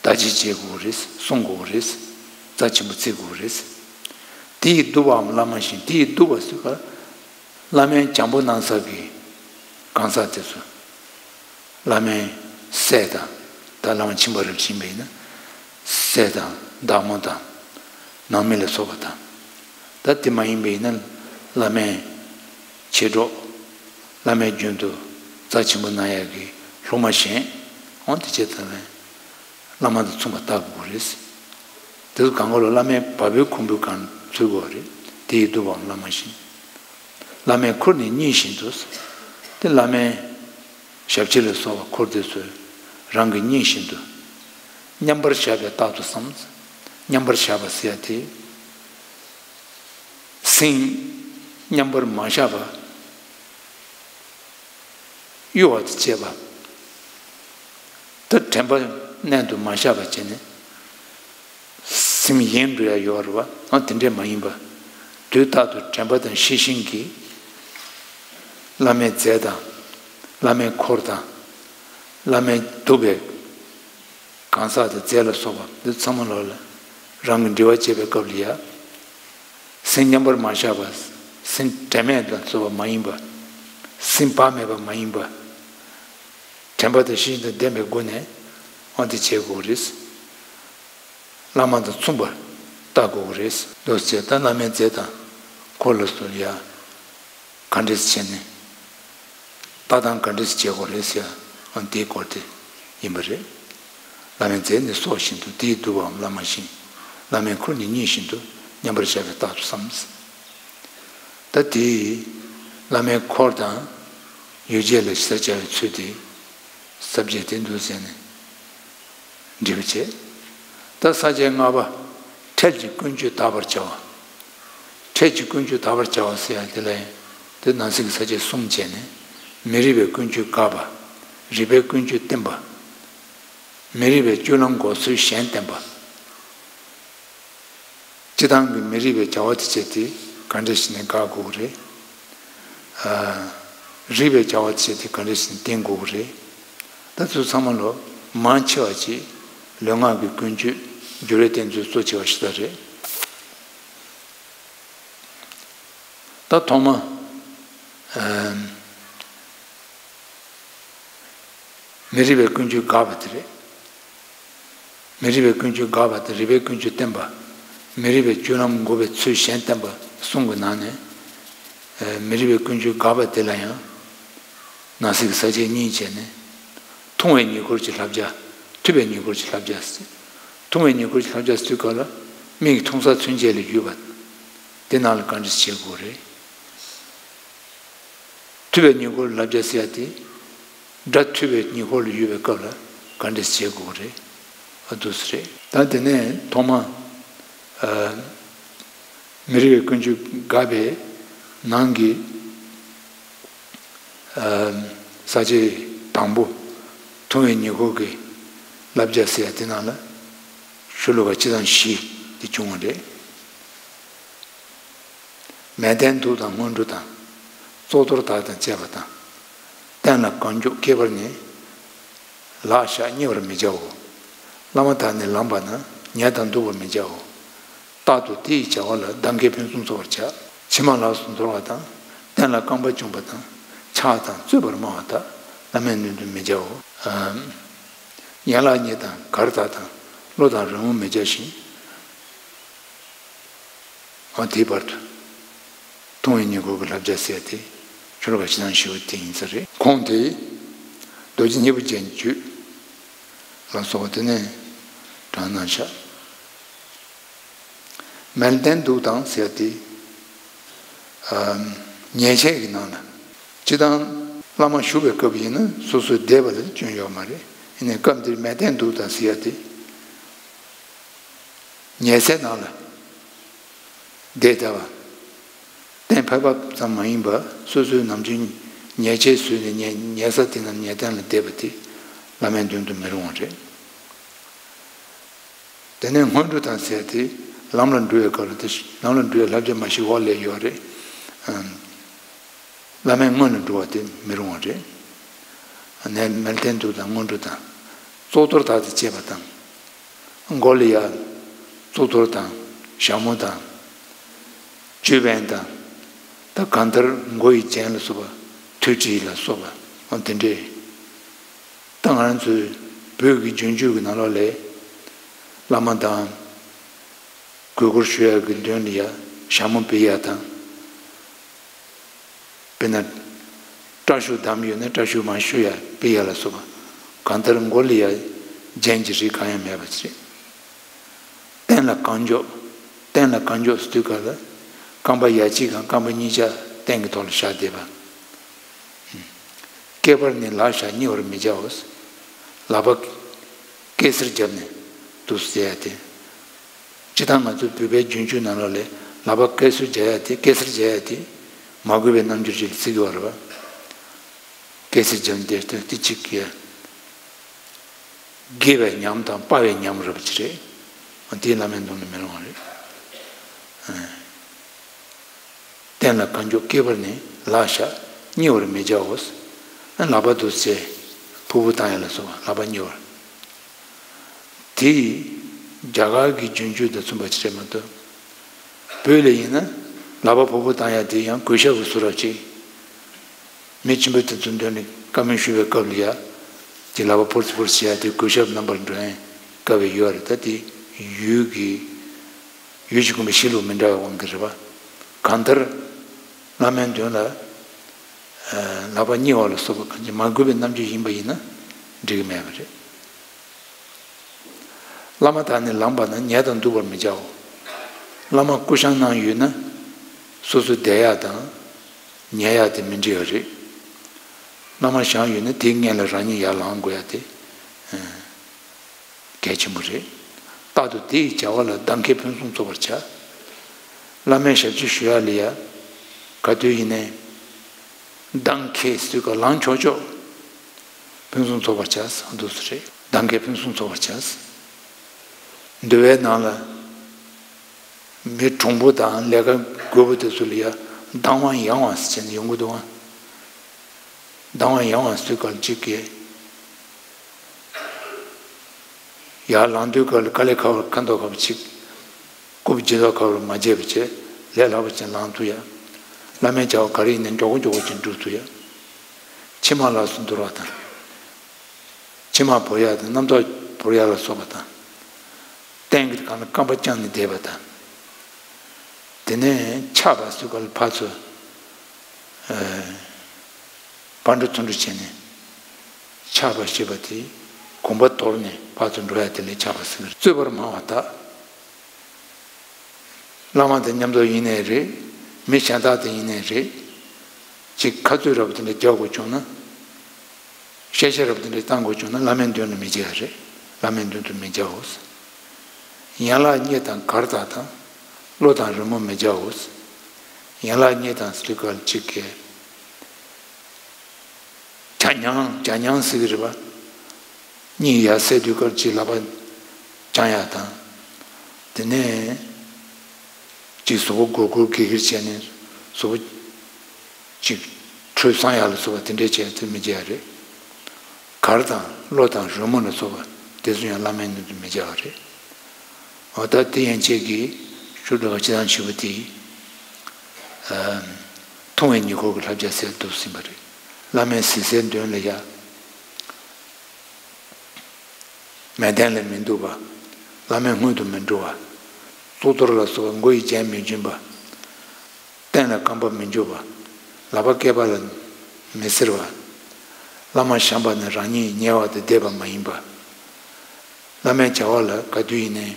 ད་ཅི་བྱེད་དགོས་རེད། སྲུང་དགོས་རེད། རྩ་ཆེན་པོ་བརྩི་དགོས་རེད། དེ་ཡིས་བསྡུ་བའམ་བླ་མ་བཞིན་དེ་ཡིས་བསྡུ་བ་ཟེར་བ། བླ་མའི་བྱམས་པོ་གནང་ས་གི་གང་ཟག་དེ་ཚོ། བླ་མའི་སྲས་དང་། ད་བླ་མ་ཁྱིམ་པ་རབ་ཕྱིན་པ་ཡིན་ན། སྲས་དང་བདག་མོ་དང་། ནང་མི་ལ་སོགས་པ་དང་། ད་དེ་མ་ཡིན་པ་ཡིན་ན། བླ་མའི་མཆེད་གྲོགས། བླ་མའི་རྒྱུན་དུ་རྩ་ཆེན་པོ་གནང་ཡག་གི་སློབ་མ་གཞན། འོང་དེ་བྱས་ཙང་ལན། བླ་མ་དང་མཚུངས་པར་བལྟ་དགོས་རེད། དེ་ཚོ་གང་ག་ལོ་བླ་མའི་བ་སྤུའི་ཁུང་བུའི་སྒང་ཚུད་དགོས་རེད། དེ་ཡིས་བསྡུ་བའམ་བླ་མ་བཞིན། བླ་མའི་ཁུར་ནི་གཉིས་བཞིན་དུ། དེ་བླ་མའི་ཞབས་ཕྱི་ལ་སོགས་པ་ཁུར་དེ་ཚོ་རང་གི་གཉིས་བཞིན་དུ། མཉམ་པར་བཞག་པས་རྟག་ཏུ་བསམ། མཉམ་པར་བཞག་པ་ཟེར་ཡ་དེ། སེམས་མཉམ་པར་མ་བཞག་པ། གཡོ་བ་དང་བཅས་པ། ད་དྲན་པ་གནད་དུ་མ་བཞག་པ་བྱས་ནས་སེམས་གཡེང་འགྲོ་ཡ་ཡོད་རེད་བ། ཨ་དེ་འདྲས་མ་ཡིན་པ། དུས་རྟག་ཏུ་དྲན་པ་དང་ཤེས་བཞིན་གྱིས་བླ་མའི་རྫས་དང་། བླ་མའི་འཁོར་དང་། བླ་མའི་འདུག་པའི་གང་ཟག་དང་རྫས་ལ་སོགས་པ་འདི་ཚང་མ་ལོག་ལ་རང་གི་འབྲེལ་བ་བྱེད་པའི་སྐབས་ལ་ཡ། སེམས་མཉམ་པར་མ་བཞག་པ། སེམས་དྲན་མེད་ལ་སོགས་པ་མ་ཡིན་པ། སེམས་བག་མེད་པ་མ་ཡིན་པ། དྲན་པ་དང་ཤེས་བཞིན་དང་ལྡན་པའི་སྒོ་ནས་ཨ་དེ་བྱེད་དགོས་རེད། བླ་མ་དང་མཚུངས་པར་བལྟ་དགོས་རེད། འདུག་ཟེར། ད་བླ་མའི་རྫས་དང་འཁོར་ལ་སོགས་ཡ། ག་འདྲས་བྱས་ནས་ལྟ་སྟངས་ག་འདྲས་བྱེད་དགོས་རེད་ཟེར་ཡ། ཨ་དེའི་སྐོར་དེ་ཡིན་པ་རེད། བླ་མའི་རྫས་ནི་སྲོག་བཞིན་དུ། དེས་བསྡུ་བའམ་བླ་མ་བཞིན། བླ་མའི་འཁོར་ནི་གཉིས་བཞིན་དུ། མཉམ་པར་བཞག་པས་རྟག་ཏུ་བསམ། ད་དེ་བླ་མའི་འཁོར་དང་ཡོ་བྱད་ལ་ཞེས་བྱ་བའི་ཚུལ་དེ། ས་བཅད་དེ་འདུག་ཟེར་ནས་འབྲི་བ་བྱས། ད་ས་བཅད་ལྔ་པ། འཕྲལ་གྱི་ཀུན་སྤྱོད་དག་པར་བྱ་བ། འཕྲལ་གྱི་ཀུན་སྤྱོད་དག་པར་བྱ་བ་ཟེར་ཡ་དེ་ལ་ཡང་དེ་ནང་གསེས་ཀྱི་ས་བཅད་གསུམ་བྱས་ནས། མི་རིགས་པའི་ཀུན་སྤྱོད་དགག་པ། རིགས་པའི་ཀུན་སྤྱོད་བསྟན་པ། མི་རིགས་པའི་སྤྱོད་ལམ་འགོག་ཚུལ་གཞན་བསྟན་པ། སྤྱིར་བཏང་གི་མི་རིགས་པའི་བྱ་བ་དེ་བྱས་ཏེ་ག་འདྲ་ཞིག་ནས་དགག་དགོས་རེད། ཨ། རིགས་པའི་བྱ་བ་དེ་བྱས་ཏེ་ག་འདྲ་ཞིག་ནས་བསྟན་དགོས་རེད། ད་ཚོ་ཚང་མ་ལོ་མང་ཆེ་བ་ཅིག་ལུས་ངག་གི་ཀུན་སྤྱོད་འགྱུར་བའི་བསྟན་ཚུལ་གཙོ་ཆེ་བ་ཞིག་ད་རེད། ད་ཐོག་མ། ཨ། མི་རིགས་པའི་ཀུན་སྤྱོད་དགག་པ་དེ་རེད། མི་རིགས་པའི་ཀུན་སྤྱོད་དགག་པ་དང་། རིགས་པའི་ཀུན་སྤྱོད་བསྟན་པ། མི་རིགས་པའི་སྤྱོད་ལམ་འགོག་པའི་ཚུལ་གཞན་བསྟན་པ་གསུམ་གྱི་ནང་ནས། ཨ། མི་རིགས་པའི་ཀུན་སྤྱོད་དགག་པ་དེ་ལ་ཡང་ནང་གསེས་ཀྱི་ས་བཅད་གཉིས་བྱས་ནས། མཐོང་བའི་ཉེ་འཁོར་གྱི་བསླབ་བྱ། ཐོས་པའི་ཉེ་འཁོར་གྱི་བསླབ་བྱ་ཟེར། མཐོང་བའི་ཉེ་འཁོར་གྱི་བསླབ་བྱ་ཟེར་དུས་སྐབས་ལ་མིག་གིས་མཐོང་ས་ཚུན་ཆད་ལ་ཡོད་པ། དེ་ནང་ལ་ག་འདྲ་བྱེད་དགོས་རེད། ཐོས་པའི་ཉེ་འཁོར་བསླབ་བྱ་ཟེར་ཡ་དེ། སྒྲ་ཐོས་པའི་ཉེ་འཁོར་ལ་ཡོད་པའི་སྐབས་ལ་ག་འདྲས་བྱེད་དགོས་རེད། ཨ། འདུག་སེ་རེད། ད་དེ་ནས་ཐོག་མ། ཨ། མི་རིགས་པའི་ཀུན་སྤྱོད་དགག་པའི་ནང་གི། ཨ། ས་བཅད་དང་པོ། མཐོང་བའི་ཉེ་འཁོར་གྱི་བསླབ་བྱ་ཟེར་ཡ་དེ་ནང་ལ་ཤོ་ལོ་ཀ་སྤྱི་ལྡོག་བཞི་དེ་བྱུང་བ་རེད། མལ་སྟན་འདུག་དང་སྔོན་འགྲོ་དང་། གཙུག་ཏོར་དག་དང་བཅས་པ་དང་། བསྟན་ལ་རྐང་མགྱོགས་ཁྱད་པར་ནི། ལག་བཞག་བསྙེལ་བར་མི་བྱའོ། བླ་མ་དག་ནི་ལངས་པ་ན། ཉལ་དང་འདུག་པར་མི་བྱའོ། རྟག་ཏུ་དེ་ཡི་བྱ་བ་ལ། གདངས་ཀྱིས་ཕུན་སུམ་ཚོགས་པར་བྱ། ཕྱི་མ་ལགས་སུ་འདོར་བ་དང་། སྟན་ལ་རྐང་པ་བཅུག་པ་དང་། ཕྱག་དང་རྩོད་པར་སྨྲ་བ་དག་བླ་མའི་མདུན་དུ་མི་བྱའོ། ཨ། ཡན་ལག་གཉིས་དང་གར་དག་དང་། གློ་དང་རི་མོ་མི་བྱ་ཞིང་། ཨ། དེའི་བར་དུ་མཐོང་བའི་ཉེ་འཁོར་གྱི་བསླབ་བྱ་ཟེར་ཏེ། ཤོ་ལོ་ཀ་སྤྱི་ལྡོག་བཞི་པོ་དེ་ཡིན་ས་རེད། ཁོང་དེ་རྡོ་རྗེ་སྙིང་པོ་ཅན་བརྒྱུད་ལ་སོགས་པ་དེ་ནས་དྲངས་གནང་ཤག་མལ་སྟན་འདུག་དང་ཟེར་ཏེ། ཨ། ཉལ་ཆས་ཀྱི་ནང་ལ། སྤྱིར་བཏང་བླ་མ་བཞུགས་པའི་སྐབས་ཡིན་ན་སོ་སོས་བསྡད་པ་ལ་སྐྱོན་ཡོད་མ་རེད། ཡིན་ནའི་སྐབས་འདིར་མལ་སྟན་འདུག་དང་ཟེར་ཡ་དེ། ཉལ་སའི་ནང་ལ་བསྡད་བསྡད་པ། སྟན་ཕབ་པ་ཙམ་མ་ཡིན་པར་སོ་སོའི་ནམ་རྒྱུན་ཉལ་ཆས་བཟོས་ནས་ཉལ་ཉལ་ས་དེ་ནང་ཉལ་སྟན་ལ་བསྡད་པ་དེ་བླ་མའི་མདུན་དུ་མི་རུང་བ་རེད། དེ་ནས་སྔོན་འགྲོ་དང་ཟེར་དེ་ལམ་ལ་འགྲོ་བའི་སྐབས་ལ་དེ། ལམ་ལ་འགྲོ་བའི་བསླབ་བྱ་མ་ཞིག་འོག་ལས་ཡོད་རེད། ཨམ། བླ་མའི་སྔོན་ལ་འགྲོ་བ་དེ་མི་རུང་བ་རེད། ཨ་ནི་མལ་སྟན་འདུག་དང་སྔོན་འགྲོ་དང་། གཙུག་ཏོར་དག་དང་བཅས་པ་དང་། མགོ་ལ་ཡ་གཙུག་ཏོར་དང་ཞྭ་མོ་དང་། ཅོད་པན་དང་། ད་གང་ལྟར་མགོ་ཡི་རྒྱན་ལ་སོགས་པ། ཐོད་ཕྲེང་ལ་སོགས་པ། འོ་དེ་འདྲས། ད་ང་རང་ཚོའི་བོད་ཀྱི་སྦྱོང་རྒྱུད་ཀྱི་ནང་ལོགས་ལས། བླ་མ་དང་། གོས་བགོ་ཞུ་ཡ་གི་མདུན་ལ་ཡ་ཞྭ་མོ་ཕུད་ཡ་དང་། དཔེར་ན། སྐྲ་ཤུགས་བསྡམས་ཡོད་ན་སྐྲ་ཤུགས་མར་ཞུ་ཡ་ཕུད་ཡ་ལ་སོགས་པ། གང་ལྟར་མགོ་ལ་ཡ་རྒྱན་གྱི་རིགས་གང་ཡང་མེད་པ་ཞིག་སྟན་ལ་རྐང་མགྱོགས། སྟན་ལ་རྐང་མགྱོགས་ཟེར་དུས་སྐབས་ལ། རྐང་པ་ཡ་གཅིག་གམ་རྐང་པ་གཉིས་ཆ་སྟན་གྱི་ཐོག་ལ་བཞག་བསྡད་པ། བསྐྱེད་པར་ནི་ལག་བཞག་བསྙེལ་བར་མི་བྱའོ། ལག་པ་བསྐྱེད་བསྲེ་བརྒྱབ་ནས་འདུག་ཟེར་ཡ་དེ། སྤྱིར་བཏང་ང་ཚོའི་བོད་པའི་སྦྱོང་རྒྱུད་ནང་ལོགས་ལས་ལག་པ་བསྐྱེད་བསྲེ་བརྒྱབ་ཡ་དེ། བསྐྱེད་བསྲེ་བརྒྱབ་ཡ་དེ་མ་གོས་པའི་རྣམ་འགྱུར་ཅིག་ལ་བརྩི་གི་ཡོད་རེད་པ། གེ་སར་རྒྱབ་འདི་ལྟ་དེ་གཅིག་གིས་དགེ་བའི་ཉམས་དང་དཔའ་བའི་ཉམས་རབ་ཅིག་རེད། དེ་བླ་མའི་མདུན་ལ་མི་ལང་བ་རེད། བསྟན་ལ་བཀའ་འགྱུར་བསྐལ་པར་ནི། ལག་བཞག་བསྙིལ་བར་མི་བྱའོ། ལག་པ་འདུག་སེ་ཕུར་བུ་བཏང་ཡ་ལ་སོགས་པ་ལག་པ་བསྙིལ་བར། དེ་རྒྱ་གར་གྱི་རྒྱུན་སྤྱོད་དང་མཚུངས་པ་ཅིག་རེད་མ་གཏོགས། བོད་ལ་ཡིན་ན་ལག་པ་ཕུར་བུ་བཏང་ཡ་དེ་ཡང་གུས་ཞབས་ཀྱི་ཚུལ་རབ་ཅིག་མི་ཆེན་པོ་དེ་ཚོའི་མདུན་ནས་བཀའ་མོལ་ཞུ་བའི་སྐབས་ལ་ཡ། དེ་ལག་པ་ཕུར་ཚུར་ཕུར་བྱེད་ཡ་དེ་གུས་ཞབས་རྣམ་པར་འགྲོ་ཡ་དཀའ་བའི་ཡུལ་རེད། ད་དེ་ཡུལ་གྱི་ཡུལ་གྱི་ཁོངས་མི་གཞིས་ལུགས་མི་འདྲ་བའི་དབང་གིས་རེད་པ། གང་ལྟར་བླ་མའི་མདུན་ལ་ལག་པ་བསྙིལ་བ་ལ་སོགས་པ་གང་ཅི་མ་གུས་པའི་རྣམ་འགྱུར་ཡིན་པ་ཡིན་ན་འགྲིག་གི་མེད་པ་རེད། བླ་མ་དག་ནི་ལངས་པ་ན་ཉལ་དང་འདུག་པར་མི་བྱའོ། བླ་མ་སྐུ་བཞེངས་གནང་ཡོད་ན་སོ་སོ་བསྡད་ཡག་དང་ཉལ་ཡག་དེ་མི་འགྲིག་པ་རེད། བླ་མ་བཞེངས་ཡོད་ན་དེའི་སྔོན་ལ་རང་ཉིད་ཡར་ལངས་དགོས་ཡག་དེ་གལ་ཆེན་པོ་རེད། རྟག་ཏུ་དེ་ཡི་བྱ་བ་ལ་གདན་ཁའི་ཕུན་སུམ་ཚོགས་པར་བྱ། བླ་མའི་ཞབས་ཕྱི་ཞུ་ཡག་ལ་ཡ་ག་དུས་ཡིན་ནའི་གདན་ཁའི་ཟུར་ཁ་ལངས་ཆོག་ཆོག་ཕུན་སུམ་ཚོགས་པར་བྱ། འདུག་སེ་རེད། གདན་ཁའི་ཕུན་སུམ་ཚོགས་པར་བྱ། འདུལ་བའི་ནང་ལ་མི་གྲུང་པོ་དང་ལས་ཀ་རྒོད་པོ་དེ་ཚོ་ལ་ཡ་ལྡང་བ་ཡང་བ་ཟེར་བྱས་ནས་ཡོང་གི་འདུག་ཨ། ལྡང་བ་ཡང་བ་ཟེར་དུས་སྐབས་ལ་གཅིག་གིས་ཡར་ལངས་དུས་སྐབས་ལ་དཀའ་ལས་ཁག་པོ་ཁ་མདོག་ཁ་པོ་ཅིག་རྐུབ་ལྗིད་མདོག་ཁ་པོ་མ་བྱས་པ་བྱས་ལས་སླ་པོ་ཅིག་ལངས་ཐུབ་ཡ། བླ་མའི་བྱ་བ་ག་རེ་ཡིན་ནའི་མགྱོགས་པོ་མགྱོགས་པོ་ཅིག་འགྲུབ་ཐུབ་ཡ། མཆིལ་མ་ལགས་སུ་འདོར་བ་དང་། མཆིལ་མ་བོར་ཡ་དང་རྣམ་རྟོག་བོར་ཡ་ལ་སོགས་པ་དང་། སྟེང་གི་སྒང་ལ་རྐང་པ་བརྐྱངས་ནས་བསྡད་པ་དང་། དེ་ནས་ཆགས་པ་ཟེར་དུས་སྐབས་ལ་ཕར་ཚུར་ཕར་འགྲོ་ཚུར་འགྲོ་བྱས་ནས་ཆགས་པ་ཞེས་པ་དེ་གོམ་པ་དོར་ནས་ཕར་ཚུར་འགྲོ་ཡ་དེ་ལ་ཆགས་པ་ཟེར་གི་རེད། རྩོད་པར་སྨྲ་བ་དག་བླ་མ་དང་མཉམ་དུ་ཡིན་ནའི་རེད། མི་གཞན་དག་དང་ཡིན་ནའི་རེད། ཅིག་ཁ་རྩོད་འདྲ་པོ་དེ་འདྲ་རྒྱག་དགོས་བྱུང་ན། བཤད་བཤད་འདྲ་པོ་དེ་འདྲ་བཏང་དགོས་བྱུང་ན་བླ་མའི་མདུན་ལ་མི་བྱ་ཡ་རེད། བླ་མའི་མདུན་དུ་མི་བྱའོ། ཡན་ལག་གཉིས་དང་གར་དག་དང་། གློ་དང་རོལ་མོ་མི་བྱའོ། ཡན་ལག་གཉིས་དང་ཟེར་དུས་སྐབས་ལ་གཅིག་གིས། བྱ་རྐྱང་བྱ་རྐྱང་ཟེར་གི་རེད་པ། གཉིད་ཡར་སད་དུས་སྐབས་ཅིག་ལག་པ་བརྐྱང་ཡ་དང་། དེ་ནས་ཅིག་གཟུགས་པོ་སྒུར་སྒུར་སྒུར་སྒུར་བྱས་ནས་གཟུགས་པོ་ཅིག་ཁྲོས་སང་ཡ་ལ་སོགས་པ་དེ་འདྲས་བྱས་ཚུལ་མི་བྱེད་ཡ་རེད། གར་དང་གློ་དང་རོལ་མོ་ལ་སོགས་པ་དེ་ཚོ་ཡང་བླ་མའི་མདུན་དུ་མི་བྱ་བ་རེད། འོ་ད་དེ་ཡན་ཆད་ཀྱིས་ཤུགས་དྲག་ག་སྤྱི་བཏང་ཆེ་བ་དེ་ཐུང་བའི་ཉེ་འཁོར་གྱི་བསླབ་བྱ་ཟེར་འདུག་ཟིན་པ་རེད། བླ་མའི་ཟས་ཟས་འདོན་ལ་ཡ། མལ་སྟན་ལ་མི་འདུག་པ། བླ་མའི་སྔོན་དུ་མི་འགྲོ་བ། གཙུག་ཏོར་ལ་སོགས་པ་མགོ་ཡི་རྒྱན་མི་འབྱིན་པ། སྟན་ལ་རྐང་པ་མི་འཇོག་པ། ལག་པ་སྐེད་པ་ལ་མི་གཟེར་བ། བླ་མ་བཞེངས་པ་ནི་རང་ཉིད་ཉལ་བ་དང་བསྡད་པ་མ་ཡིན་པ། བླ་མའི་བྱ་བ་ལ་ག་དུས་ཡིན་ནའི་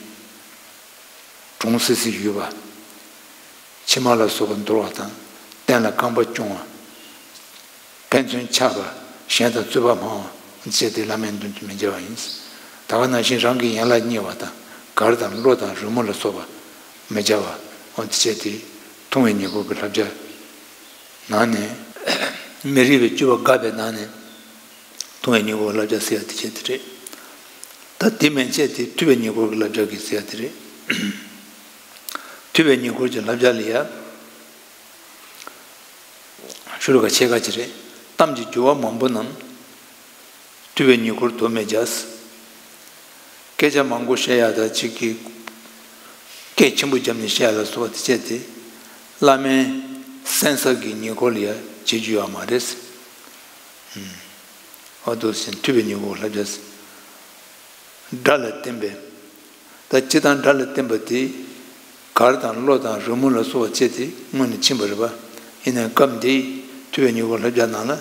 གྲོང་སི་སི་ཡོད་པ། མཆིལ་མ་ལ་སོགས་པ་འདོར་བ་དང་སྟན་ལ་རྐང་པ་རྐྱོང་བ། ཕན་ཚུན་ཆགས་པ། གཞན་དང་རྩོད་པ་སྨྲ་བ་བཅས་ཏེ་བླ་མའི་མདུན་དུ་མི་བྱ་བ་ཡིན། ད་ག་ནང་བཞིན་རང་གི་ཡན་ལག་བསྙིལ་བ་དང་གར་དང་གློ་དང་རོལ་མོ་ལ་སོགས་པ་མི་བྱ་བ་འོ་དེ་བཅས་ཏེ་ཐུང་བའི་ཉེ་འཁོར་གྱི་བསླབ་བྱ་ནང་ནས་མི་རིགས་པའི་སྤྱོད་པ་དགག་པའི་ནང་ནས་ཐུང་བའི་ཉེ་འཁོར་གྱི་བསླབ་བྱ་ཟེར་ཡ་དེ་བཅས་དེ་རེད། ད་དེ་མན་ཆད་དེ་ཐུབ་པའི་ཉེ་འཁོར་གྱི་བསླབ་བྱ་གི་ཟེར་ཡ་དེ་རེད། ཐུབ་པའི་ཉེ་འཁོར་གྱི་བསླབ་བྱ་ལ་ཡ། ཤུ་རུ་ཀ་ཕྱེད་ཀ་ཅིག་རེད། གཏམ་གྱི་རྒྱུ་བ་མང་པོ་རྣམས། ཐུབ་པའི་ཉེ་འཁོར་དོར་མི་བྱ། སྐད་ཆ་མང་པོ་བཤད་ཡ་དང་གཅིག་གིས་སྐད་ཆེན་པོ་བརྒྱབ་ནས་བཤད་ཡ་ལ་སོགས་པ་དེ་བཅས་ཏེ། བླ་མའི་གསན་ས་གི་ཉེ་འཁོར་ལ་ཡ་བྱེད་རྒྱུ་ཡོད་མ་རེད། ཨ་འདུག་ཟིན་ཐུབ་པའི་ཉེ་འཁོར་བསླབ་བྱ། སྒྲ་ལ་བརྟེན་པའི། ད་སྤྱིར་བཏང་སྒྲ་ལ་བརྟེན་པ་དེ། གར་དང་གློ་དང་རོལ་མོ་ལ་སོགས་པ་བཅས་ཏེ་སྔོན་ནས་ཕྱིན་པ་རེད་པ། ཡིན་ནའི་སྐབས་འདིའི་ཐུབ་པའི་ཉེ་འཁོར་བསླབ་བྱ་ནང་ལ།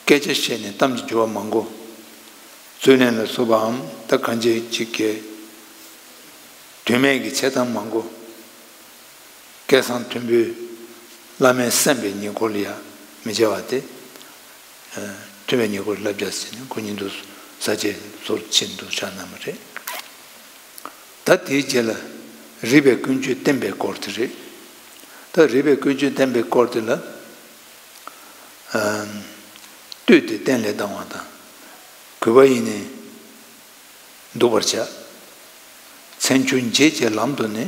སྐད་ཆ་བཤད་ནས་གཏམ་གྱི་རྒྱུ་བ་མང་པོ། རྩོད་གླེང་ལ་སོགས་པའམ་ད་གང་ཅི་ཅིག་གི། དོན་མེད་ཀྱི་འཆལ་གཏམ་མང་པོ། སྐད་གསང་མཐོན་པོས་བླ་མའི་གསན་པའི་ཉེ་འཁོར་ལ་ཡང་མི་བྱ་བ་སྟེ། ཐུབ་པའི་ཉེ་འཁོར་བསླབ་བྱ་ཟེར་ནས་ཁོ་ཉིད་དུ་ས་བཅད་ཟུར་ཕྱིན་དུ་ཆགས་གནང་བ་རེད། ད་དེའི་རྗེས་ལ་རིགས་པའི་ཀུན་སྤྱོད་བསྟན་པའི་སྐོར་དེ་རེད། ད་རིགས་པའི་ཀུན་སྤྱོད་བསྟན་པའི་སྐོར་དེ་ལ། བཏུད་དེ་གཏན་ལ་བཏང་བ་དང་། གུས་པ་ཡིས་ནི་འདུག་པར་བྱ། མཚན་མཆོག་འབྱེད་ཅེས་ལམ་དུ་ནི།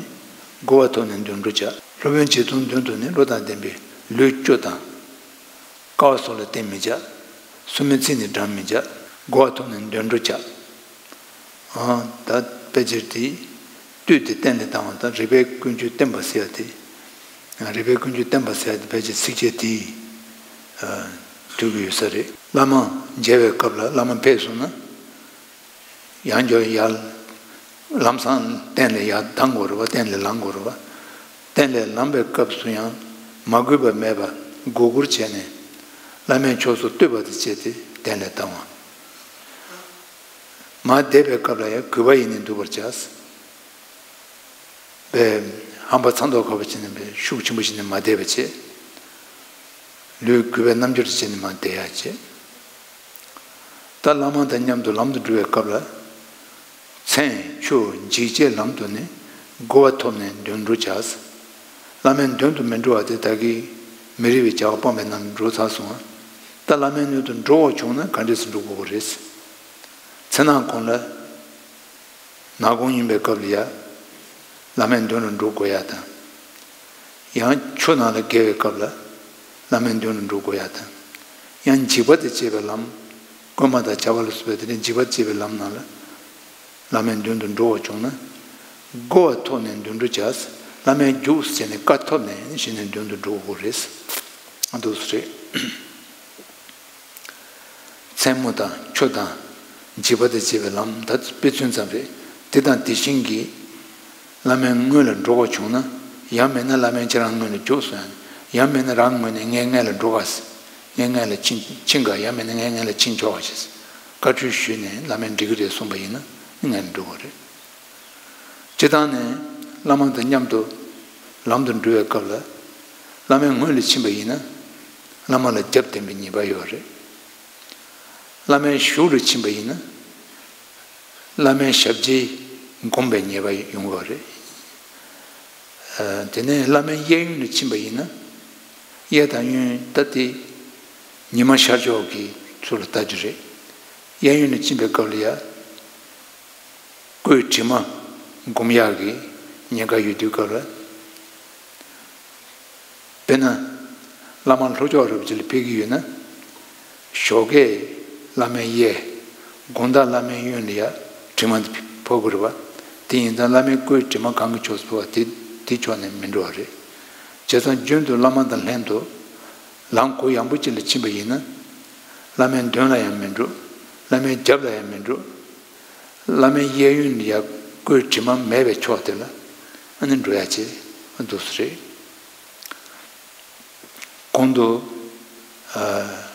གོ་བ་ཐོབ་ནས་འདོན་འགྲོ་བྱ། སློབ་དཔོན་རྗེ་མཐོང་མདུན་དུ་ནི། བློ་དང་ལྡན་པའི་ལུས་སྐྱོ་དང་། ཀ་བ་སོགས་ལ་བརྟེན་མི་བྱ། སུ་མི་ཚེ་ནི་འགྲང་མི་བྱ། གོ་བ་ཐོབ་ནས་འདོན་འགྲོ་བྱ། ཨ། ད་དཔེ་ཆ་དེ་བཏུད་དེ་གཏན་ལ་བཏང་བ་དང་། རིག་པའི་ཀུན་སྤྱོད་བསྟན་པ་ཟེར་ཡ་དེ། རིག་པའི་ཀུན་སྤྱོད་བསྟན་པ་ཟེར་ཡ་དེ་ཕལ་ཆེར་ཚིགས་བཅད་དེ་ཨ་འདོན་གྱི་ཡོད་ས་རེད། བླ་མ་མཇལ་བའི་སྐབས་ལ། བླ་མ་ཕེབས་སོང་ན་ཡང་བསྐྱར་ཡར་ལམ་སང་སྟན་ལ་ཡར་ལྡང་དགོས་རེད་པ། སྟན་ལ་ལངས་དགོས་རེད་པ། སྟན་ལ་ལངས་པའི་སྐབས་སུ་ཡང་མ་གུས་པ་མེད་པར་མགོ་སྒུར་བྱས་ནས། བླ་མའི་ཕྱོགས་སུ་བསྟོད་པ་དང་བཅས་ཏེ་སྟན་ལ་ལྡང་བ། མར་བསྡད་པའི་སྐབས་ལ་ཡང་གུས་པ་ཡིས་ནི་འདུག་པར་བྱ། པའི་ཧམ་པ་ཚ་མདོག་ཁ་པོ་བྱས་ནས། པའི་ཤུགས་ཆེན་པོ་བྱས་ནས་མ་བསྡད་པ་བྱེད། ལུས་གུས་པའི་རྣམ་འགྱུར་བྱས་ནས་མ་བསྡད་ཡ་བྱེད། ད་བླ་མ་དང་མཉམ་དུ་ལམ་དུ་འགྲོ་བའི་སྐབས་ལ། མཚན་མཆོག་འཇིགས་བྱེད་ལམ་དུ་ནི། གོ་བ་ཐོབ་ནས་འདོན་འགྲོ་བྱ། བླ་མའི་མདུན་དུ་མི་འགྲོ་བ་དེ་ད་གིན་མི་རིགས་པའི་བྱ་བ་སྤངས་པའི་ནང་འགྲོ་ཚར་སོང་བ། ད་བླ་མའི་མདུན་དུ་འགྲོ་བ་བྱུང་ན་ག་འདྲས་སེ་འགྲོ་དགོས་པ་རེད། མཚན་ནག་གུང་ལ། ནག་གུང་ཡིན་པའི་སྐབས་ལ་ཡ། བླ་མའི་མདུན་ལ་འགྲོ་དགོས་ཡ་དང་། ཡང་ཆུ་ནང་ལ་བརྒལ་བའི་སྐབས་ལ། བླ་མའི་མདུན་ལ་འགྲོ་དགོས་ཡ་དང་། ཡང་འཇིགས་པ་དང་བཅས་པའི་ལམ། རྐུན་མ་དང་བྱ་བ་ལ་སོགས་པའི་དེ་འདྲའི་འཇིགས་པ་དང་བཅས་པའི་ལམ་ནང་ལ། བླ་མའི་མདུན་དུ་འགྲོ་བ་བྱུང་ན། གོ་བ་ཐོབ་ནས་འདོན་འགྲོ་བྱ། བླ་མས་རྒྱུགས་བྱས་ནས་བཀའ་ཐོབ་ནས་ཞེས་ནས་མདུན་དུ་འགྲོ་དགོས་རེད། འདུག་སེ་རེད། མཚན་མོ་དང་ཆུ་དང་འཇིགས་པ་དང་བཅས་པའི་ལམ། ད་དཔེ་མཚོན་ཙམ་རེད། དེ་དང་དེ་བཞིན་གྱི་བླ་མའི་སྔོན་ལ་འགྲོ་དགོས་བྱུང་ན། ཡང་མིན་ན་བླ་མས་ཁྱེད་རང་སྔོན་ལ་རྒྱུགས་སོང་ཡང་། ཡང་མིན་ན་རང་ངོས་ནས་ངའི་སྔོན་ལ་འགྲོ་ག་ངའི་སྔོན་ལ་ཕྱིན་ཕྱིན་ག་ཡང་མིན་ན་ངའི་སྔོན་ལ་ཕྱིན་ཆོག་ག་ཞེས་བཀའ་འཁྲོལ་ཞུས་ནས། བླ་མས་འགྲིག་གི་རེད་གསུངས་པ་ཡིན་ན་སྔོན་ལ་འགྲོ་དགོས་རེད། སྤྱིར་བཏང་ནས་བླ་མ་དང་མཉམ་དུ་ལམ་དུ་འགྲོ་བའི་སྐབས་ལ། བླ་མའི་སྔོན་ལ་ཕྱིན་པ་ཡིན་ན། བླ་མ་ལ་རྒྱབ་བསྟན་པའི་ཉེས་པ་ཡོད་རེད། བླ་མའི་གཞུག་ལ་ཕྱིན་པ་ཡིན་ན། བླ་མའི་ཞབས་རྗེས་བསྒོམ་པའི་ཉེས་པ་ཡོང་གི་རེད། ཨ། དེ་ནས་བླ་མའི་གཡས་གཡོན་ལ་ཕྱིན་པ་ཡིན་ན། གཡས་དང་གཡོན་ད་དེ་ཉི་མ་ཤར་ཕྱོགས་ཀྱི་ཚུལ་ལ་ལྟ་རྒྱུ་རེད། གཡས་གཡོན་ལ་ཕྱིན་པའི་སྐབས་ལ་ཡ། སྐུའི་དྲི་མ་སྒོམ་ཡག་གི་ཉེན་ཁ་ཡོད་དུས་སྐབས་ལ། དཔེར་ན། བླ་མ་ལྷོ་ཕྱོགས་རུ་ཅིག་ལ་ཕེབས་ཀྱི་ཡོད་ན། ཞོགས་ཀས་བླ་མའི་གཡས། དགོང་དག་བླ་མའི་གཡོན་ལ་ཡ་དྲི་མ་འདི་ཕོག་གི་རེད་པ། དེ་ཡིན་ཙང་བླ་མའི་སྐུའི་དྲི་མ་གང་གི་ཕྱོགས་སུ་ཕོག་པ་དེ་དེ་ཕྱོགས་ནས་མི་འགྲོ་བ་རེད། བྱས་ཙང་རྒྱུན་དུ་བླ་མ་དང་ལྷན་དུ་ལམ་གུ་ཡངས་པོ་ཅིག་ལ་ཕྱིན་པ་ཡིན་ན། བླ་མའི་མདུན་ལ་ཡང་མི་འགྲོ། བླ་མའི་རྒྱབ་ལ་ཡང་མི་འགྲོ། བླ་མའི་གཡས་གཡོན་ལ་ཡ་སྐུའི་དྲི་མ་མེད་པའི་ཕྱོགས་དེ་ལ་ཨ་ནི་འགྲོ་ཡ་བྱེད། འདུག་སེ་རེད། གོང་དུ། ཨ།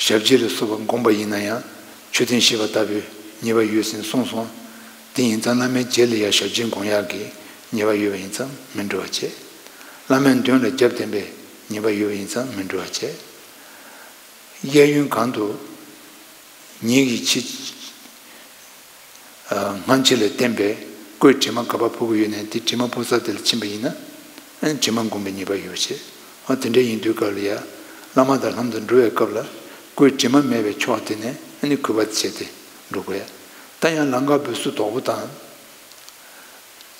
ཞབས་རྗེས་ལ་སོགས་པ་བསྒོམ་པ་ཡིན་ན་ཡང་མཆོད་རྟེན་བཞེས་པ་ལྟ་བུའི་ཉེས་པ་ཡོད་ཟེར་གསུངས་སོང་། དེ་ཡིན་ཙང་བླ་མའི་རྗེས་ལ་ཡ་ཞབས་རྗེས་བསྒོམ་ཡག་གི་ཉེས་པ་ཡོད་པ་ཡིན་ཙང་མི་འགྲོ་བ་བྱེད། བླ་མའི་མདུན་ལ་རྒྱབ་བསྟན་པའི་ཉེས་པ་ཡོད་པ་ཡིན་ཙང་མི་འགྲོ་བ་བྱེད། གཡས་གཡོན་གང་དུ་ཉིད་ཀྱི་ཕྱི། ཨ། སྔ་ཕྱི་ལ་བརྟེན་པའི་སྐུའི་དྲི་མ་ག་པར་ཕོག་གི་ཡོད་ན། དེ་དྲི་མ་ཕོག་ས་དེ་ལ་ཕྱིན་པ་ཡིན་ན། ཨ་ནི་དྲི་མ་སྒོམ་པའི་ཉེས་པ་ཡོད་བྱེད། ཨ། དེ་འདྲ་ཡིན་དུས་སྐབས་ལ་ཡ། བླ་མ་དང་ལྷན་དུ་འགྲོ་བའི་སྐབས་ལ་སྐུའི་དྲི་མ་མེད་པའི་ཕྱོགས་དེ་ནས་ཨ་ནི་གུས་པ་བྱས་ཏེ་འགྲོ་དགོས་ཡ། ད་ཡང་ལམ་ཁ་འབུ་སུ་དོག་པོ་དང་།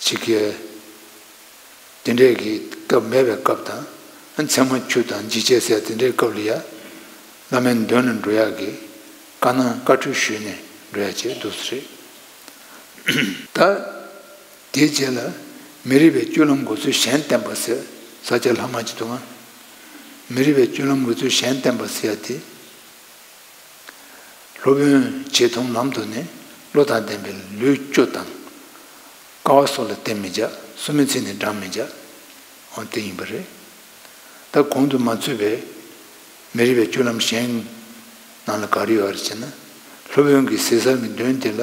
ཅིག་གི། དེ་འདྲའི་གི་སྐབས་མེད་པའི་སྐབས་དང་། མཚན་མོ་ཆུ་དང་འཇིགས་བྱེད་ཟེར་དེ་འདྲའི་སྐབས་ལ་ཡ། བླ་མའི་མདུན་ལ་འགྲོ་ཡག་གི་བཀའ་གནང་བཀའ་འཁྲོལ་ཞུས་ནས་འགྲོ་ཡག་བྱེད། འདུག་སེ་རེད། ད་དེའི་རྗེས་ལ་མི་རིགས་པའི་སྤྱོད་ལམ་འགོ་ཚུལ་གཞན་བསྟན་པ་ཟེར། ས་སྐྱ་ལྷག་མ་གཅིག་འདུག་ག་མི་རིགས་པའི་སྤྱོད་ལམ་འགོ་ཚུལ་གཞན་བསྟན་པ་ཟེར་ཡ་དེ། སློབ་དཔོན་རྗེ་མཐོང་ལམ་དུ་ནི། བློ་དང་ལྡན་པའི་ལུས་སྐྱོ་དང་། ཀ་བ་སོགས་ལ་བརྟེན་མི་བྱ། སུ་མི་ཚེ་ནི་འགྲང་མི་བྱ། འོ་དེ་ཡིན་པ་རེད། ད་གོང་དུ་མ་ཚུད་པའི་མི་རིགས་པའི་སྤྱོད་ལམ་གཞན་ནང་ལ་ག་རེ་ཡོད་རེད་ཟེར་ན། སློབ་དཔོན་གྱི་ཟེར་ས་གི་མདུན་དེ་ལ།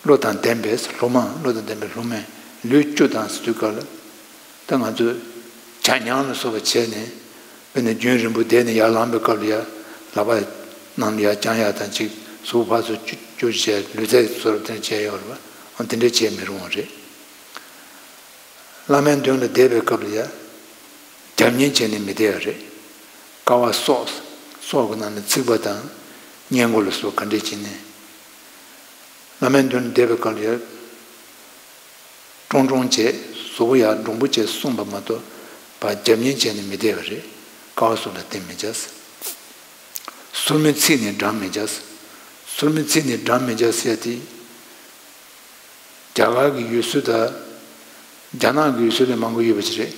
བློ་དང་ལྡན་པའི་སློབ་མ། བློ་དང་ལྡན་པའི་སློབ་མས་ལུས་སྐྱོ་དང་ཟེར་དུས་སྐབས་ལ། ད་ང་ཚོས་ཇ་མྱང་ལ་སོགས་པ་བྱས་ནས། དཔེར་ན་རྒྱུན་རིང་པོ་བསྡད་ནས་ཡར་ལངས་པའི་སྐབས་ལ་ཡ། ལག་པ་ནང་ལ་ཡར་བརྐྱང་ཡག་དང་། ཅིག་གཟུགས་ཕར་ཚུར་བཅུ་བཅུ་བྱས། ལུས་རྩལ་བཟོ་འདྲ་བྱས་ཡོད་རེད་པ། འོ་དེ་འདྲ་བྱས་མི་རུང་བ་རེད། བླ་མའི་མདུན་ལ་བསྡད་པའི་སྐབས་ལ་ཡ། རྒྱབ་གཉེར་བྱས་ནས་མི་བསྡད་ཡ་རེད། ཀ་བ་སོགས། སོགས་ཀྱི་ནང་ནས་ཚིག་པ་དང་སྙན་སྒོ་ལ་སོགས་ག་འདྲས་བྱས་ནས། བླ་མའི་མདུན་ལ་བསྡད་པའི་སྐབས་ལ་ཡང་ཀྲོང་ཀྲོང་བྱས། གཟུགས་པོ་ཡར་འགྲོ་འབུར་བྱས་གསུངས་པ་མ་གཏོགས་ཕར་རྒྱབ་བརྙན་བྱས་ནས་མི་བསྡད་པ་རེད། ཀ་བ་སོགས་ལ་བསྟན་མི་བྱ། སོར་མོས་ཚིག་ནི་བགྲང་མི་བྱ། སོར་མོས་ཚིག་ནི་བགྲང་མི་བྱ་ཟེར་ཡ་དེ། རྒྱ་གར་གྱི་ཡུལ་སྲོལ་དང་། རྒྱ་ནག་གི་ཡུལ་སྲོལ་ལས་མང་པོ་ཡོད་པ་ཅིག་རེད།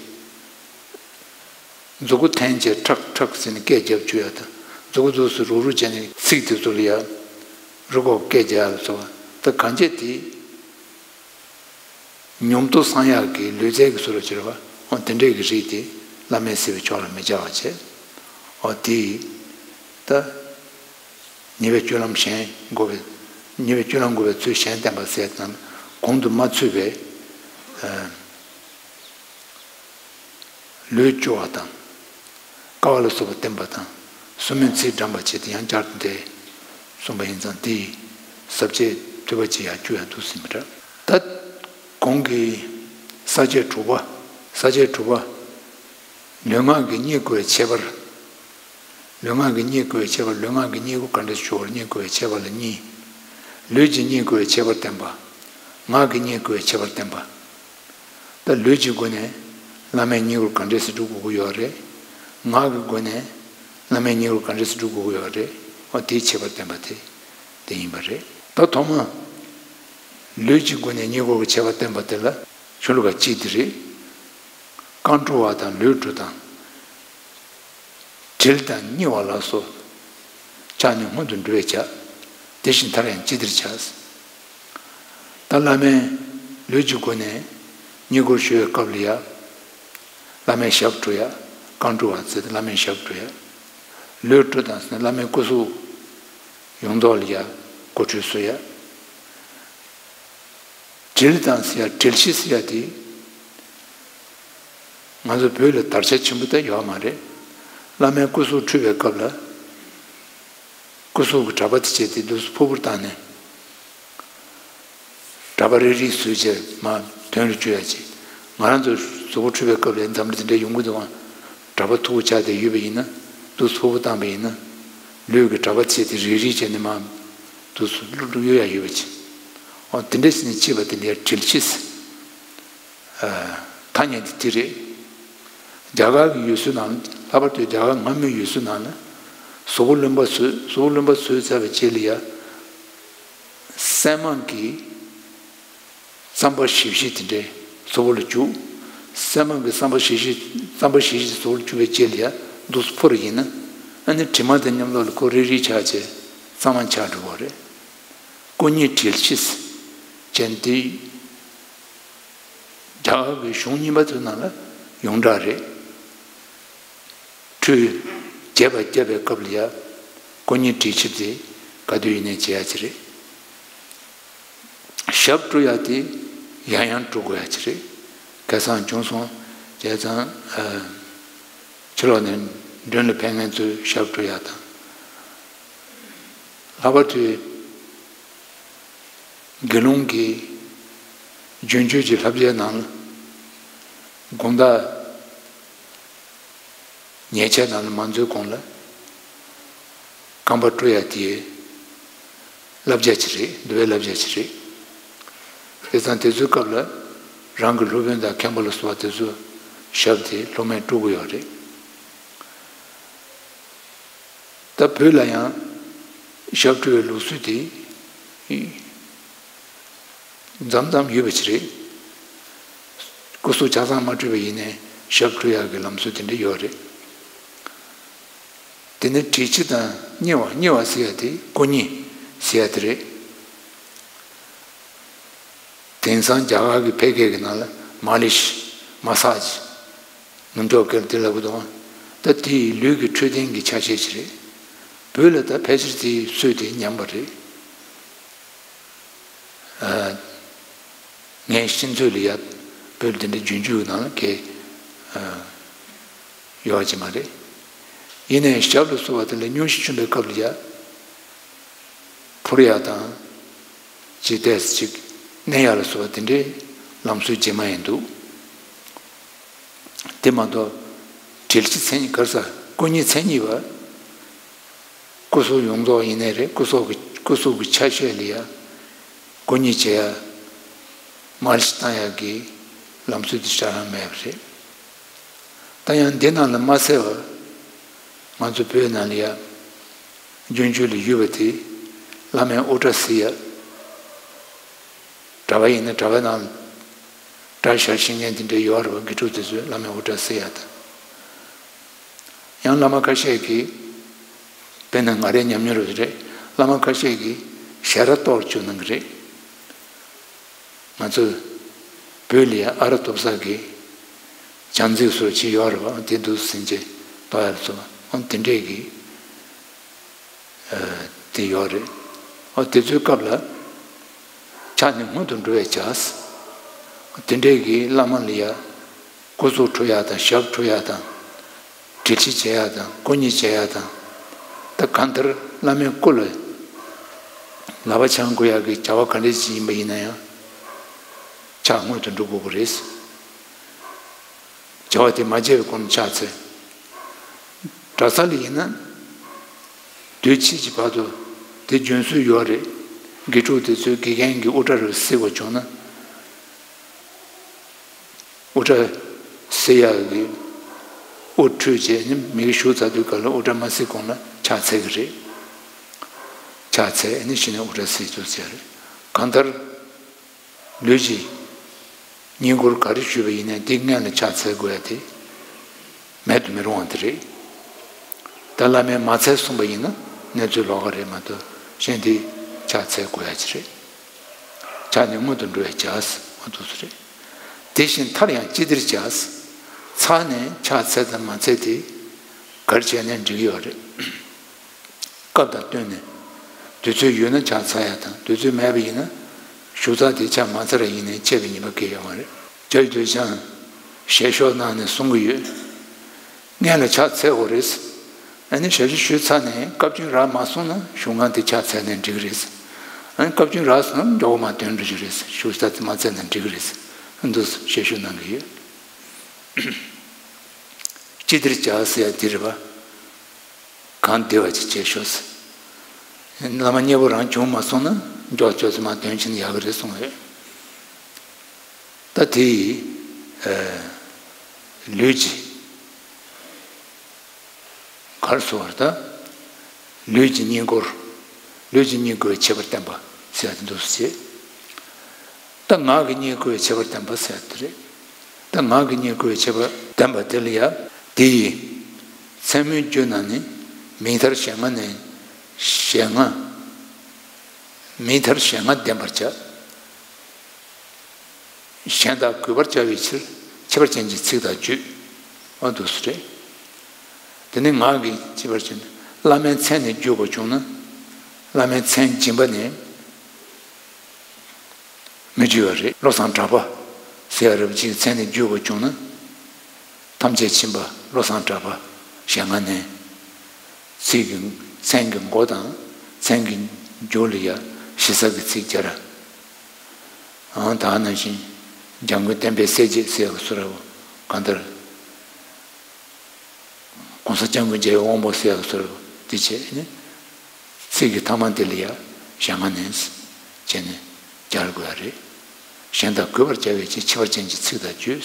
མཛུ་གུ་འཐེན་བྱས་ཁྲག་ཁྲག་ཟེར་ནས་སྐད་རྒྱབ་བཅུག་ཡ་དང་། མཛུ་གུ་མཛུ་གུ་རུག་རུག་བྱས་ནས་ཚིག་དེ་ཚོ་ལ་ཡ་རུ་ཁོག་སྐད་རྒྱག་ཡ་ལ་སོགས་པ་ད་གང་བྱས་དེ། ཉམས་རྟོགས་སངས་ཡག་གི་ལུས་རྩལ་གྱི་སོ་ར་ཅིག་རེད་བ། འོ་དེ་འདྲས་ཀྱི་རིགས་དེ་བླ་མས་ཟེར་བའི་ཕྱོགས་ལ་མི་བྱ་བ་བྱས། འོ་དེ་ད། ཉེས་པའི་སྤྱོད་ལམ་གཞན་འགོག་པའི། ཉེས་པའི་སྤྱོད་ལམ་འགོག་པའི་ཚུལ་གཞན་བསྟན་པ་ཟེར་ན་གོང་དུ་མ་ཚུད་པའི། ཨ། ལུས་སྐྱོ་བ་དང་། ཀ་བ་ལ་སོགས་པ་བསྟན་པ་དང་། སོར་མོས་ཚིག་བགྲང་པ་བྱས་ཏེ་ཡང་བསྐྱར་དུ་འདས། གསུངས་པ་ཡིན་ཙང་དེ་ཡི་ཟབ་ཆོས་ཐོས་པ་ཅིག་ཡར་བཅུག་ཡ་འདུག་ཟིན་པ་འདྲ། ད་གོང་གི་ས་བཅད་དྲུག་པ། ས་བཅད་དྲུག་པ། ལུས་ངག་གི་གཉིད་ཁུག་པའི་ཁྱད་པར། ལུས་ངག་གི་གཉིད་ཁུག་པའི་ཁྱད་པར། ལུས་ངག་གི་གཉིད་ཁུག་ག་འདྲ་ཞིག་ཡོད་པར་གཉིད་ཁུག་པའི་ཁྱད་པར་ལ་གཉིས། ལུས་ཀྱི་གཉིད་ཁུག་པའི་ཁྱད་པར་བསྟན་པ། ངག་གི་གཉིད་ཁུག་པའི་ཁྱད་པར་བསྟན་པ། ད་ལུས་ཀྱི་སྒོ་ནས་བླ་མའི་བསྙེན་བཀུར་ག་འདྲས་སེ་སྒྲུབ་དགོས་ཀྱི་ཡོད་རེད། ངག་གི་སྒོ་ནས་བླ་མའི་བསྙེན་བཀུར་ག་འདྲས་སེ་སྒྲུབ་དགོས་ཀྱི་ཡོད་རེད། འོ་དེའི་ཁྱད་པར་བསྟན་པ་དེ་དེ་ཡིན་པ་རེད། ད་ཐོག་མ་ལུས་ཀྱི་སྒོ་ནས་བསྙེན་བཀུར་གྱི་ཁྱད་པར་བསྟན་པ་དེ་ལ་ཆོས་ལུགས་ཀ་གཅིག་དེ་རེད། རྐང་བཀྲུ་བ་དང་ལུས་བཀྲུ་དང་། དྲིལ་དང་མཉེ་བ་ལ་སོགས་ཕྱག་ནི་སྔོན་དུ་འགྲོ་བས་བྱ། དེ་བཞིན་མཐར་ཡང་ཅི་བདེར་བྱ། ད་བླ་མའི་ལུས་ཀྱི་སྒོ་ནས་བསྙེན་བཀུར་ཞུ་བའི་སྐབས་ལ་ཡ། བླ་མའི་ཞབས་བཀྲུ་ཡ། རྐང་བཀྲུ་བ་ཟེར་ཏེ་བླ་མའི་ཞབས་བཀྲུ་ཡ། ལུས་བཀྲུ་དང་ཟེར་ན་བླ་མའི་སྐུ་གཟུགས་ཡོངས་རྫོགས་ལ་ཡ་སྐུ་ཁྲུས་གསོལ་ཡ། དྲིལ་དང་ཟེར་ཡ་དྲིལ་ཕྱིས་ཟེར་ཡ་དེ། ང་ཚོ་བོད་ལ་དར་ཆ་ཆེན་པོ་ད་ཡོད་མ་རེད། བླ་མའི་སྐུ་གཟུགས་འཁྲུད་པའི་སྐབས་ལ། སྐུ་གཟུགས་ཀྱི་གྲྭ་པ་དེ་བྱས་ཏེ་འདུག་སེ་ཕུར་བུར་བཏང་ནས། གྲྭ་པ་རེ་རེ་བཟོས་བྱས་མར་དོན་ལ་བཅུག་ཡ་བྱས། ང་རང་ཚོ་གཟུགས་པོ་འཁྲུད་པའི་སྐབས་ལ་འཛམ་གླིང་འདི་འདྲ་ཡོང་གི་འདུག་ཨང་། གྲྭ་པ་མཐུག་པོ་ཆགས་བསྡད་ཡོད་པ་ཡིན་ན། འདུག་སེ་ཕུར་བུར་བཏང་པ་ཡིན་ན། ལུས་ཀྱི་གྲྭ་པ་བྱས་ཏེ་རེ་རེ་བྱས་ནས་མར་འདུག་སེ་བླུགས་བླུགས་གཡུག་ཡ་ཡོད་པ་བྱས། འོ་དེ་འདྲ་བྱས་ནས་བྱས་པ་དེ་ལ་དྲིལ་ཕྱིས། ཐ་སྙད་འདི་དེ་རེད། རྒྱ་གར་གྱི་ཡུལ་སྲོལ་ནང་ལྷག་པར་དུ་རྒྱ་གར་སྔ་མོའི་ཡུལ་སྲོལ་ནང་ན། གཟུགས་པོ་རློན་པ་བཟོས། གཟུགས་པོ་རློན་པ་བཟོས་ཚར་བའི་རྗེས་ལ་ཡ། སྲན་མ་གི་རྩམ་པ་ཞིབ་ཞིབ་དེ་འདྲའི་གཟུགས་པོ་ལ་བྱུག་སྲན་མ་གི་རྩམ་པ་ཞིབ་ཞིབ་རྩམ་པ་ཞིབ་ཞིབ་གཟུགས་པོ་ལ་བྱུག་པའི་རྗེས་ལ་ཡ་འདུག་སེ་ཕུ་ར་ཡིན་ན། ཨ་ནི་དྲི་མ་དང་མཉམ་དུ་ལ་ཁོ་རིལ་རིལ་ཆགས་བྱས་གཙང་མ་ཆགས་འགྲོ་བ་རེད། སྐུ་གཉིས་དྲིལ་ཕྱིས་ཅན་དེ། རྒྱ་གར་གྱི་གཞུང་རྙིང་པ་ཚོའི་ནང་ལ་ཡོངས་གྲགས་རེད། ཁྲུས་རྒྱས་པ་བརྒྱབ་པའི་སྐབས་ལ་ཡ། སྐུ་གཉིས་དྲིལ་ཕྱིས་དེ་ག་དུས་ཡིན་ནའི་བྱེད་ཡ་ཅིག་རེད། ཞབས་བཀྲུ་ཡ་དེ་ཡང་ཡང་བཀྲུ་དགོས་ཡ་ཅིག་རེད། ཁ་སང་བྱུང་སོང་། བྱས་ཙང་། ཕྱི་ལོགས་ནས་མགྲོན་ལ་ཕེབས་མཁན་ཚོས་ཞབས་བཀྲུ་ཡ་དང་། ལྷག་པར་དུ་དགེ་སློང་གི་རྒྱུན་སྤྱོད་ཀྱི་བསླབ་བྱའི་ནང་ལ་དགོང་དག་ཉལ་ཆས་ནང་ལ་མ་འཛུལ་གོང་ལ་རྐང་པ་བཀྲུ་ཡ་དེ་བསླབ་བྱ་ཅིག་རེད། འདུལ་བའི་བསླབ་བྱ་ཅིག་རེད། དེ་ཙང་དེ་ཚོའི་སྐབས་ལ་རང་གི་སློབ་དཔོན་དང་མཁན་པོ་ལ་སོགས་པ་དེ་ཚོ་ཞབས་དེ་སློབ་མས་བཀྲུ་དགོས་ཡོད་རེད། ད་བོད་ལ་ཡང་ཞབས་བཀྲུ་བའི་ལུགས་སྲོལ་དེ་མཚམས་མཚམས་ཡོད་པ་ཅིག་རེད། སྐུ་གཟུགས་ཆ་ཚང་མ་བཀྲུས་པ་ཡིན་ནའི་ཞབས་བཀྲུ་ཡག་གི་ལམ་སྲོལ་དེ་འདྲ་ཡོད་རེད། དེ་ནས་དྲིལ་ཕྱིས་དང་མཉེ་བ། མཉེ་བ་ཟེར་ཡ་དེ་སྐུ་མཉེ་ཟེར་ཡ་དེ་རེད། དེང་སང་རྒྱ་གར་གྱི་ཕལ་སྐད་ཀྱི་ནང་ལ་མ་ལི་ཤི། མ་སཱ་ཇི། ནུབ་ཕྱོགས་སྐད་ལ་དེ་ལབ་ཀྱི་འདུག་དེ་ལུས་ཀྱི་འཕྲོད་བསྟེན་གྱི་ཆ་ཤས་ཤིག་རེད། བོད་ལ་ད་ཕལ་ཆེར་དེའི་སྲོལ་དེ་ཉམས་པ་རེད། ཨ། ངའི་ཤེས་ཚོད་ལ་ཡ་བོད་ལ་དེ་འདྲའི་རྒྱུན་སྤྱོད་ཀྱི་ནང་ལ་གས་ཨ་ཡོད་ཀྱི་མ་རེད། ཡིན་ནའི་ཞབས་ལ་སོགས་པ་དེ་ལ་སྙུང་གཞི་བཅུག་པའི་སྐབས་ལ་ཡ་ཕུར་ཡ་དང་། ཅི་ཏེས་ཅིག་མནན་ཡ་ལ་སོགས་པ་དེ་འདྲའི་ལམ་སྲོལ་རྗེས་མ་ཡིན་འདུག་དེ་མ་གཏོགས་དྲིལ་ཕྱིས་མཚན་ཉིད་ག་རེ་ཟ། སྐུ་མཉེ་མཚན་ཉིད་པ། སྐུ་གཟུགས་ཡོངས་རྫོགས་ཡིན་ནའི་རེད། སྐུ་གཟུགས་ཀྱི་སྐུ་གཟུགས་ཀྱི་ཆ་ཤས་ལ་ཡ་སྐུ་ཉིད་བྱེད་ཡ། མ་ལིཤ་བཏང་ཡག་གི་ལམ་སྲོལ་དེ་ཆ་རང་མེད་པ་རེད། ད་ཡང་འདི་ནང་ལ་མ་གསལ་བ། ང་ཚོ་བོད་ནང་ལ་ཡ་སྤྱོད་འཇུག་ལ་ཡོད་པ་དེ་བླ་མའི་དབུ་སྐྲ་བསིལ་ཡ། གྲྭ་པ་ཡིན་ན་གྲྭ་པ་ནང་སྐྲ་བཞར་ཤེས་མཁན་དེ་འདྲ་ཡོད་རེད་པ། དགེ་ཕྲུག་དེ་ཚོས་བླ་མའི་དབུ་སྐྲ་བསིལ་ཡ་དང་། ཡང་བླ་མ་ཁ་ཤས་ཀྱིས། དཔེར་ན་ང་རའི་ཉམས་མྱོང་རེད། བླ་མ་ཁ་ཤས་ཀྱིས་ཞལ་རས་གཏོར་བཅུག་གནང་གི་རེད། ང་ཚོ་བོད་ལ་ཡ་ཨ་ར་ཐོབ་ས་གི་བྱང་རྩེ་སོགས་ཅིག་ཡོད་རེད་པ། དེ་འདུག་ཟིན་བྱས་གཏོར་ཡ་ལ་སོགས་པ་དེ་འདྲས་ཀྱི་དེ་ཡོད་རེད། ཨོ་དེ་ཚོའི་སྐབས་ལ་ཕྱག་ནི་སྔོན་དུ་འགྲོ་བའི་ཕྱག། དེ་འདྲས་ཀྱི་བླ་མ་ལ་ཡ་སྐུ་གཟུགས་འཁྲུ་ཡ་དང་ཞབས་འཁྲུ་ཡ་དང་། དྲིལ་ཕྱིས་བྱེད་ཡ་དང་སྐུ་ཉིད་བྱེད་ཡ་དང་། ད་གང་ལྟར་བླ་མའི་སྐུ་ལ་ལག་པ་འཆང་དགོས་ཡ་གི་བྱ་བ་ག་འདྲས་ཅིག་ཡིན་པ་ཡིན་ན་ཡང་ཕྱག་སྔོན་དུ་འགྲོ་དགོས་ཀྱི་རེད། བྱ་བ་དེ་མ་བྱས་པའི་གོང་ནས་ཕྱག་འཚལ། གྲྭ་ས་ལ་ཡིན་ན་དུས་ཕྱིས་ཀྱི་བར་དུ་དེ་འཇོན་སྲོལ་ཡོད་རེད། དགེ་ཕྲུག་དེ་ཚོས་དགེ་རྒན་གྱི་དབུ་སྐྲ་རུ་བསིལ་བ་བྱུང་ན། དབུ་སྐྲ་བསིལ་ཡག་གི་དབུ་འཁྲུད་བྱས་ནས་མི་གཞུག་ཚར་དུས་སྐབས་ལ་དབུ་སྐྲ་མ་བསིལ་གོང་ལ་ཕྱག་འཚལ་གྱི་རེད། ཕྱག་འཚལ་ནས་གཞི་ནས་དབུ་སྐྲ་བསིལ་བཅུག་ཟེར་རེད། གང་ལྟར་ལུས་ཀྱི་བསྙེན་བཀུར་ག་རེ་ཞུས་པ་ཡིན་ནའི་དེ་སྔོན་ལ་ཕྱག་འཚལ་དགོས་ཡ་དེ་མེད་དུ་མི་རུང་བ་དེ་རེད། ད་བླ་མས་མ་འཚལ་གསུངས་པ་ཡིན་ན་གནས་ཚུལ་ལོགས་ཀ་རེད་མ་གཏོགས་གཞན་དེ་ཕྱག་འཚལ་དགོས་ཡ་ཅིག་རེད། ཕྱག་ནི་སྔོན་དུ་འགྲོ་བའི་ཕྱག་ཟེར་མ་འདུག་ས་རེད། དེ་བཞིན་མཐར་ཡང་ཅི་བདེར་བྱ། ཚར་ནས་ཕྱག་འཚལ་དང་མ་འཚལ་དེ་ག་རེ་བྱས་ནས་འགྲིག་གི་ཡོད་རེད། སྐབས་དང་བསྟུན་ནས་དུས་ཚོད་ཡོད་ན་ཕྱག་འཚལ་ཡ་དང་དུས་ཚོད་མེད་པ་ཡིན་ན་གཞུག་ཚར་དེ་ཕྱག་མ་འཚལ་ར་ཡིན་ནའི་ཆད་པའི་ཉེས་པ་གང་ཡང་ཡོད་མ་རེད། རྒྱ་ཡི་དུས་ཆང་ཞལ་ཤོག་གནང་ནས་གསུང་གི་ཡོད། སྔོན་ལ་ཕྱག་འཚལ་དགོས་རེད། ཨ་ནི་ཞབས་ཕྱི་ཞུས་ཚར་ནས་སྐབས་བཅུ་རག་མ་སོང་ན་གཞུག་སྔ་དེ་ཕྱག་འཚལ་ནས་འགྲིག་གི་རེད། ཨ་ནི་སྐབས་བཅུ་རག་སོང་ན་མགྱོགས་པོ་མར་འདོན་འགྲོ་རྒྱུ་རེད། གཞུག་ཚར་དེ་མ་འཚལ་ན་འགྲིག་གི་རེད། འདུག་ཞལ་ཤོག་གནང་གི་ཡོད། ཅི་བདེར་བྱ་ཟེར་ཡ་དེ་རེད་པ། གང་བདེ་བ་ཅིག་བྱས་ཤོག་ཟེར། བླ་མ་མཉེས་པོ་རང་བྱུང་མ་སོང་ན་མགྱོགས་ཆོས་ཚོད་མ་འདོན་ཕྱིན་ཡག་གི་རེད་གསུངས་ཡོད། ད་དེ་ཡི་ཨ་ལུས་ཀྱི་གར་སོ་བར་ད་ལུས་ཀྱི་བསྙེན་བཀུར། ལུས་ཀྱི་བསྙེན་བཀུར་བའི་ཁྱད་པར་བསྟན་པ་ཟེར་ཡ་དེ་འདུག་ཟེར། ད་ངག་གི་བསྙེན་བཀུར་བའི་ཁྱད་པར་བསྟན་པ་ཟེར་དེ་རེད། ད་ངག་གི་བསྙེན་བཀུར་བའི་ཁྱད་པར་བསྟན་པ་དེ་ལ་ཡ། དེ་ཡི་མཚན་མོའི་རྒྱུ་རྣམས་ནི། མིག་མཐར་ཞལ་སྔ་ནས། ཞལ་སྔ། མིག་མཐར་ཞལ་སྔ་བསྟན་པར་བྱ། གཞན་དག་གུས་པར་བྱ་བའི་ཕྱིར། ཁྱད་པར་ཅན་གྱི་ཚིག་དང་བརྗོད། འོ་འདུག་སེ་རེད། དེ་ནི་ངག་གི་ཁྱད་པར་ཅན། བླ་མའི་མཚན་ནས་བརྗོད་དགོས་བྱུང་ན། བླ་མའི་མཚན་སྦྱིན་པ་ནས། མི་འགྱུར་བ་རེད། བློ་བཟང་གྲགས་པ་ཟེར་ཡ་རབ་ཅིག་མཚན་ནས་བརྗོད་དགོས་བྱུང་ན། ཐམས་ཅད་མཁྱེན་པ་བློ་བཟང་གྲགས་པ་ཞལ་སྔ་ནས། ཚིག་གི་མཚན་གྱི་མགོ་དང་མཚན་གྱི་མཇུག་ལ་ཡ་ཞེ་ས་གི་ཚིག་སྦྱར། ཨང་ད་ནང་བཞིན་འཇམ་མགོན་བསྟན་པའི་གསལ་བྱེད་ཟེར་ཡ་གི་སུ་ར་བོ་གང་ལྟར། གོང་ས་སྐྱབས་མགོན་རྒྱལ་བའི་དབང་པོ་ཟེར་ཡག་ཚོར་དེ་བྱས་ནས། ཚིག་གི་ཐ་མ་དེ་ལ་ཡང་ཞལ་སྔ་ནས་བྱས་ནས་སྦྱར་དགོས་ཡ་རེད། གཞན་དག་གུས་པར་བྱ་བའི་ཕྱིར། ཁྱད་པར་ཅན་གྱི་ཚིག་དང་བརྗོད།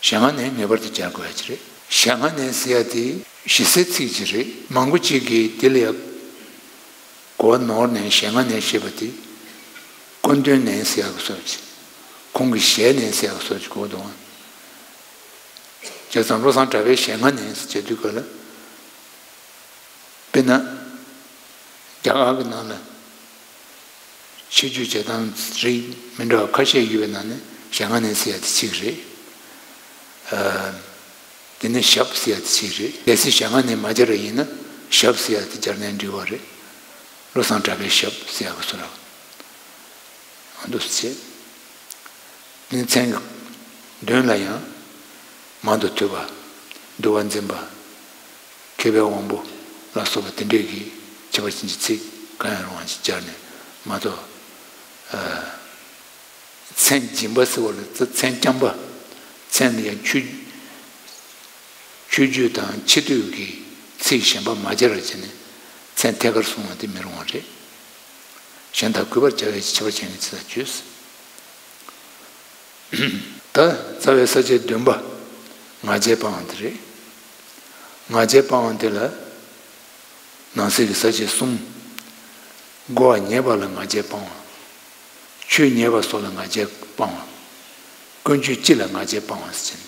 ཞལ་སྔ་ནས་ངེས་པར་དུ་སྦྱར་དགོས་ཡ་ཅིག་རེད། ཞལ་སྔ་ནས་ཟེར་ཡ་དེ་ཞེ་སའི་ཚིག་ཅིག་རེད། མང་པོ་ཅིག་གིས་དེ་ལ་ཡང་གོ་བ་ནོར་ནས་ཞལ་སྔ་ནས་ཞེས་པ་དེ་སྐུ་མདུན་ནས་ཟེར་ཡག་བཟོ་ཅིག་ཁོང་གི་ཞལ་ནས་ཟེར་ཡག་བཟོ་ཅིག་གོ་འདུག་བྱས་ཙང་བློ་བཟང་གྲགས་པའི་ཞལ་སྔ་ནས་བྱེད་དུས་སྐབས་ལ། དཔེར་ན། རྒྱ་གར་གྱི་ནང་ལ་ཆོས་བརྒྱུད་བྱེད་སྟངས་རིགས་མི་འདྲ་བ་ཁ་ཤས་ཡོད་པའི་ནང་ནས་ཞལ་སྔ་ནས་ཟེར་ཡ་དེ་གཅིག་རེད། ཨ། དེ་ནས་ཞབས་ཟེར་ཡ་དེ་གཅིག་རེད། གལ་སྲིད་ཞལ་སྔ་ནས་མ་སྦྱར་བ་ཡིན་ན་ཞབས་ཟེར་ཡ་དེ་སྦྱར་ནས་འགྲིག་པ་རེད། བློ་བཟང་གྲགས་པའི་ཞབས་ཟེར་ཡ་གི་བཟོ་འདྲ། འདུག་སེ་བྱས། དེ་ནས་མཚན་གྱི་མདུན་ལ་ཡང་མང་དུ་ཐོས་པ། འདུལ་བ་འཛིན་པ། མཁས་པའི་དབང་པོ་ལ་སོགས་པ་དེ་འདྲས་ཀྱི་ཁྱད་པར་ཅན་གྱི་ཚིག་གང་ཡང་རུང་བ་ཞིག་སྦྱར་ནས་མ་གཏོགས། ཨ། མཚན་སྦྱིན་པ་ཟེར་བ་ལ་མཚན་རྐྱང་པ། མཚན་ལ་ཡང་ཆོས་ཆོས་བརྒྱུད་དང་ཕྱི་སྡོད་ཀྱི་ཚིག་གཞན་པ་མ་སྦྱར་བ་བྱས་ནས། སེམས་ཐད་ཀར་བསྲུང་བ་དེ་མི་རུང་བ་རེད། གཞན་དག་གུས་པར་བྱ་བའི་ཕྱིར། ཁྱད་པར་ཅན་གྱི་ཚིག་དག་བརྗོད། ད་རྩ་བའི་ས་བཅད་བདུན་པ་ང་རྒྱལ་སྤང་བ་དེ་རེད། ང་རྒྱལ་སྤང་བ་དེ་ལ་ནང་གསེས་ཀྱི་ས་བཅད་གསུམ། རྒོལ་བ་ཉེས་པ་ལ་ང་རྒྱལ་སྤང་བ། ཆོས་ཉེས་པ་སོགས་ལ་ང་རྒྱལ་སྤང་བ། ཀུན་སྤྱོད་སྤྱི་ལ་ང་རྒྱལ་སྤང་བ་ཟེར་ནས་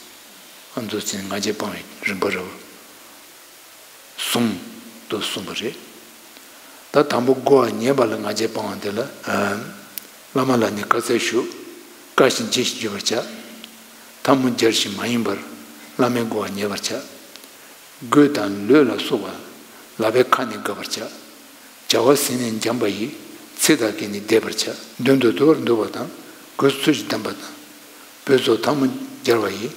ཨ་མདོ་ཚན་ང་རྒྱལ་སྤང་བའི་རིམ་པ་རེད། གསུམ་དུ་གསུངས་པ་རེད། ད་དང་པོ་རྒོལ་བ་ཉེས་པ་ལ་ང་རྒྱལ་སྤང་བ་དེ་ལ། བླ་མ་ལ་ནི་བཀའ་སྩལ་ཞུ། བཀའ་བཞིན་བགྱིད་ཅིང་བརྗོད་པར་བྱ། ཐལ་མོ་སྦྱར་ཞིང་མ་ཡེངས་པར། བླ་མས་རྒོལ་བ་ཉེས་པར་བྱ། རྒོད་དང་ལོད་ལ་སོགས་པ། ལག་པའི་ཁ་ནི་དགབ་པར་བྱ། བྱ་བ་ཟིན་ནས་འཇམ་པ་ཡིས། ཚིག་དང་གེགས་ནི་འདེབས་པར་བྱ། མདུན་དུ་དུ་བར་འདུག་པ་དང་། གོས་སུ་ཚོས་ཀྱིས་བསྡམས་པ་དང་། སྤོས་ཚོགས་ཐལ་མོ་སྦྱར་བ་ཡིས།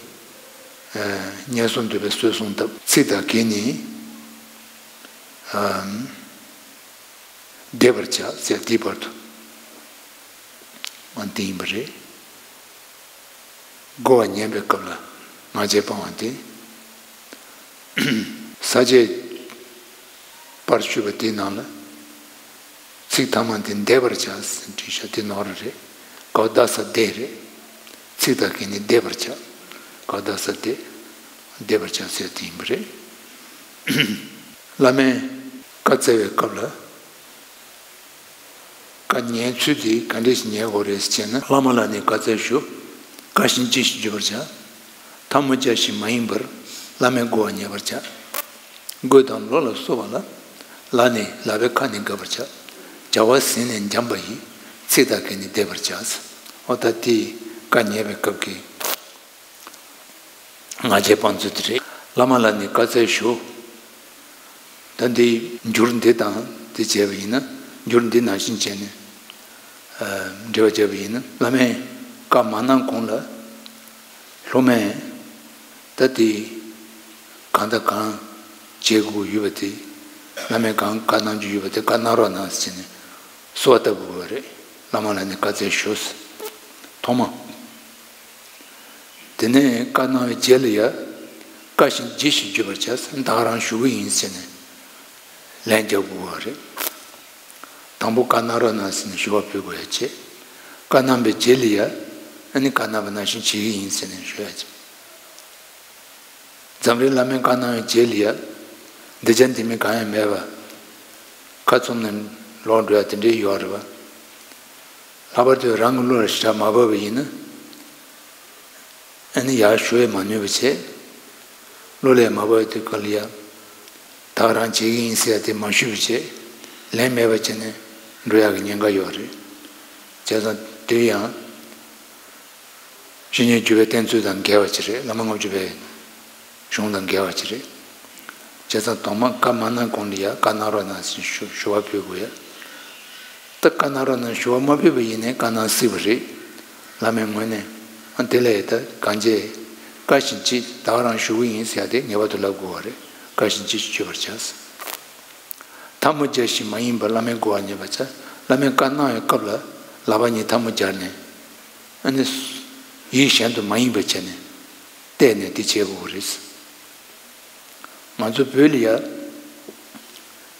ངལ་གསོ་འདོད་པའི་གསོལ་གསུམ་བཏབ། ཚིག་དང་གེགས་ནི་འདེབས་པར་བྱ་ཟེར་དེའི་བར་དུ་འོ་དེ་ཡིན་པ་རེད། རྒོལ་བ་ཉེས་པའི་སྐབས་ལ་ང་རྒྱལ་སྤང་བ་དེ། ས་བཅད་པར་ཞུས་པ་དེའི་ནང་ལ། ཚིག་ཐ་མ་དེ་འདེབས་པར་བྱ་ཟེར་བྲིས་ཤག་དེ་ནོར་བ་རེད། ག་བ་ད་ས་འདེབས་རེད། ཚིག་དང་གེགས་ནི་འདེབས་པར་བྱ། ག་བ་ད་ས་འདེབས། འདེབས་པར་བྱ་ཟེར་དེ་ཡིན་པ་རེད། བླ་མས་བཀའ་སྩལ་བའི་སྐབས་ལ། བཀའ་ཉན་ཚུལ་དེ་ག་འདྲ་ཞིག་ཉན་དགོས་རེད་ཟེར་ན། བླ་མ་ལ་ནི་བཀའ་སྩལ་ཞུ། བཀའ་བཞིན་བགྱིད་ཅིང་བརྗོད་པར་བྱ། ཐལ་མོ་སྦྱར་ཞིང་མ་ཡེངས་པར། བླ་མས་རྒོལ་བ་ཉེས་པར་བྱ། རྒོད་དང་ལོད་ལ་སོགས་པ་ལ། ལ་ནི་ལག་པའི་ཁ་ནི་དགབ་པར་བྱ། བྱ་བ་ཟིན་ནས་འཇམ་པ་ཡིས། ཚིག་དང་གེགས་ནི་འདེབས་པར་བྱ། འོ་ད་དེ་བཀའ་ཉན་པའི་སྐབས་ཀྱི་ང་རྒྱལ་སྤང་ཚུལ་དེ་རེད། བླ་མ་ལ་ནི་བཀའ་སྩལ་ཞུ། ད་འདི་འགྱུར་འདི་དང་དེ་བྱས་པ་ཡིན་ན། འགྱུར་འདི་ནང་བཞིན་བྱས་ནས་འགྲེལ་བ་བརྒྱབ་པ་ཡིན་ན། བླ་མས་བཀའ་མ་གནང་གོང་ལ་སློབ་མས་ད་དེ་གང་དང་གང་བྱེད་དགོས་ཡོད་པ་དེ། བླ་མས་གང་བཀའ་གནང་རྒྱུ་ཡོད་པ་དེ་བཀའ་གནང་རོགས་གནང་ཟེར་ནས་གསོལ་བ་བཏབ་དགོས་པ་རེད། བླ་མ་ལ་ནི་བཀའ་སྩལ་ཞུ་ཟེར། ཐོག་མ། དེ་ནས་བཀའ་གནང་བའི་རྗེས་ལ་ཡ། བཀའ་བཞིན་བགྱིད་ཅིང་བརྗོད་པར་བྱ། ད་ག་རང་ཞུ་གི་ཡིན་ཟེར་ནས་ལན་རྒྱག་དགོས་པ་རེད། དང་པོ་བཀའ་གནང་རོགས་གནང་ཟེར་ནས་ཞུ་བ་ཕུལ་དགོས་ཡ་བྱེད། བཀའ་གནང་བའི་རྗེས་ལ་ཡ། ཨ་ནི་བཀའ་གནང་བ་ནང་བཞིན་བྱེད་ཀྱི་ཡིན་ཟེར་ནས་ཞུ་ཡ་བྱེད། འཛམ་རིང་བླ་མའི་བཀའ་གནང་བའི་རྗེས་ལ་ཡ། འདི་བྱ་འདི་མིན་གང་ཡང་མེད་པ། ཁ་བཙུམ་ནས་ལོག་འགྲོ་ཡ་དེ་འདྲའི་ཡོད་རེད་པ། ལྷག་པར་དུ་རང་གི་བློ་ལ་ཞེ་དྲག་མ་བབས་པ་ཡིན་ན། ཨ་ནི་ཡར་ཞུ་ཡས་མ་ནུས་པ་བྱས། བློ་ལ་མ་བབས་དུས་སྐབས་ལ་ཡ། ད་ག་རང་བྱེད་ཀྱི་ཡིན་ཟེར་ཡ་དེ་མ་ཞུས་པ་བྱས། ལན་མེད་པ་བྱས་ནས་འགྲོ་ཡག་གི་ཉེན་ཁ་ཡོད་རེད། བྱས་ཙང་དེ་ཡང་། བཤེས་གཉེན་བརྒྱུད་པའི་བསྟེན་ཚུལ་དང་འགལ་བ་ཅིག་རེད། བླ་མ་ལྔ་བཅུ་པའི་གཞུང་དང་འགལ་བ་ཅིག་རེད། བྱས་ཙང་དང་པོ་བཀའ་མ་གནང་གོང་ལ་ཡ་བཀའ་གནང་རོགས་གནང་ཞེས་ཞུ་ཞུ་བ་ཕུལ་དགོས་ཡ། ད་བཀའ་གནང་རོགས་གནང་ཞུ་བ་མ་ཕུལ་བ་ཡིན་ནའི་བཀའ་གནང་སྲིད་པ་རེད། བླ་མའི་ངོས་ནས་ཨ་དེ་ལས་ད་གང་བྱས། བཀའ་བཞིན་བགྱིད། ད་ག་རང་ཞུ་གི་ཡིན་ཟེར་ཡ་དེ་ངེས་པར་དུ་ལབ་དགོས་པ་རེད། བཀའ་བཞིན་བགྱིད་ཅིང་བརྗོད་པར་བྱ། ཐལ་མོ་སྦྱར་ཞིང་མ་ཡེངས་པར། བླ་མས་རྒོལ་བ་ཉེས་པར་བྱ། བླ་མས་བཀའ་གནང་བའི་སྐབས་ལ་ལག་པ་གཉིས་ཐལ་མོ་སྦྱར་ནས། ཨ་ནི། ཡིད་གཞན་དུ་མ་ཡེངས་པ་བྱས་ནས། བལྟས་ནས་དེ་བྱེད་དགོས་པ་རེད། ང་ཚོ་བོད་ལ་ཡ།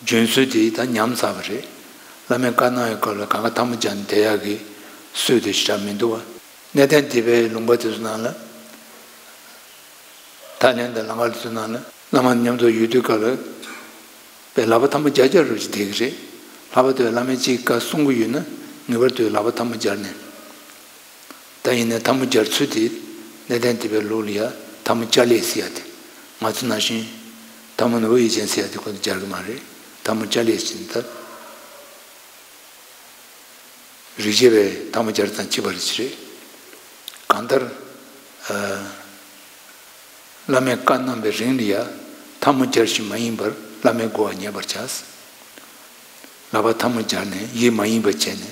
བྱོན་སྲོལ་དེ་ད་ཉམས་ཚར་བ་རེད། བླ་མས་བཀའ་གནང་བའི་སྐབས་ལ་གང་ག་ཐལ་མོ་སྦྱར་ནས་བསྡད་ཡག་གི་སྲོལ་དེ་ཞེ་དྲག་མི་འདུག་བ། གནས་བརྟན་སྡེ་པའི་ལུང་པ་དེ་ཚོ་ནང་ལ། ཐའི་ལེན་དང་ལང་ཀ་ལ་ཚོའི་ནང་ལ་བླ་མ་མཉམ་དུ་ཡོད་དུས་སྐབས་ལ། པའི་ལག་པ་ཐལ་མོ་སྦྱར་སྦྱར་རུ་ཅིག་བསྡད་ཀྱི་རེད། ལྷག་པར་དུ་བླ་མས་ཅིག་བཀའ་གསུང་གི་ཡོད་ན་ངེས་པར་དུ་ལག་པ་ཐལ་མོ་སྦྱར་ནས། ད་ཡིན་ནའི་ཐལ་མོ་སྦྱར་ཚུལ་དེ་གནས་བརྟན་སྡེ་པའི་ལུགས་ལ་ཡ་ཐལ་མོ་སྦྱར་ལེ་ཟེར་ཡ་དེ། ང་ཚོ་ནང་བཞིན་ཐལ་མོ་ནོར་བུ་ཡིད་ཅན་ཟེར་ཡ་དེ་ཁོ་ཚོ་སྦྱར་གི་མ་རེད། ཐལ་མོ་སྦྱར་ལེ་ཟེར་ནས་ད། རིག་བྱེད་པའི་ཐལ་མོ་སྦྱར་དང་གཅིག་པ་རེད་ཅེས་རེད། གང་ལྟར། ཨ། བླ་མས་བཀའ་གནང་བའི་རིང་ལ་ཡ། ཐལ་མོ་སྦྱར་ཞིང་མ་ཡེངས་པར། བླ་མས་རྒོལ་བ་ཉེས་པར་བྱ། ལག་པ་ཐལ་མོ་སྦྱར་ནས་ཡིད་མ་ཡེངས་པ་བྱས་ནས་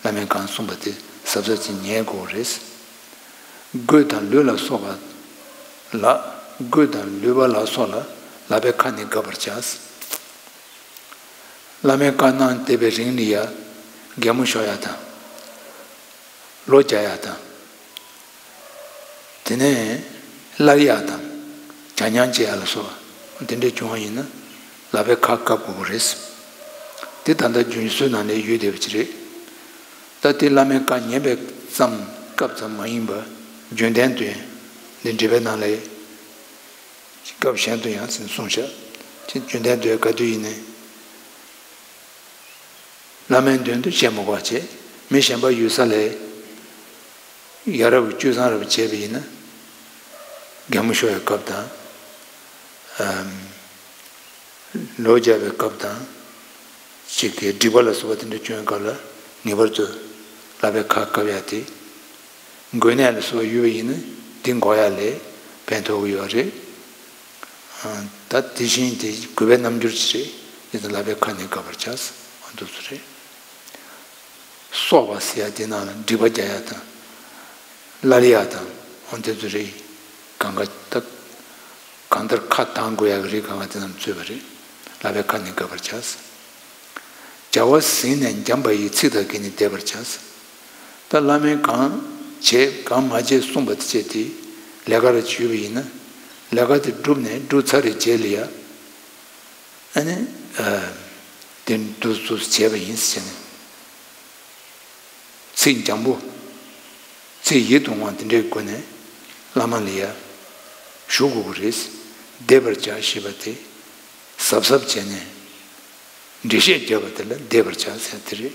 བླ་མས་གང་གསུངས་པ་དེ་གཟབ་གཟབ་ཀྱིས་ཉན་དགོས་རེད། རྒོད་དང་ལོད་ལ་སོགས་པ་ལ། རྒོད་དང་ལོད་པ་ལ་སོགས་ལ་ལག་པའི་ཁ་ནི་དགབ་པར་བྱ། བླ་མས་བཀའ་གནང་བསྡད་པའི་རིང་ལ་ཡ། གད་མོ་ཤོར་ཡ་དང་། གློ་རྒྱག་ཡ་དང་། དེ་ནས་སླར་ཡ་དང་། གྱང་མྱང་བྱེད་ཡ་ལ་སོགས་པ་དེ་འདྲ་བྱུང་བ་ཡིན་ན་ལག་པའི་ཁ་བཀབ་དགོས་པ་རེད། དེ་ད་ལྟ་རྒྱུན་སྲོལ་ནང་ལ་ཡོད་བསྡད་པ་ཅིག་རེད། ད་དེ་བླ་མའི་བཀའ་ཉན་པའི་ཙམ་སྐབས་ཙམ་མ་ཡིན་པར་རྒྱུན་ལྡན་དུ་ཡང་འདི་འགྲེལ་པའི་ནང་ལ་སྐབས་གཞན་དུ་ཡང་གསུངས་བཞག་ཅིག་རྒྱུན་ལྡན་དུ་ཡང་ག་དུས་ཡིན་ནའི། བླ་མའི་མདུན་དུ་བཤད་མ་དགོས་པ་བྱས། མི་གཞན་པ་ཡོད་ས་ལས་ཡ་རབས་ཀྱི་སྤྱོད་བཟང་རབ་བྱས་པ་ཡིན་ན། རྒན་མོ་ཤོར་བའི་སྐབས་དང་། ཨམ། ལོ་བརྒྱབ་པའི་སྐབས་དང་། ཅིག་གི་སྒྲིབ་པ་ལ་སོགས་པ་དེ་འདྲ་བྱུང་བའི་སྐབས་ལ་ངེས་པར་དུ་བསླབ་པའི་ཁ་བཀབ་ཡ་དེ། འགོས་ནད་ལ་སོགས་པ་ཡོད་པ་ཡིན་ན་འདི་འགོག་ཡ་ལས་ཕན་ཐོགས་ཀྱི་ཡོད་རེད། ཨ། ད་དེ་བཞིན་དེ་གུས་པའི་རྣམ་འགྱུར་ཅིག་རེད། དེ་ཚོ་བསླབ་པའི་ཁ་ནས་བཀབ་པར་བྱ། འོ་འདུག་སེ་རེད། སོགས་པ་ཟེར་ཡ་དེ་ནང་ལ་སྒྲིབ་པ་རྒྱག་ཡ་དང་། ཀླད་ཡ་དང་། འོ་དེ་ཚོ་རེད། གང་ག་ད། གང་ལྟར་ཁ་གདངས་དགོས་ཡ་གི་རིགས་གང་ག་དེ་རྣམས་གཙོས་པ་རེད། བསླབ་པའི་ཁ་ནས་བཀབ་པར་བྱ། བྱ་བ་ཟིན་ནས་འཇམ་པ་ཡི། ཚིག་དང་འགལ་ནས་བཟླས་པར་བྱ། ད་བླ་མས་གང་བྱེད་གང་མ་བྱེད་གསུངས་པ་དེ་བྱས་ཏེ་ལས་ཀ་ར་ཅིག་ཡོད་པ་ཡིན་ན། ལས་ཀ་དེ་བསྒྲུབས་ནས་བསྒྲུབས་ཚར་བའི་རྗེས་ལ་ཡ། ཨ་ནི། ཨ། དེ་འདུག་སེ་བྱས་པ་ཡིན་ཟེར་ནས། ཚིག་འཇམ་པོ། ཚིག་ཡིད་དུ་འོང་བ་དེ་འདྲའི་སྒོ་ནས་བླ་མ་ལ་ཡ་ཞུ་དགོས་ཀྱི་རེད། བཟླས་པར་བྱ་ཞེས་པ་དེ་གཟབ་གཟབ་བྱས་ནས་འགྲེལ་བཤད་བརྒྱབ་པ་དེ་ལ་བཟླས་པར་བྱ་ཟེར་དེ་རེད།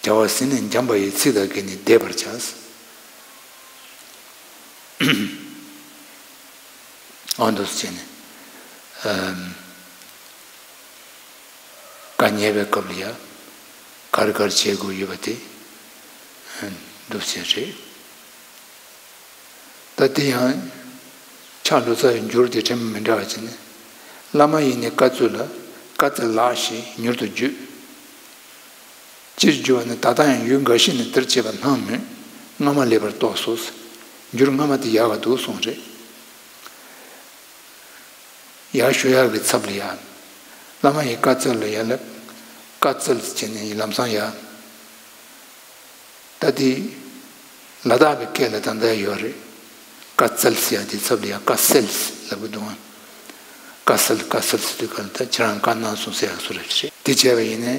བྱ་བ་ཟིན་ནས་འཇམ་པ་ཡི། ཚིག་དང་འགལ་ནས་བཟླས་པར་བྱ། འོ་འདུག་སེ་བྱས་ནས། ཨམ། བཀའ་ཉན་པའི་སྐབས་ལ་ཡ། ག་རེ་ག་རེ་བྱེད་དགོས་ཡོད་པ་དེ། འདུག་སེ་རེད། ད་དེ་ཡང་ཕྱག་འབུལ་ས་ཡི་འགྱུར་དེ་ཕྲན་བུ་མི་འདྲ་བ་བྱས་ནས། བླ་མ་ཡིས་ནི་བཀའ་སྩལ་ལ། བཀའ་སྩལ་ལགས་ཞེས་མྱུར་དུ་བརྗོད། སྤྱིར་བརྗོད་པ་ནི། ད་ལྟ་ཡང་ཡུལ་འགའ་ཞིག་ནས་དེར་བྱེད་པ་སྣང་མོད། སྔ་མ་ལེགས་པར་རྟོགས་སོ། འགྱུར་སྔ་མ་དེ་ཡག་ག་འདུག་གསུངས་རེད། ཡར་ཞུ་ཡག་གི་ཚབ་ལ་ཡ། བླ་མ་ཡི་བཀའ་སྩལ་ལ་ཡ་ལ། བཀའ་སྩལ་ཟེར་ནས་ལམ་སང་ཡ། ད་དེ་ལ་དྭགས་པའི་སྐད་ལ་ད་ལྟ་ཡོད་རེད། བཀའ་སྩལ་ཟེར་ཡ་དེ་ཚབ་ལ་ཡ་བཀའ་སྩལ་ལབ་གི་འདུག་ཨང་། བཀའ་སྩལ་བཀའ་སྩལ་ཟེར་དུས་ག་ལ་ད་ཁྱེད་རང་བཀའ་གནང་སོང་ཟེར་ཡག་བཟོ་འདྲ་རེད། དེ་བྱས་པ་ཡིན་ནའི་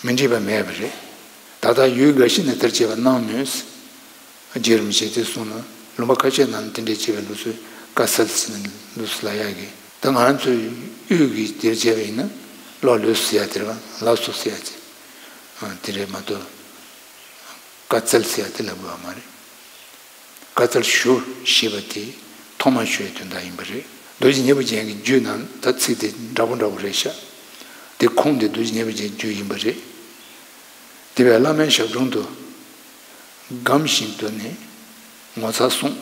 མི་འགྲིག་པ་མེད་པ་རེད། ད་ལྟ་ཡུལ་འགའ་ཞིག་ནས་དེར་བྱེད་པ་སྣང་མོད། རྗེ་རིན་པོ་ཆེས་དེ་གསུངས་ན། ལུང་པ་ཁ་ཤས་ནང་ལ་དེ་འདྲའི་བྱེད་པའི་ལུགས་སྲོལ་བཀའ་སྩལ་ཟེར་ནས་ལུགས་སྲོལ་ལ་ཡག་གི། ད་ང་རང་ཚོའི་དབུས་ཀྱི་དེར་བྱས་པ་ཡིན་ན་ཀློག་ལོས་ཟེར་ཡ་དེ་རེད་བ། ལགས་སོ་ཟེར་ཡ་དེ། ཨ། དེ་རེད་མ་གཏོགས་བཀའ་སྩལ་ཟེར་ཡ་དེ་ལབ་དགོས་པ་མ་རེད། བཀའ་སྩལ་ཞུ་ཞེས་པ་དེ་ཐོག་མར་ཞུ་བའི་དོན་དག་ཡིན་པ་རེད། རྡོ་རྗེ་སྙིང་པོ་རྒྱན་གྱི་རྒྱུད་ནང་ད་ཚིག་དེ་འདྲ་པོ་འདྲ་པོ་རེད་ཤག་དེ་ཁུངས་དེ་རྡོ་རྗེ་སྙིང་པོ་རྒྱན་གྱི་རྒྱུད་ཡིན་པ་རེད། དེ་བས་བླ་མའི་ཞབས་དྲུང་དུ། སྒམ་ཞིག་ཏུ་ནི་ངོ་མཚར་གསུངས།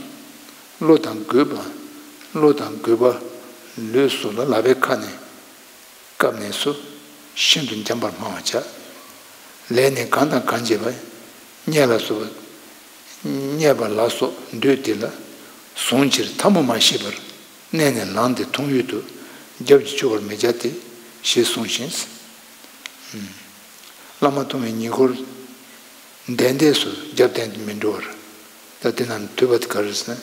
བློ་དང་དགོས་པ། བློ་དང་དགོས་པ་ལུས་སུ་ལ་ལག་པའི་ཁ་ནས་བཀབ་ནས་སུ། ཤིན་ཏུ་འཇམ་པར་སྨྲ་བར་བྱ། ལས་ནི་གང་དང་གང་བྱེད་པ། རྙེད་ལ་སོགས་པ། རྙེད་པ་ལ་སོགས་འདོད་དེ་ལ། གཟུང་ཕྱིར་ཐལ་མོ་མ་ཤེས་པར། གནས་ནས་ལངས་ཏེ་མཐོང་ཡུལ་དུ། རྒྱབ་ཀྱིས་ཕྱོགས་པར་མི་བྱ་སྟེ། ཞེས་གསུངས་ཤིང་། བླ་མ་མཐོང་བའི་ཉེ་འཁོར་འདས་འདས་སུ་རྒྱབ་བརྟེན་དུ་མི་འགྲོ་བར། ད་དེ་རྣམས་ཐོས་པ་དེ་ག་རེ་ཟེར་ན།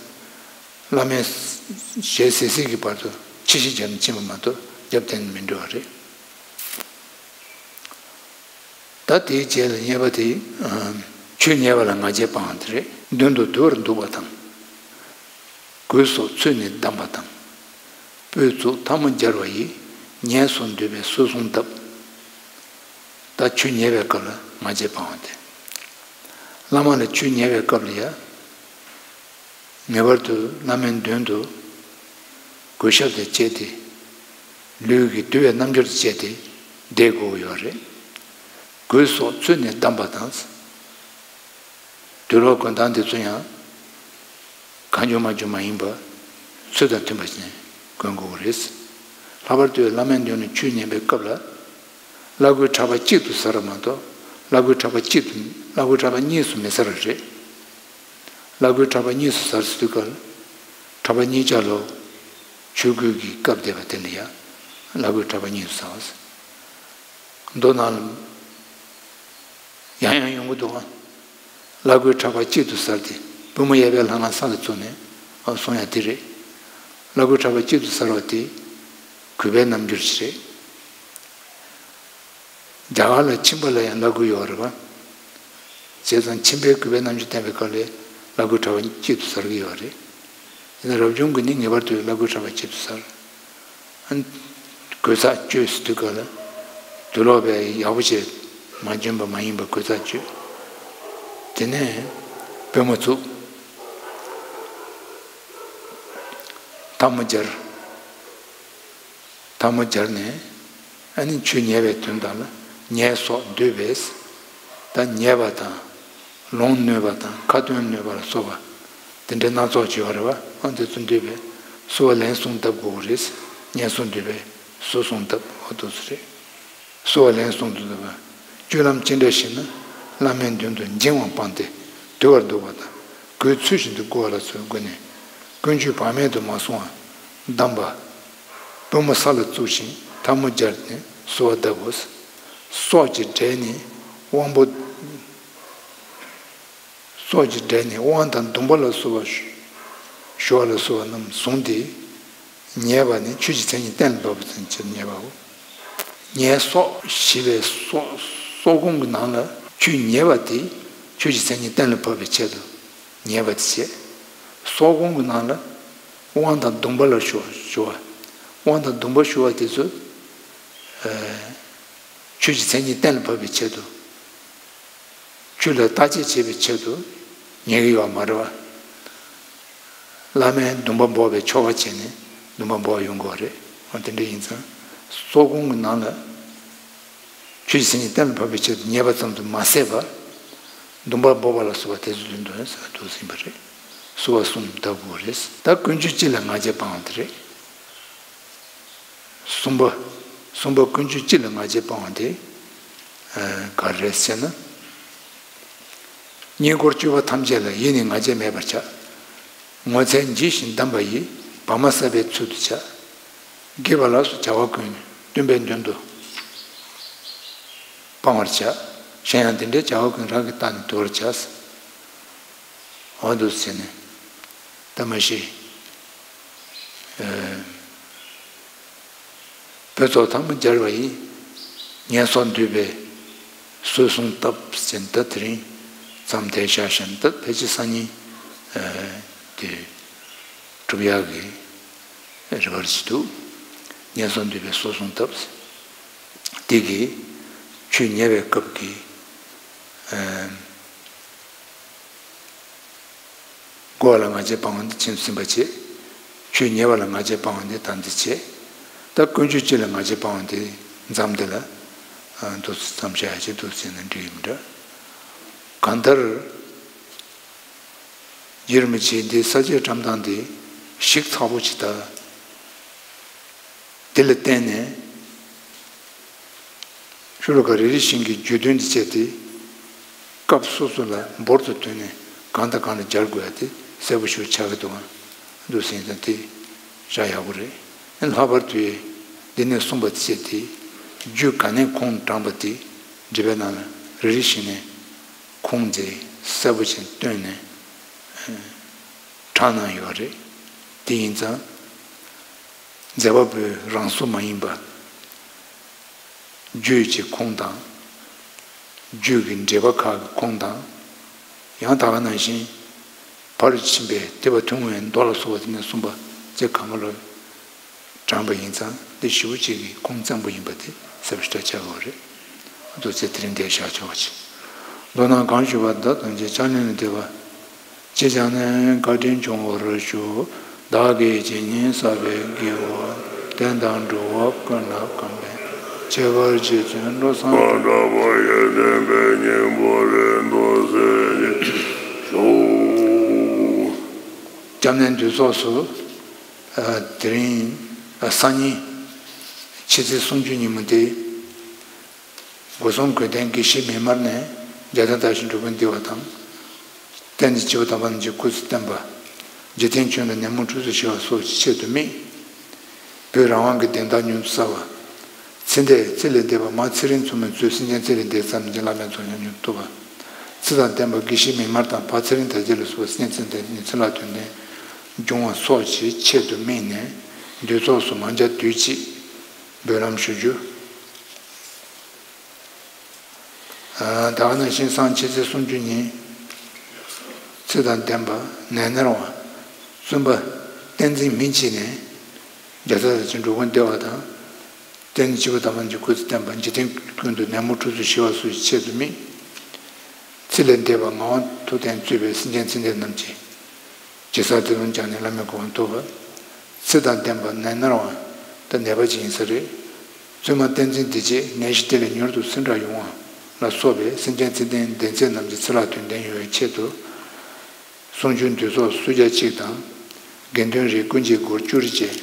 བླ་མའི་ཞལ་གཟིགས་གཟིགས་ཀྱི་བར་དུ་ཕྱི་བཤིག་བརྒྱབ་ནས་ཕྱིན་པ་མ་གཏོགས་རྒྱབ་བརྟེན་དུ་མི་འགྲོ་བ་རེད། ད་དེའི་རྗེས་ལ་གཉིས་པ་དེ། ཆོས་ཉན་པ་ལ་ང་རྒྱལ་སྤང་བ་དེ་རེད། མདུན་དུ་དུ་བར་འདུག་པ་དང་། གོས་སོགས་ཚུད་ནས་བསྡམས་པ་དང་། སྤོས་བཙུགས་ཐལ་མོ་སྦྱར་བ་ཡིས། ཉལ་སོང་འདོད་པའི་སོ་བཟུང་བརྡབ། ད་ཆོས་ཉན་པའི་སྐབས་ལ་ང་རྒྱལ་སྤང་བ་དེ། བླ་མ་ལ་ཆོས་ཉན་པའི་སྐབས་ལ་ཡ། ངེས་པར་དུ་བླ་མའི་མདུན་དུ་གུས་ཞབས་དང་བཅས་ཏེ། ལུས་ཀྱི་དུལ་བའི་རྣམ་འགྱུར་དང་བཅས་ཏེ་བསྡད་དགོས་ཀྱི་ཡོད་རེད། གོས་སོགས་ཚུད་ནས་བསྡམས་པ་དང་། དུལ་བ་གོན་སྟངས་དེ་ཚོ་ཡང་གང་བྱུང་མང་བྱུང་མ་ཡིན་པར་ཚུལ་དང་མཐུན་པ་ཞིག་གོན་དགོས་ཀྱི་རེད། ལྷག་པར་དུ་བླ་མའི་མདུན་ལ་ཆོས་ཉན་པའི་སྐབས་ལ། བླ་གོས་ཕྲག་པ་གཅིག་ཏུ་གཟར་བ་མ་གཏོགས་བླ་གོས་ཕྲག་པ་གཅིག་ཏུ་བླ་གོས་ཕྲག་པ་གཉིས་སུ་མི་གཟར་བ་རེད། བླ་གོས་ཕྲག་པ་གཉིས་སུ་གཟར་ཟེར་དུས་སྐབས། ཕྲག་པ་གཉིས་ཆ་ལོ། ཆོས་གོས་ཀྱི་བཀབ་བསྡད་པ་དེ་ལ་ཡང་བླ་གོས་ཕྲག་པ་གཉིས་སུ་གཟར་བ་ཟེར། མདོ་ནང་ལ་ཡང་ཡང་ཡོང་གི་འདུག་ག་བླ་གོས་ཕྲག་པ་གཅིག་ཏུ་གཟར་ཏེ་པུས་མོ་གཡས་པའི་ལྷ་ང་ས་ལ་བཙུགས་ནས་གསུང་ཡ་དེ་རེད། བླ་གོས་ཕྲག་པ་གཅིག་ཏུ་གཟར་བ་དེ་གུས་པའི་རྣམ་འགྱུར་ཞིག་རེད། རྒྱ་གར་ལ་མཆིན་པ་ལ་ཡང་བླ་གོས་ཡོད་རེད་བ། བྱས་ཙང་མཆིན་པའི་གུས་པའི་རྣམ་འགྱུར་བསྟན་པའི་སྐབས་ལ་བླ་གོས་དྲ་བ་གཅིག་ཏུ་ཟ་གི་ཡོད་རེད། ཡིན་ན་རབ་བྱུང་གིས་ནི་ངེས་པར་དུ་བླ་གོས་དྲ་བ་གཅིག་ཏུ་ཟ། གོས་ཚགས་གཅོད་ཟེར་དུས་སྐབས་ལ་དུག་ལོག་པའི་ཡག་པོ་བྱས་མ་གྱོན་པ་མ་ཡིན་པ་གོས་ཚགས་གཅོད། དེ་ནས་པུས་མོ་བཙུགས། ཐལ་མོ་སྦྱར། ཐལ་མོ་སྦྱར་ནས། ཨ་ནི་ཆོས་ཉན་པའི་དོན་དག་ལ་ཉལ་སོགས་འདོད་པས། ད་ཉལ་བ་དང་། ལོང་གནོད་པ་དང་ཁ་ཏོན་གནོད་པ་ལ་སོགས་པ། དེ་འདྲའི་སྣ་ཚོགས་བྱེད་པ་རེད་བ། ཨ་འདི་ཚོ་འདོད་པས་གསོལ་བ་ལན་གསུམ་བཏབ་དགོས་རེད། ཉལ་སོགས་འདོད་པས་གསོལ་གསུམ་བཏབ། འོ་འདུག་སེ་རེད། གསོལ་བ་ལན་གསུམ་དུ་བཏབ་པ། སྤྱོད་ལམ་ཅི་འདྲ་ཞིག་ན། བླ་མའི་མདུན་དུ་འགྱིང་བ་སྤངས་ཏེ་དུལ་བར་འདུག་པ་དང་། གོས་ཚུལ་བཞིན་དུ་བགོ་བ་ལ་སོགས་སྒོ་ནས་ཀུན་སྤྱོད་བག་མེད་དུ་མ་སོང་བར་བསྡམས་པ། པུས་མོ་ས་ལ་བཙུགས་ཤིང་ཐལ་མོ་སྦྱར་ནས་གསོལ་བ་བཏབ་དགོས། སྲོག་གི་གྲས་ནི་དབང་པོ། སྲོག་གི་གྲས་ནི་དབང་དང་གདུང་པ་ལ་སོགས་པ་ཞུ་བ་ལ་སོགས་པ་རྣམས་བཟུང་སྟེ། ཉལ་བ་ནི་ཆོས་ཀྱི་མཚན་ཉིད་གཏན་ལ་ཕབ་པའི་ཕྱིར་ཉལ་བའོ། ཉལ་སོགས་ཞེས་པའི་སྲོག་སྲོག་ཁོང་གི་ནང་ལ་ཆོས་ཉལ་བ་དེ་ཆོས་ཀྱི་མཚན་ཉིད་གཏན་ལ་ཕབ་པའི་ཆེད་དུ་ཉལ་བ་དེ་བྱས། སྲོག་ཁོང་གི་ནང་ལ་དབང་དང་གདུང་པ་ལ་ཞུ་ཞུ་བ། དབང་དང་གདུང་པ་ཞུ་བ་དེ་ཚོ་ཆོས་ཀྱི་མཚན་ཉིད་གཏན་ལ་ཕབ་པའི་ཆེད་དུ། ཆོས་ལ་བརྟག་དཔྱད་བྱེད་པའི་ཆེད་དུ་ཉལ་གྱི་ཡོད་མ་རེད་བ། བླ་མའི་འདུན་པ་འབོགས་པའི་ཆོ་ག་བྱས་ནས་འདུན་པ་འབོགས་ཡོང་དགོས་རེད། འོ་དེ་འདྲ་ཡིན་ཙང་། སྲོག་ཁོང་གི་ནང་ལ་ཆོས་ཀྱི་མཚན་ཉིད་གཏན་ལ་ཕབ་པའི་ཆེད་དུ་ཉལ་བ་ཙམ་དུ་མ་ཟད་པར། འདུན་པ་འབོགས་པ་ལ་སོགས་པ་དེ་ཚོ་ཡིན་དོན་ཟེར་བ་འདུག་ཟིན་པ་རེད། གསོལ་བ་གསུམ་བཏབ་དགོས་རེད། ད་ཀུན་སྤྱོད་སྤྱི་ལ་ང་རྒྱལ་སྤང་བ་དེ་རེད། གསུམ་པ། གསུམ་པ་ཀུན་སྤྱོད་སྤྱི་ལ་ང་རྒྱལ་སྤང་བ་དེ། ག་རེ་རེད་ཟེར་ན། རྙེད་བཀུར་སྤྱོད་པ་ཐམས་ཅད་ལ་ཡིད་ནི་ང་རྒྱལ་མེད་པར་བྱ། ངོ་ཚ་འཇིགས་ཤིང་བསྡམས་པ་ཡིས། བག་མ་བསད་པའི་ཚུལ་དུ་བྱ། དགེ་བ་ལ་སོགས་བྱ་བ་ཀུན་སྟོན་པའི་མདུན་དུ་སྤང་བར་བྱ། གཞན་ཡང་དེ་འདྲའི་བྱ་བ་ཀུན་རང་གིས་བལྟས་ནས་དུལ་བར་བྱ། འོ་འདུག་ཟེར་ནས། ད་མ་གཞི། བོད་ཚོགས་ཐལ་མོ་སྦྱར་བ་ཡིས། ཉལ་སོགས་འདོད་པས་གསོལ་གསུམ་བཏབ་ཟེར་ད་དེ་རིང་མཚམས་དེར་བཞག་བཞིན་ད་ཕལ་ཆེར་སང་ཉིན་དེ་གྲུབ་ཡག་གི་རེ་བ་ཞིག་འདུག་ཉལ་སོགས་འདོད་པས་གསོལ་གསུམ་བཏབ་ཟེར། དེ་གིས་ཆོས་ཉལ་བའི་སྐབས་ཀྱི། བགོ་བ་ལ་ང་རྒྱལ་སྤང་བ་འདི་ཁྱིམ་ཟིན་པ་བྱེད། ཆོས་ཉལ་བ་ལ་ང་རྒྱལ་སྤང་བ་འདི་དམ་འདི་བྱེད། ད་ཀུན་སྤྱོད་སྤྱི་ལ་ང་རྒྱལ་སྤང་བ་འདི་མཚམས་འདི་ལ་འདུག་མཚམས་བཞག་ཡ་ཅིག་འདུག་ཟེར་ན་འགྲིག་ཡིན་འདྲ། གང་ལྟར་ཡུལ་མི་ཆེ་འདི་ས་སྐྱའི་འགྲམ་དང་འདི་ཞིག་ཚགས་པོ་ཅིག་ད། དེ་ལ་བརྟེན་ནས་ཤོ་ལོ་ཀ་རེ་རེ་བཞིན་གྱི་བརྗོད་དོན་འདི་བྱས་ཏེ། སྐབས་སོ་སོ་ལ་འབུར་དུ་བཏོན་ནས་གང་དང་གང་ལ་སྦྱར་དགོས་ཡ་དེ་གསལ་པོ་ཞིག་ཆགས་ཀྱི་འདུག་ག་འདུག་ཟེར་ཡིན་ཙང་དེ་བཞག་ཡག་པོ་རེད། ལྷག་པར་དུ་འདི་ནས་གསུངས་པ་དེ་བྱས་ཏེ། རྒྱུད་ག་ནས་ཁུངས་དྲངས་པ་དེ་འགྲེལ་པའི་ནང་ལ་རེ་རེ་བཞིན་ནས་ཁུངས་དེ་གསལ་པོ་ཞིག་བཏོན་ནས། དྲངས་གནང་ཡོད་རེད། དེ་ཡིན་ཙང་། མཛད་པ་པོའི་རང་བཟོ་མ་ཡིན་པ། རྒྱུད་ཀྱི་ཁུངས་དང་། རྒྱུད་ཀྱི་འགྲེལ་པ་ཁག་གི་ཁུངས་དང་། ཡང་ད་ག་ནང་བཞིན། ཕར་ཕྱིན་པའི་ཐེག་པ་ཐུན་མོང་བའི་མདོ་ལ་སོགས་པ་དེ་ནས་གསུངས་པ་བཅས་གང་ག་ལ་དྲངས་པ་ཡིན་ཙང་འདི་ཞེ་པོ་ཅིག་གི་ཁུངས་བཙན་པོ་ཡིན་པ་དེ་གསལ་པོ་ཞེ་དྲག་ཆགས་ཡོད་རེད། འདུག་ཚེ་དེ་རིང་འདིར་བཞག་ཆོག་ཅིག་མདོར་ན་གང་ཞུས་པ་དག་ཐམས་ཅད་ཕྱག་ལེན་ལ་འདེབས་པ། ཅི་བྱས་ནས་བཀའ་དྲིན་འབྱུང་བར་ཤོག་བདག་གིས་ཇི་སྙེད་བསགས་པའི་དགེ་བ། དེ་དག་འགྲོ་བ་ཀུན་ལ་གང་ཕན། ཁྱད་པར་རྗེ་བཙུན་བློ་བཟང་གྲགས་པ་ཡི་བསྟན་པའི་སྙིང་པོ་རེ་འདོད་ཟེར་ཞུ། སྐྱབས་གནས་འདུས་ཚོགས་སུ། དེ་རིང་སང་ཉིན་ཕྱི་ཚེས་སུམ་ཅུ་ཉིན་མོ་དེ། སྒོ་གསུམ་གོས་ལྡན་དགེ་བཤེས་མི་མང་ནས་རྒྱལ་བསྟན་དར་ཞིང་འགྲོ་ཀུན་བདེ་བ་དང་། བསྟན་འཛིན་བྱེ་བ་དམ་པ་རྣམས་ཀྱི་སྐུ་ཚེ་བརྟན་པ། འཇིག་རྟེན་ཁྱོན་ལ་ནད་མུག་འཁྲུག་རྩོད་ཞི་བ་སོགས་ཀྱི་ཆེད་དུ་དམིགས། བོད་རང་དབང་གི་བདེན་མཐའ་མྱུར་དུ་གསལ་བ། ཚེ་འདས་ཚེ་ལས་འདས་པ་མ་ཚེ་རིང་མཚོ་མོའི་མཛོད་སེམས་ཅན་ཚེ་ལས་འདས་ཙམ་གྱི་བླ་མའི་ཚོགས་ཀྱང་མྱུར་ཐུབ་པ། ཚེ་དང་ལྡན་པ་དགེ་བཤེས་མི་མང་དང་ཕ་ཚེ་རིང་དར་རྒྱས་ལ་སོགས་པ་སེམས་ཅན་ཚེ་ལ་དོན་ལྡན་འབྱུང་བ་སོགས་ཀྱི་ཆེད་དུ་དམིགས་ནས་འདུས་ཚོགས་སུ་མང་ཇ་དུས་གཅིག་འབུལ་ལམ་ཞུ་རྒྱུ། ད་ག་ནང་བཞིན་སངས་རྒྱས་ཚེས་གསུམ་བཅུ་ཉིན་ཚེ་དང་ལྡན་པ་ནད་མནར་བ། བཙུན་པ་བསྟན་འཛིན་སྨིན་བྱེད་ནས། རྒྱལ་ཚབ་ཀྱི་འགྲོ་མགོན་བདེ་བ་དང་། བསྟན་འཛིན་སྐྱེས་བུ་དམ་པ་རྣམས་ཀྱི་སྐུ་ཚེ་བརྟན་པ། འཇིག་རྟེན་ཀུན་ཏུ་ནད་མུག་འཁྲུག་རྩོད་ཞི་བ་སོགས་ཀྱི་ཆེད་དུ་དམིགས། ཚེ་ལས་འདས་པ་ངག་དབང་ཐུབ་བསྟན་གཙོས་པའི་སེམས་ཅན་ཚེ་འདས་རྣམས་ཀྱི་ཇི་ལྟར་དེ་ལུང་བསྐྱངས་ནས་བླ་མའི་གོ་འཕང་ཐོབ་པ། ཚེ་དང་ལྡན་པ་ནད་མནར་བ་དང་ནད་པ་ཅིག་ཡིན་ས་རེད། བཙུན་མ་བསྟན་འཛིན་བདེ་བྱེད་ནད་གཞི་དེ་ལས་མྱུར་དུ་སེལ་དྲག་ཡོང་བ་ལ་སོགས་པའི་སེམས་ཅན་ཚེ་འདས་འདས་ཚད་རྣམས་ཀྱི་ཚེ་ལྷ་དོན་ལྡན་ཡོང་བའི་ཆེད་དུ། གསུང་ཆོས་འདུས་ཚོགས་སུམ་བརྒྱ་གཅིག་དང་། དགེ་འདུན་རིགས་ཀུན་གྱི་སྒོར་བཅུ་རེ་བཅས་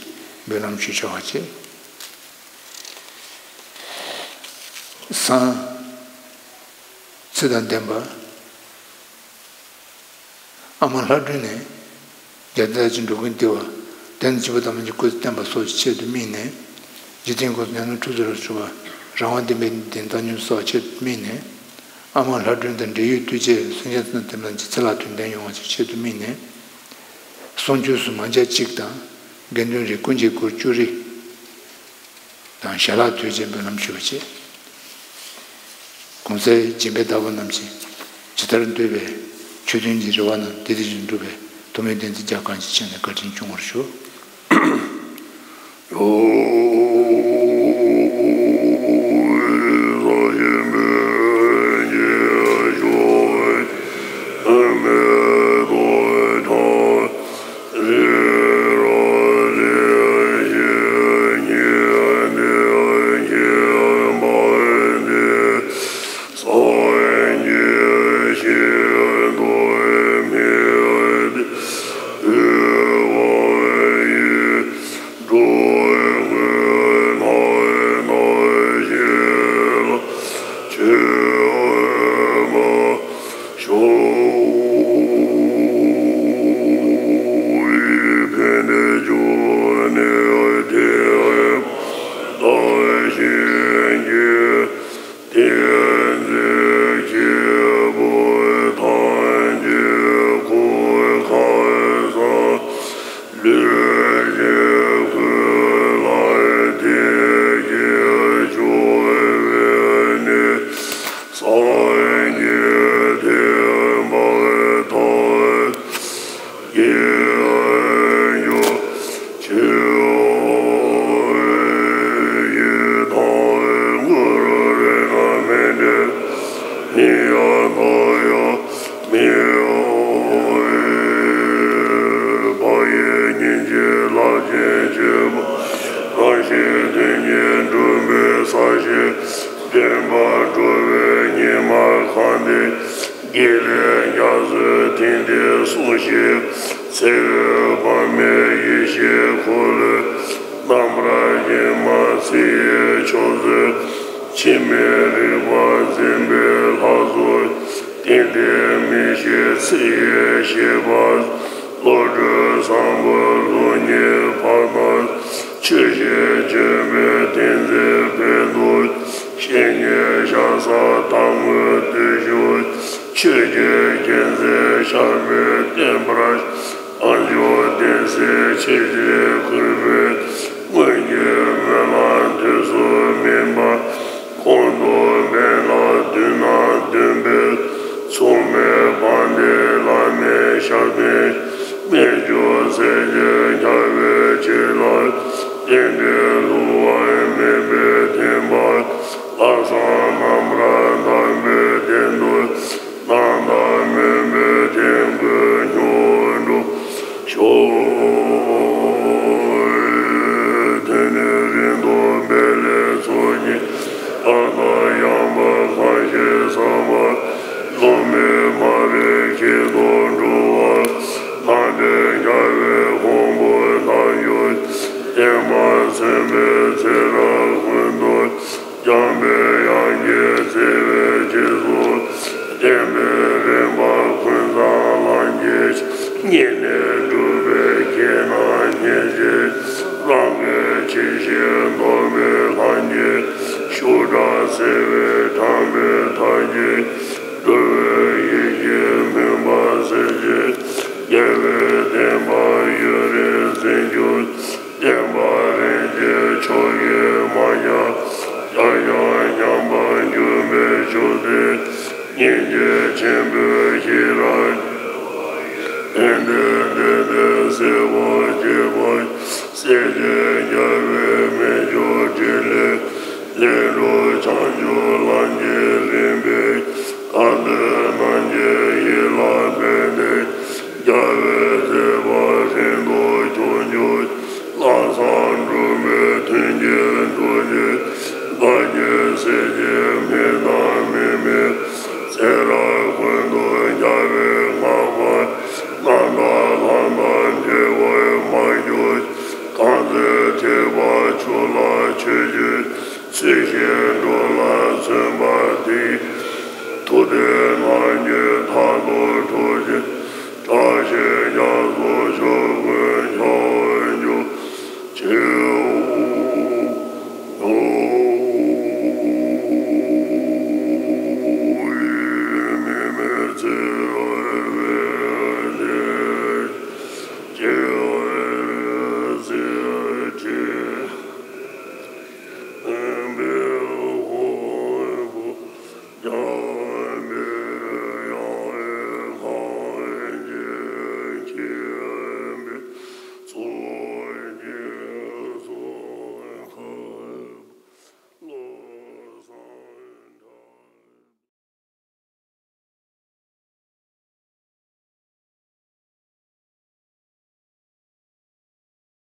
འབུལ་ལམ་ཞུས་ཆོག་པ་བཅས། སངས་ཚེ་དང་ལྡན་པ། ཨ་མ་ལྷ་སྒྲོན་ནས། རྒྱལ་བསྟན་ཅིང་འགྲོ་ཀུན་བདེ་བ། བསྟན་འཛིན་སྐྱེས་བུ་དམ་པ་ཉིད་སྐུ་ཚེ་བརྟན་པ་སོགས་ཀྱི་ཆེད་དུ་དམིགས་ནས། འཇིག་རྟེན་ཀུན་ཏུ་ནད་མུག་འཁྲུག་རྩོད་ལ་སོགས་པ་རང་དབང་ལྡན་པའི་བདེ་ཐང་ཉམས་སུ་བསགས་ཆེད་དུ་དམིགས་ནས། ཨ་མ་ལྷ་སྒྲོན་དང་འབྲེལ་ཡོད་དུས་བཅད་སེམས་ཅན་ཚེ་དང་ལྡན་པ་རྣམས་ཀྱི་ཚེ་ལྷ་དོན་ལྡན་ཡོང་བ་ཆེད་དུ་དམིགས་ནས། གསུང་ཆོས་སུ་མང་ཇ་གཅིག་དང་། དགེ་འདུན་རིགས་ཀུན་གྱི་སྒོར་བཅུ་རེ། དང་ཞལ་ལག་དོས་ཅན་འབུལ་ལམ་ཞུ་བ་བཅས། གོང་གསལ་སྦྱིན་པའི་བདག་པོ་རྣམས་ཀྱིས་ཇི་ལྟར་འདོད་པའི་ཆོས་ཐུན་གྱི་རེ་བ་རྣམས་དེ་དེ་བཞིན་འགྲུབ་པའི་ཐུགས་སྨོན་བདེན་ཚིག་རྒྱ་གང་ཞིག་བྱས་ནས་བཀའ་དྲིན་སྐྱོང་བར་ཞུ། དགེ་ལེགས་རྒྱ་མཚོའི་གཏིང་བདེ་གསུང་ཞིང་། ཚེ་འོད་དཔག་མེད་ཡེ་ཤེས་འཁོར་ལོའི་རྣམ་པར་སྙེགས་མ། ཚེ་ཡི་མཆོག་སྩོལ་འཆི་མེད་རིག་པ་འཛིན་པའི་ལྷ་ཚོགས། གཏིང་བདེ་མི་ཤིགས་ཚེ་ཡི་ཞིང་པ། བློ་གྲོས་བཟང་པོའི་ལུགས་གཉིས་ཕ་མ། ཆོས་བཞིན་བྱོན་པའི་བསྟན་འཛིན་ཕན་བདེ། བཤེས་གཉེན་ཤ་ཟ་དར་དངོས་བརྟུལ་ཞུགས། ཆོས་ཀྱི་རྒྱལ་མཚན་ཞབས་པད་བརྟན་པར། དལ་འབྱོར་བསྟན་སྲིད་ཆེ་ཆེར་གུས་པས། སྔོན་གྱི་སྨོན་ལམ་དུས་སུ་སྨིན་པ། གོང་དུ་སྨོན་ལམ་བདུན་ནང་བདུན་པའི། མཚུངས་མེད་དཔལ་ལྡན་བླ་མའི་ཞབས་བརྟན། སྨན་ལྗོངས་སེམས་ཅན་ཁྱབ་པའི་བྱིན་རླབས། རྟེན་འབྲེལ་བསླུ་བ་མེད་པའི་བདེན་པ། ལྷག་བསམ་རྣམ་པར་དག་པའི་རྟེན་དུ། རྣམ་དག་སྨོན་པའི་དོན་ཀུན་མྱུར་འགྲུབ་ཤོག། དེ་ནས་རིང་དུ་འབད་ལས་ཚོགས་གཉིས། ལྷ་དང་ཡང་དག་གང་ཞིག་བསམ་པ། བསླུ་མེད་མ་རིག་ཁྱད་དུ་འགྲོ་བ། ནང་དོན་རྒྱལ་བའི་གོང་བུ་ལྟར་གྱུར། བསྟན་པ་མཚོན་པའི་ཚེ་རབས་ཀུན་ཏུ། འཇམ་པའི་དབྱངས་ཀྱིས་བརྩེ་བའི་རྗེས་སུ། བསྟན་པའི་རིམ་པ་ཀུན་བཟང་ལམ་གྱི། ཉེ་གནས་སྒྲུབ་པའི་དགེ་རྣམས་ཉེར་འཚོ། རང་གི་ཆེ་ཞིང་རྣོ་བའི་ལམ་གྱི། ཤུགས་དྲག་བརྩེ་བའི་དྲན་པའི་ཐབས་ཀྱིས། འགྲོ་བའི་ཡིད་ཀྱི་མུན་པ་སེལ་ཕྱིར། རྒྱལ་བའི་བསྟན་པ་ཡུན་རིང་འཛིན་གྱུར། བསྟན་པ་རིན་ཆེན་མཆོག་གི་མ་ཆག །རྒྱ་ཆེན་ཉམས་པར་འགྱུར་བའི་ ཞུགས་ཏེ། སྙིང་རྗེ་ཆེན་པོས་ཤེས་རབ་ཀྱི་ཡོན་ཏན་ལྡན་ཏེ་སྲིད་པ་སྐྱེ་བ་སྲིད་ཞིའི་རྒྱལ་པོའི་མི་ཆོས་ཕྲིན་ལས་ལས་གྲུབ་བྱང་ཆུབ་ལམ་གྱི་རིམ་པས་བཀའ་སྩལ་རྣམས་ཀྱི་ཡིད་ལ་ཕན་ཏེ། རྒྱལ་བའི་བསྟན་པ་ཧྲིལ་པོར་ཁྱབ་འཇུག་ལམ་བཟང་སྒྲུབ་པའི་མཐུན་རྐྱེན་ཐུགས་རྗེ་བདག་གིས་སྲིད་ཞིའི་མི་དང་མི་མིན་ཚེ་རབས་ཀུན་ཏུ་རྒྱལ་བའི་བསྔགས་པ་རྣམ་དག་ལམ་དང་འབྲལ་བར་མ་གྱུར། གང་ཚེ་ཐེག་པ་ཆོས་ལ་ཆོས་ཀྱི་ཚུལ་བཞིན་འགྲོ་ལ་བརྩོན་པ་དེས། ཐུབ་བསྟན་རྣམས་ཀྱི་མཐར་ཐུག་གྲོལ་ཕྱིར། བཀྲ་ཤིས་རྒྱ་མཚོ་ཕྱོགས་ཀུན་ཁྱབ་པར་གྱུར་ཅིག།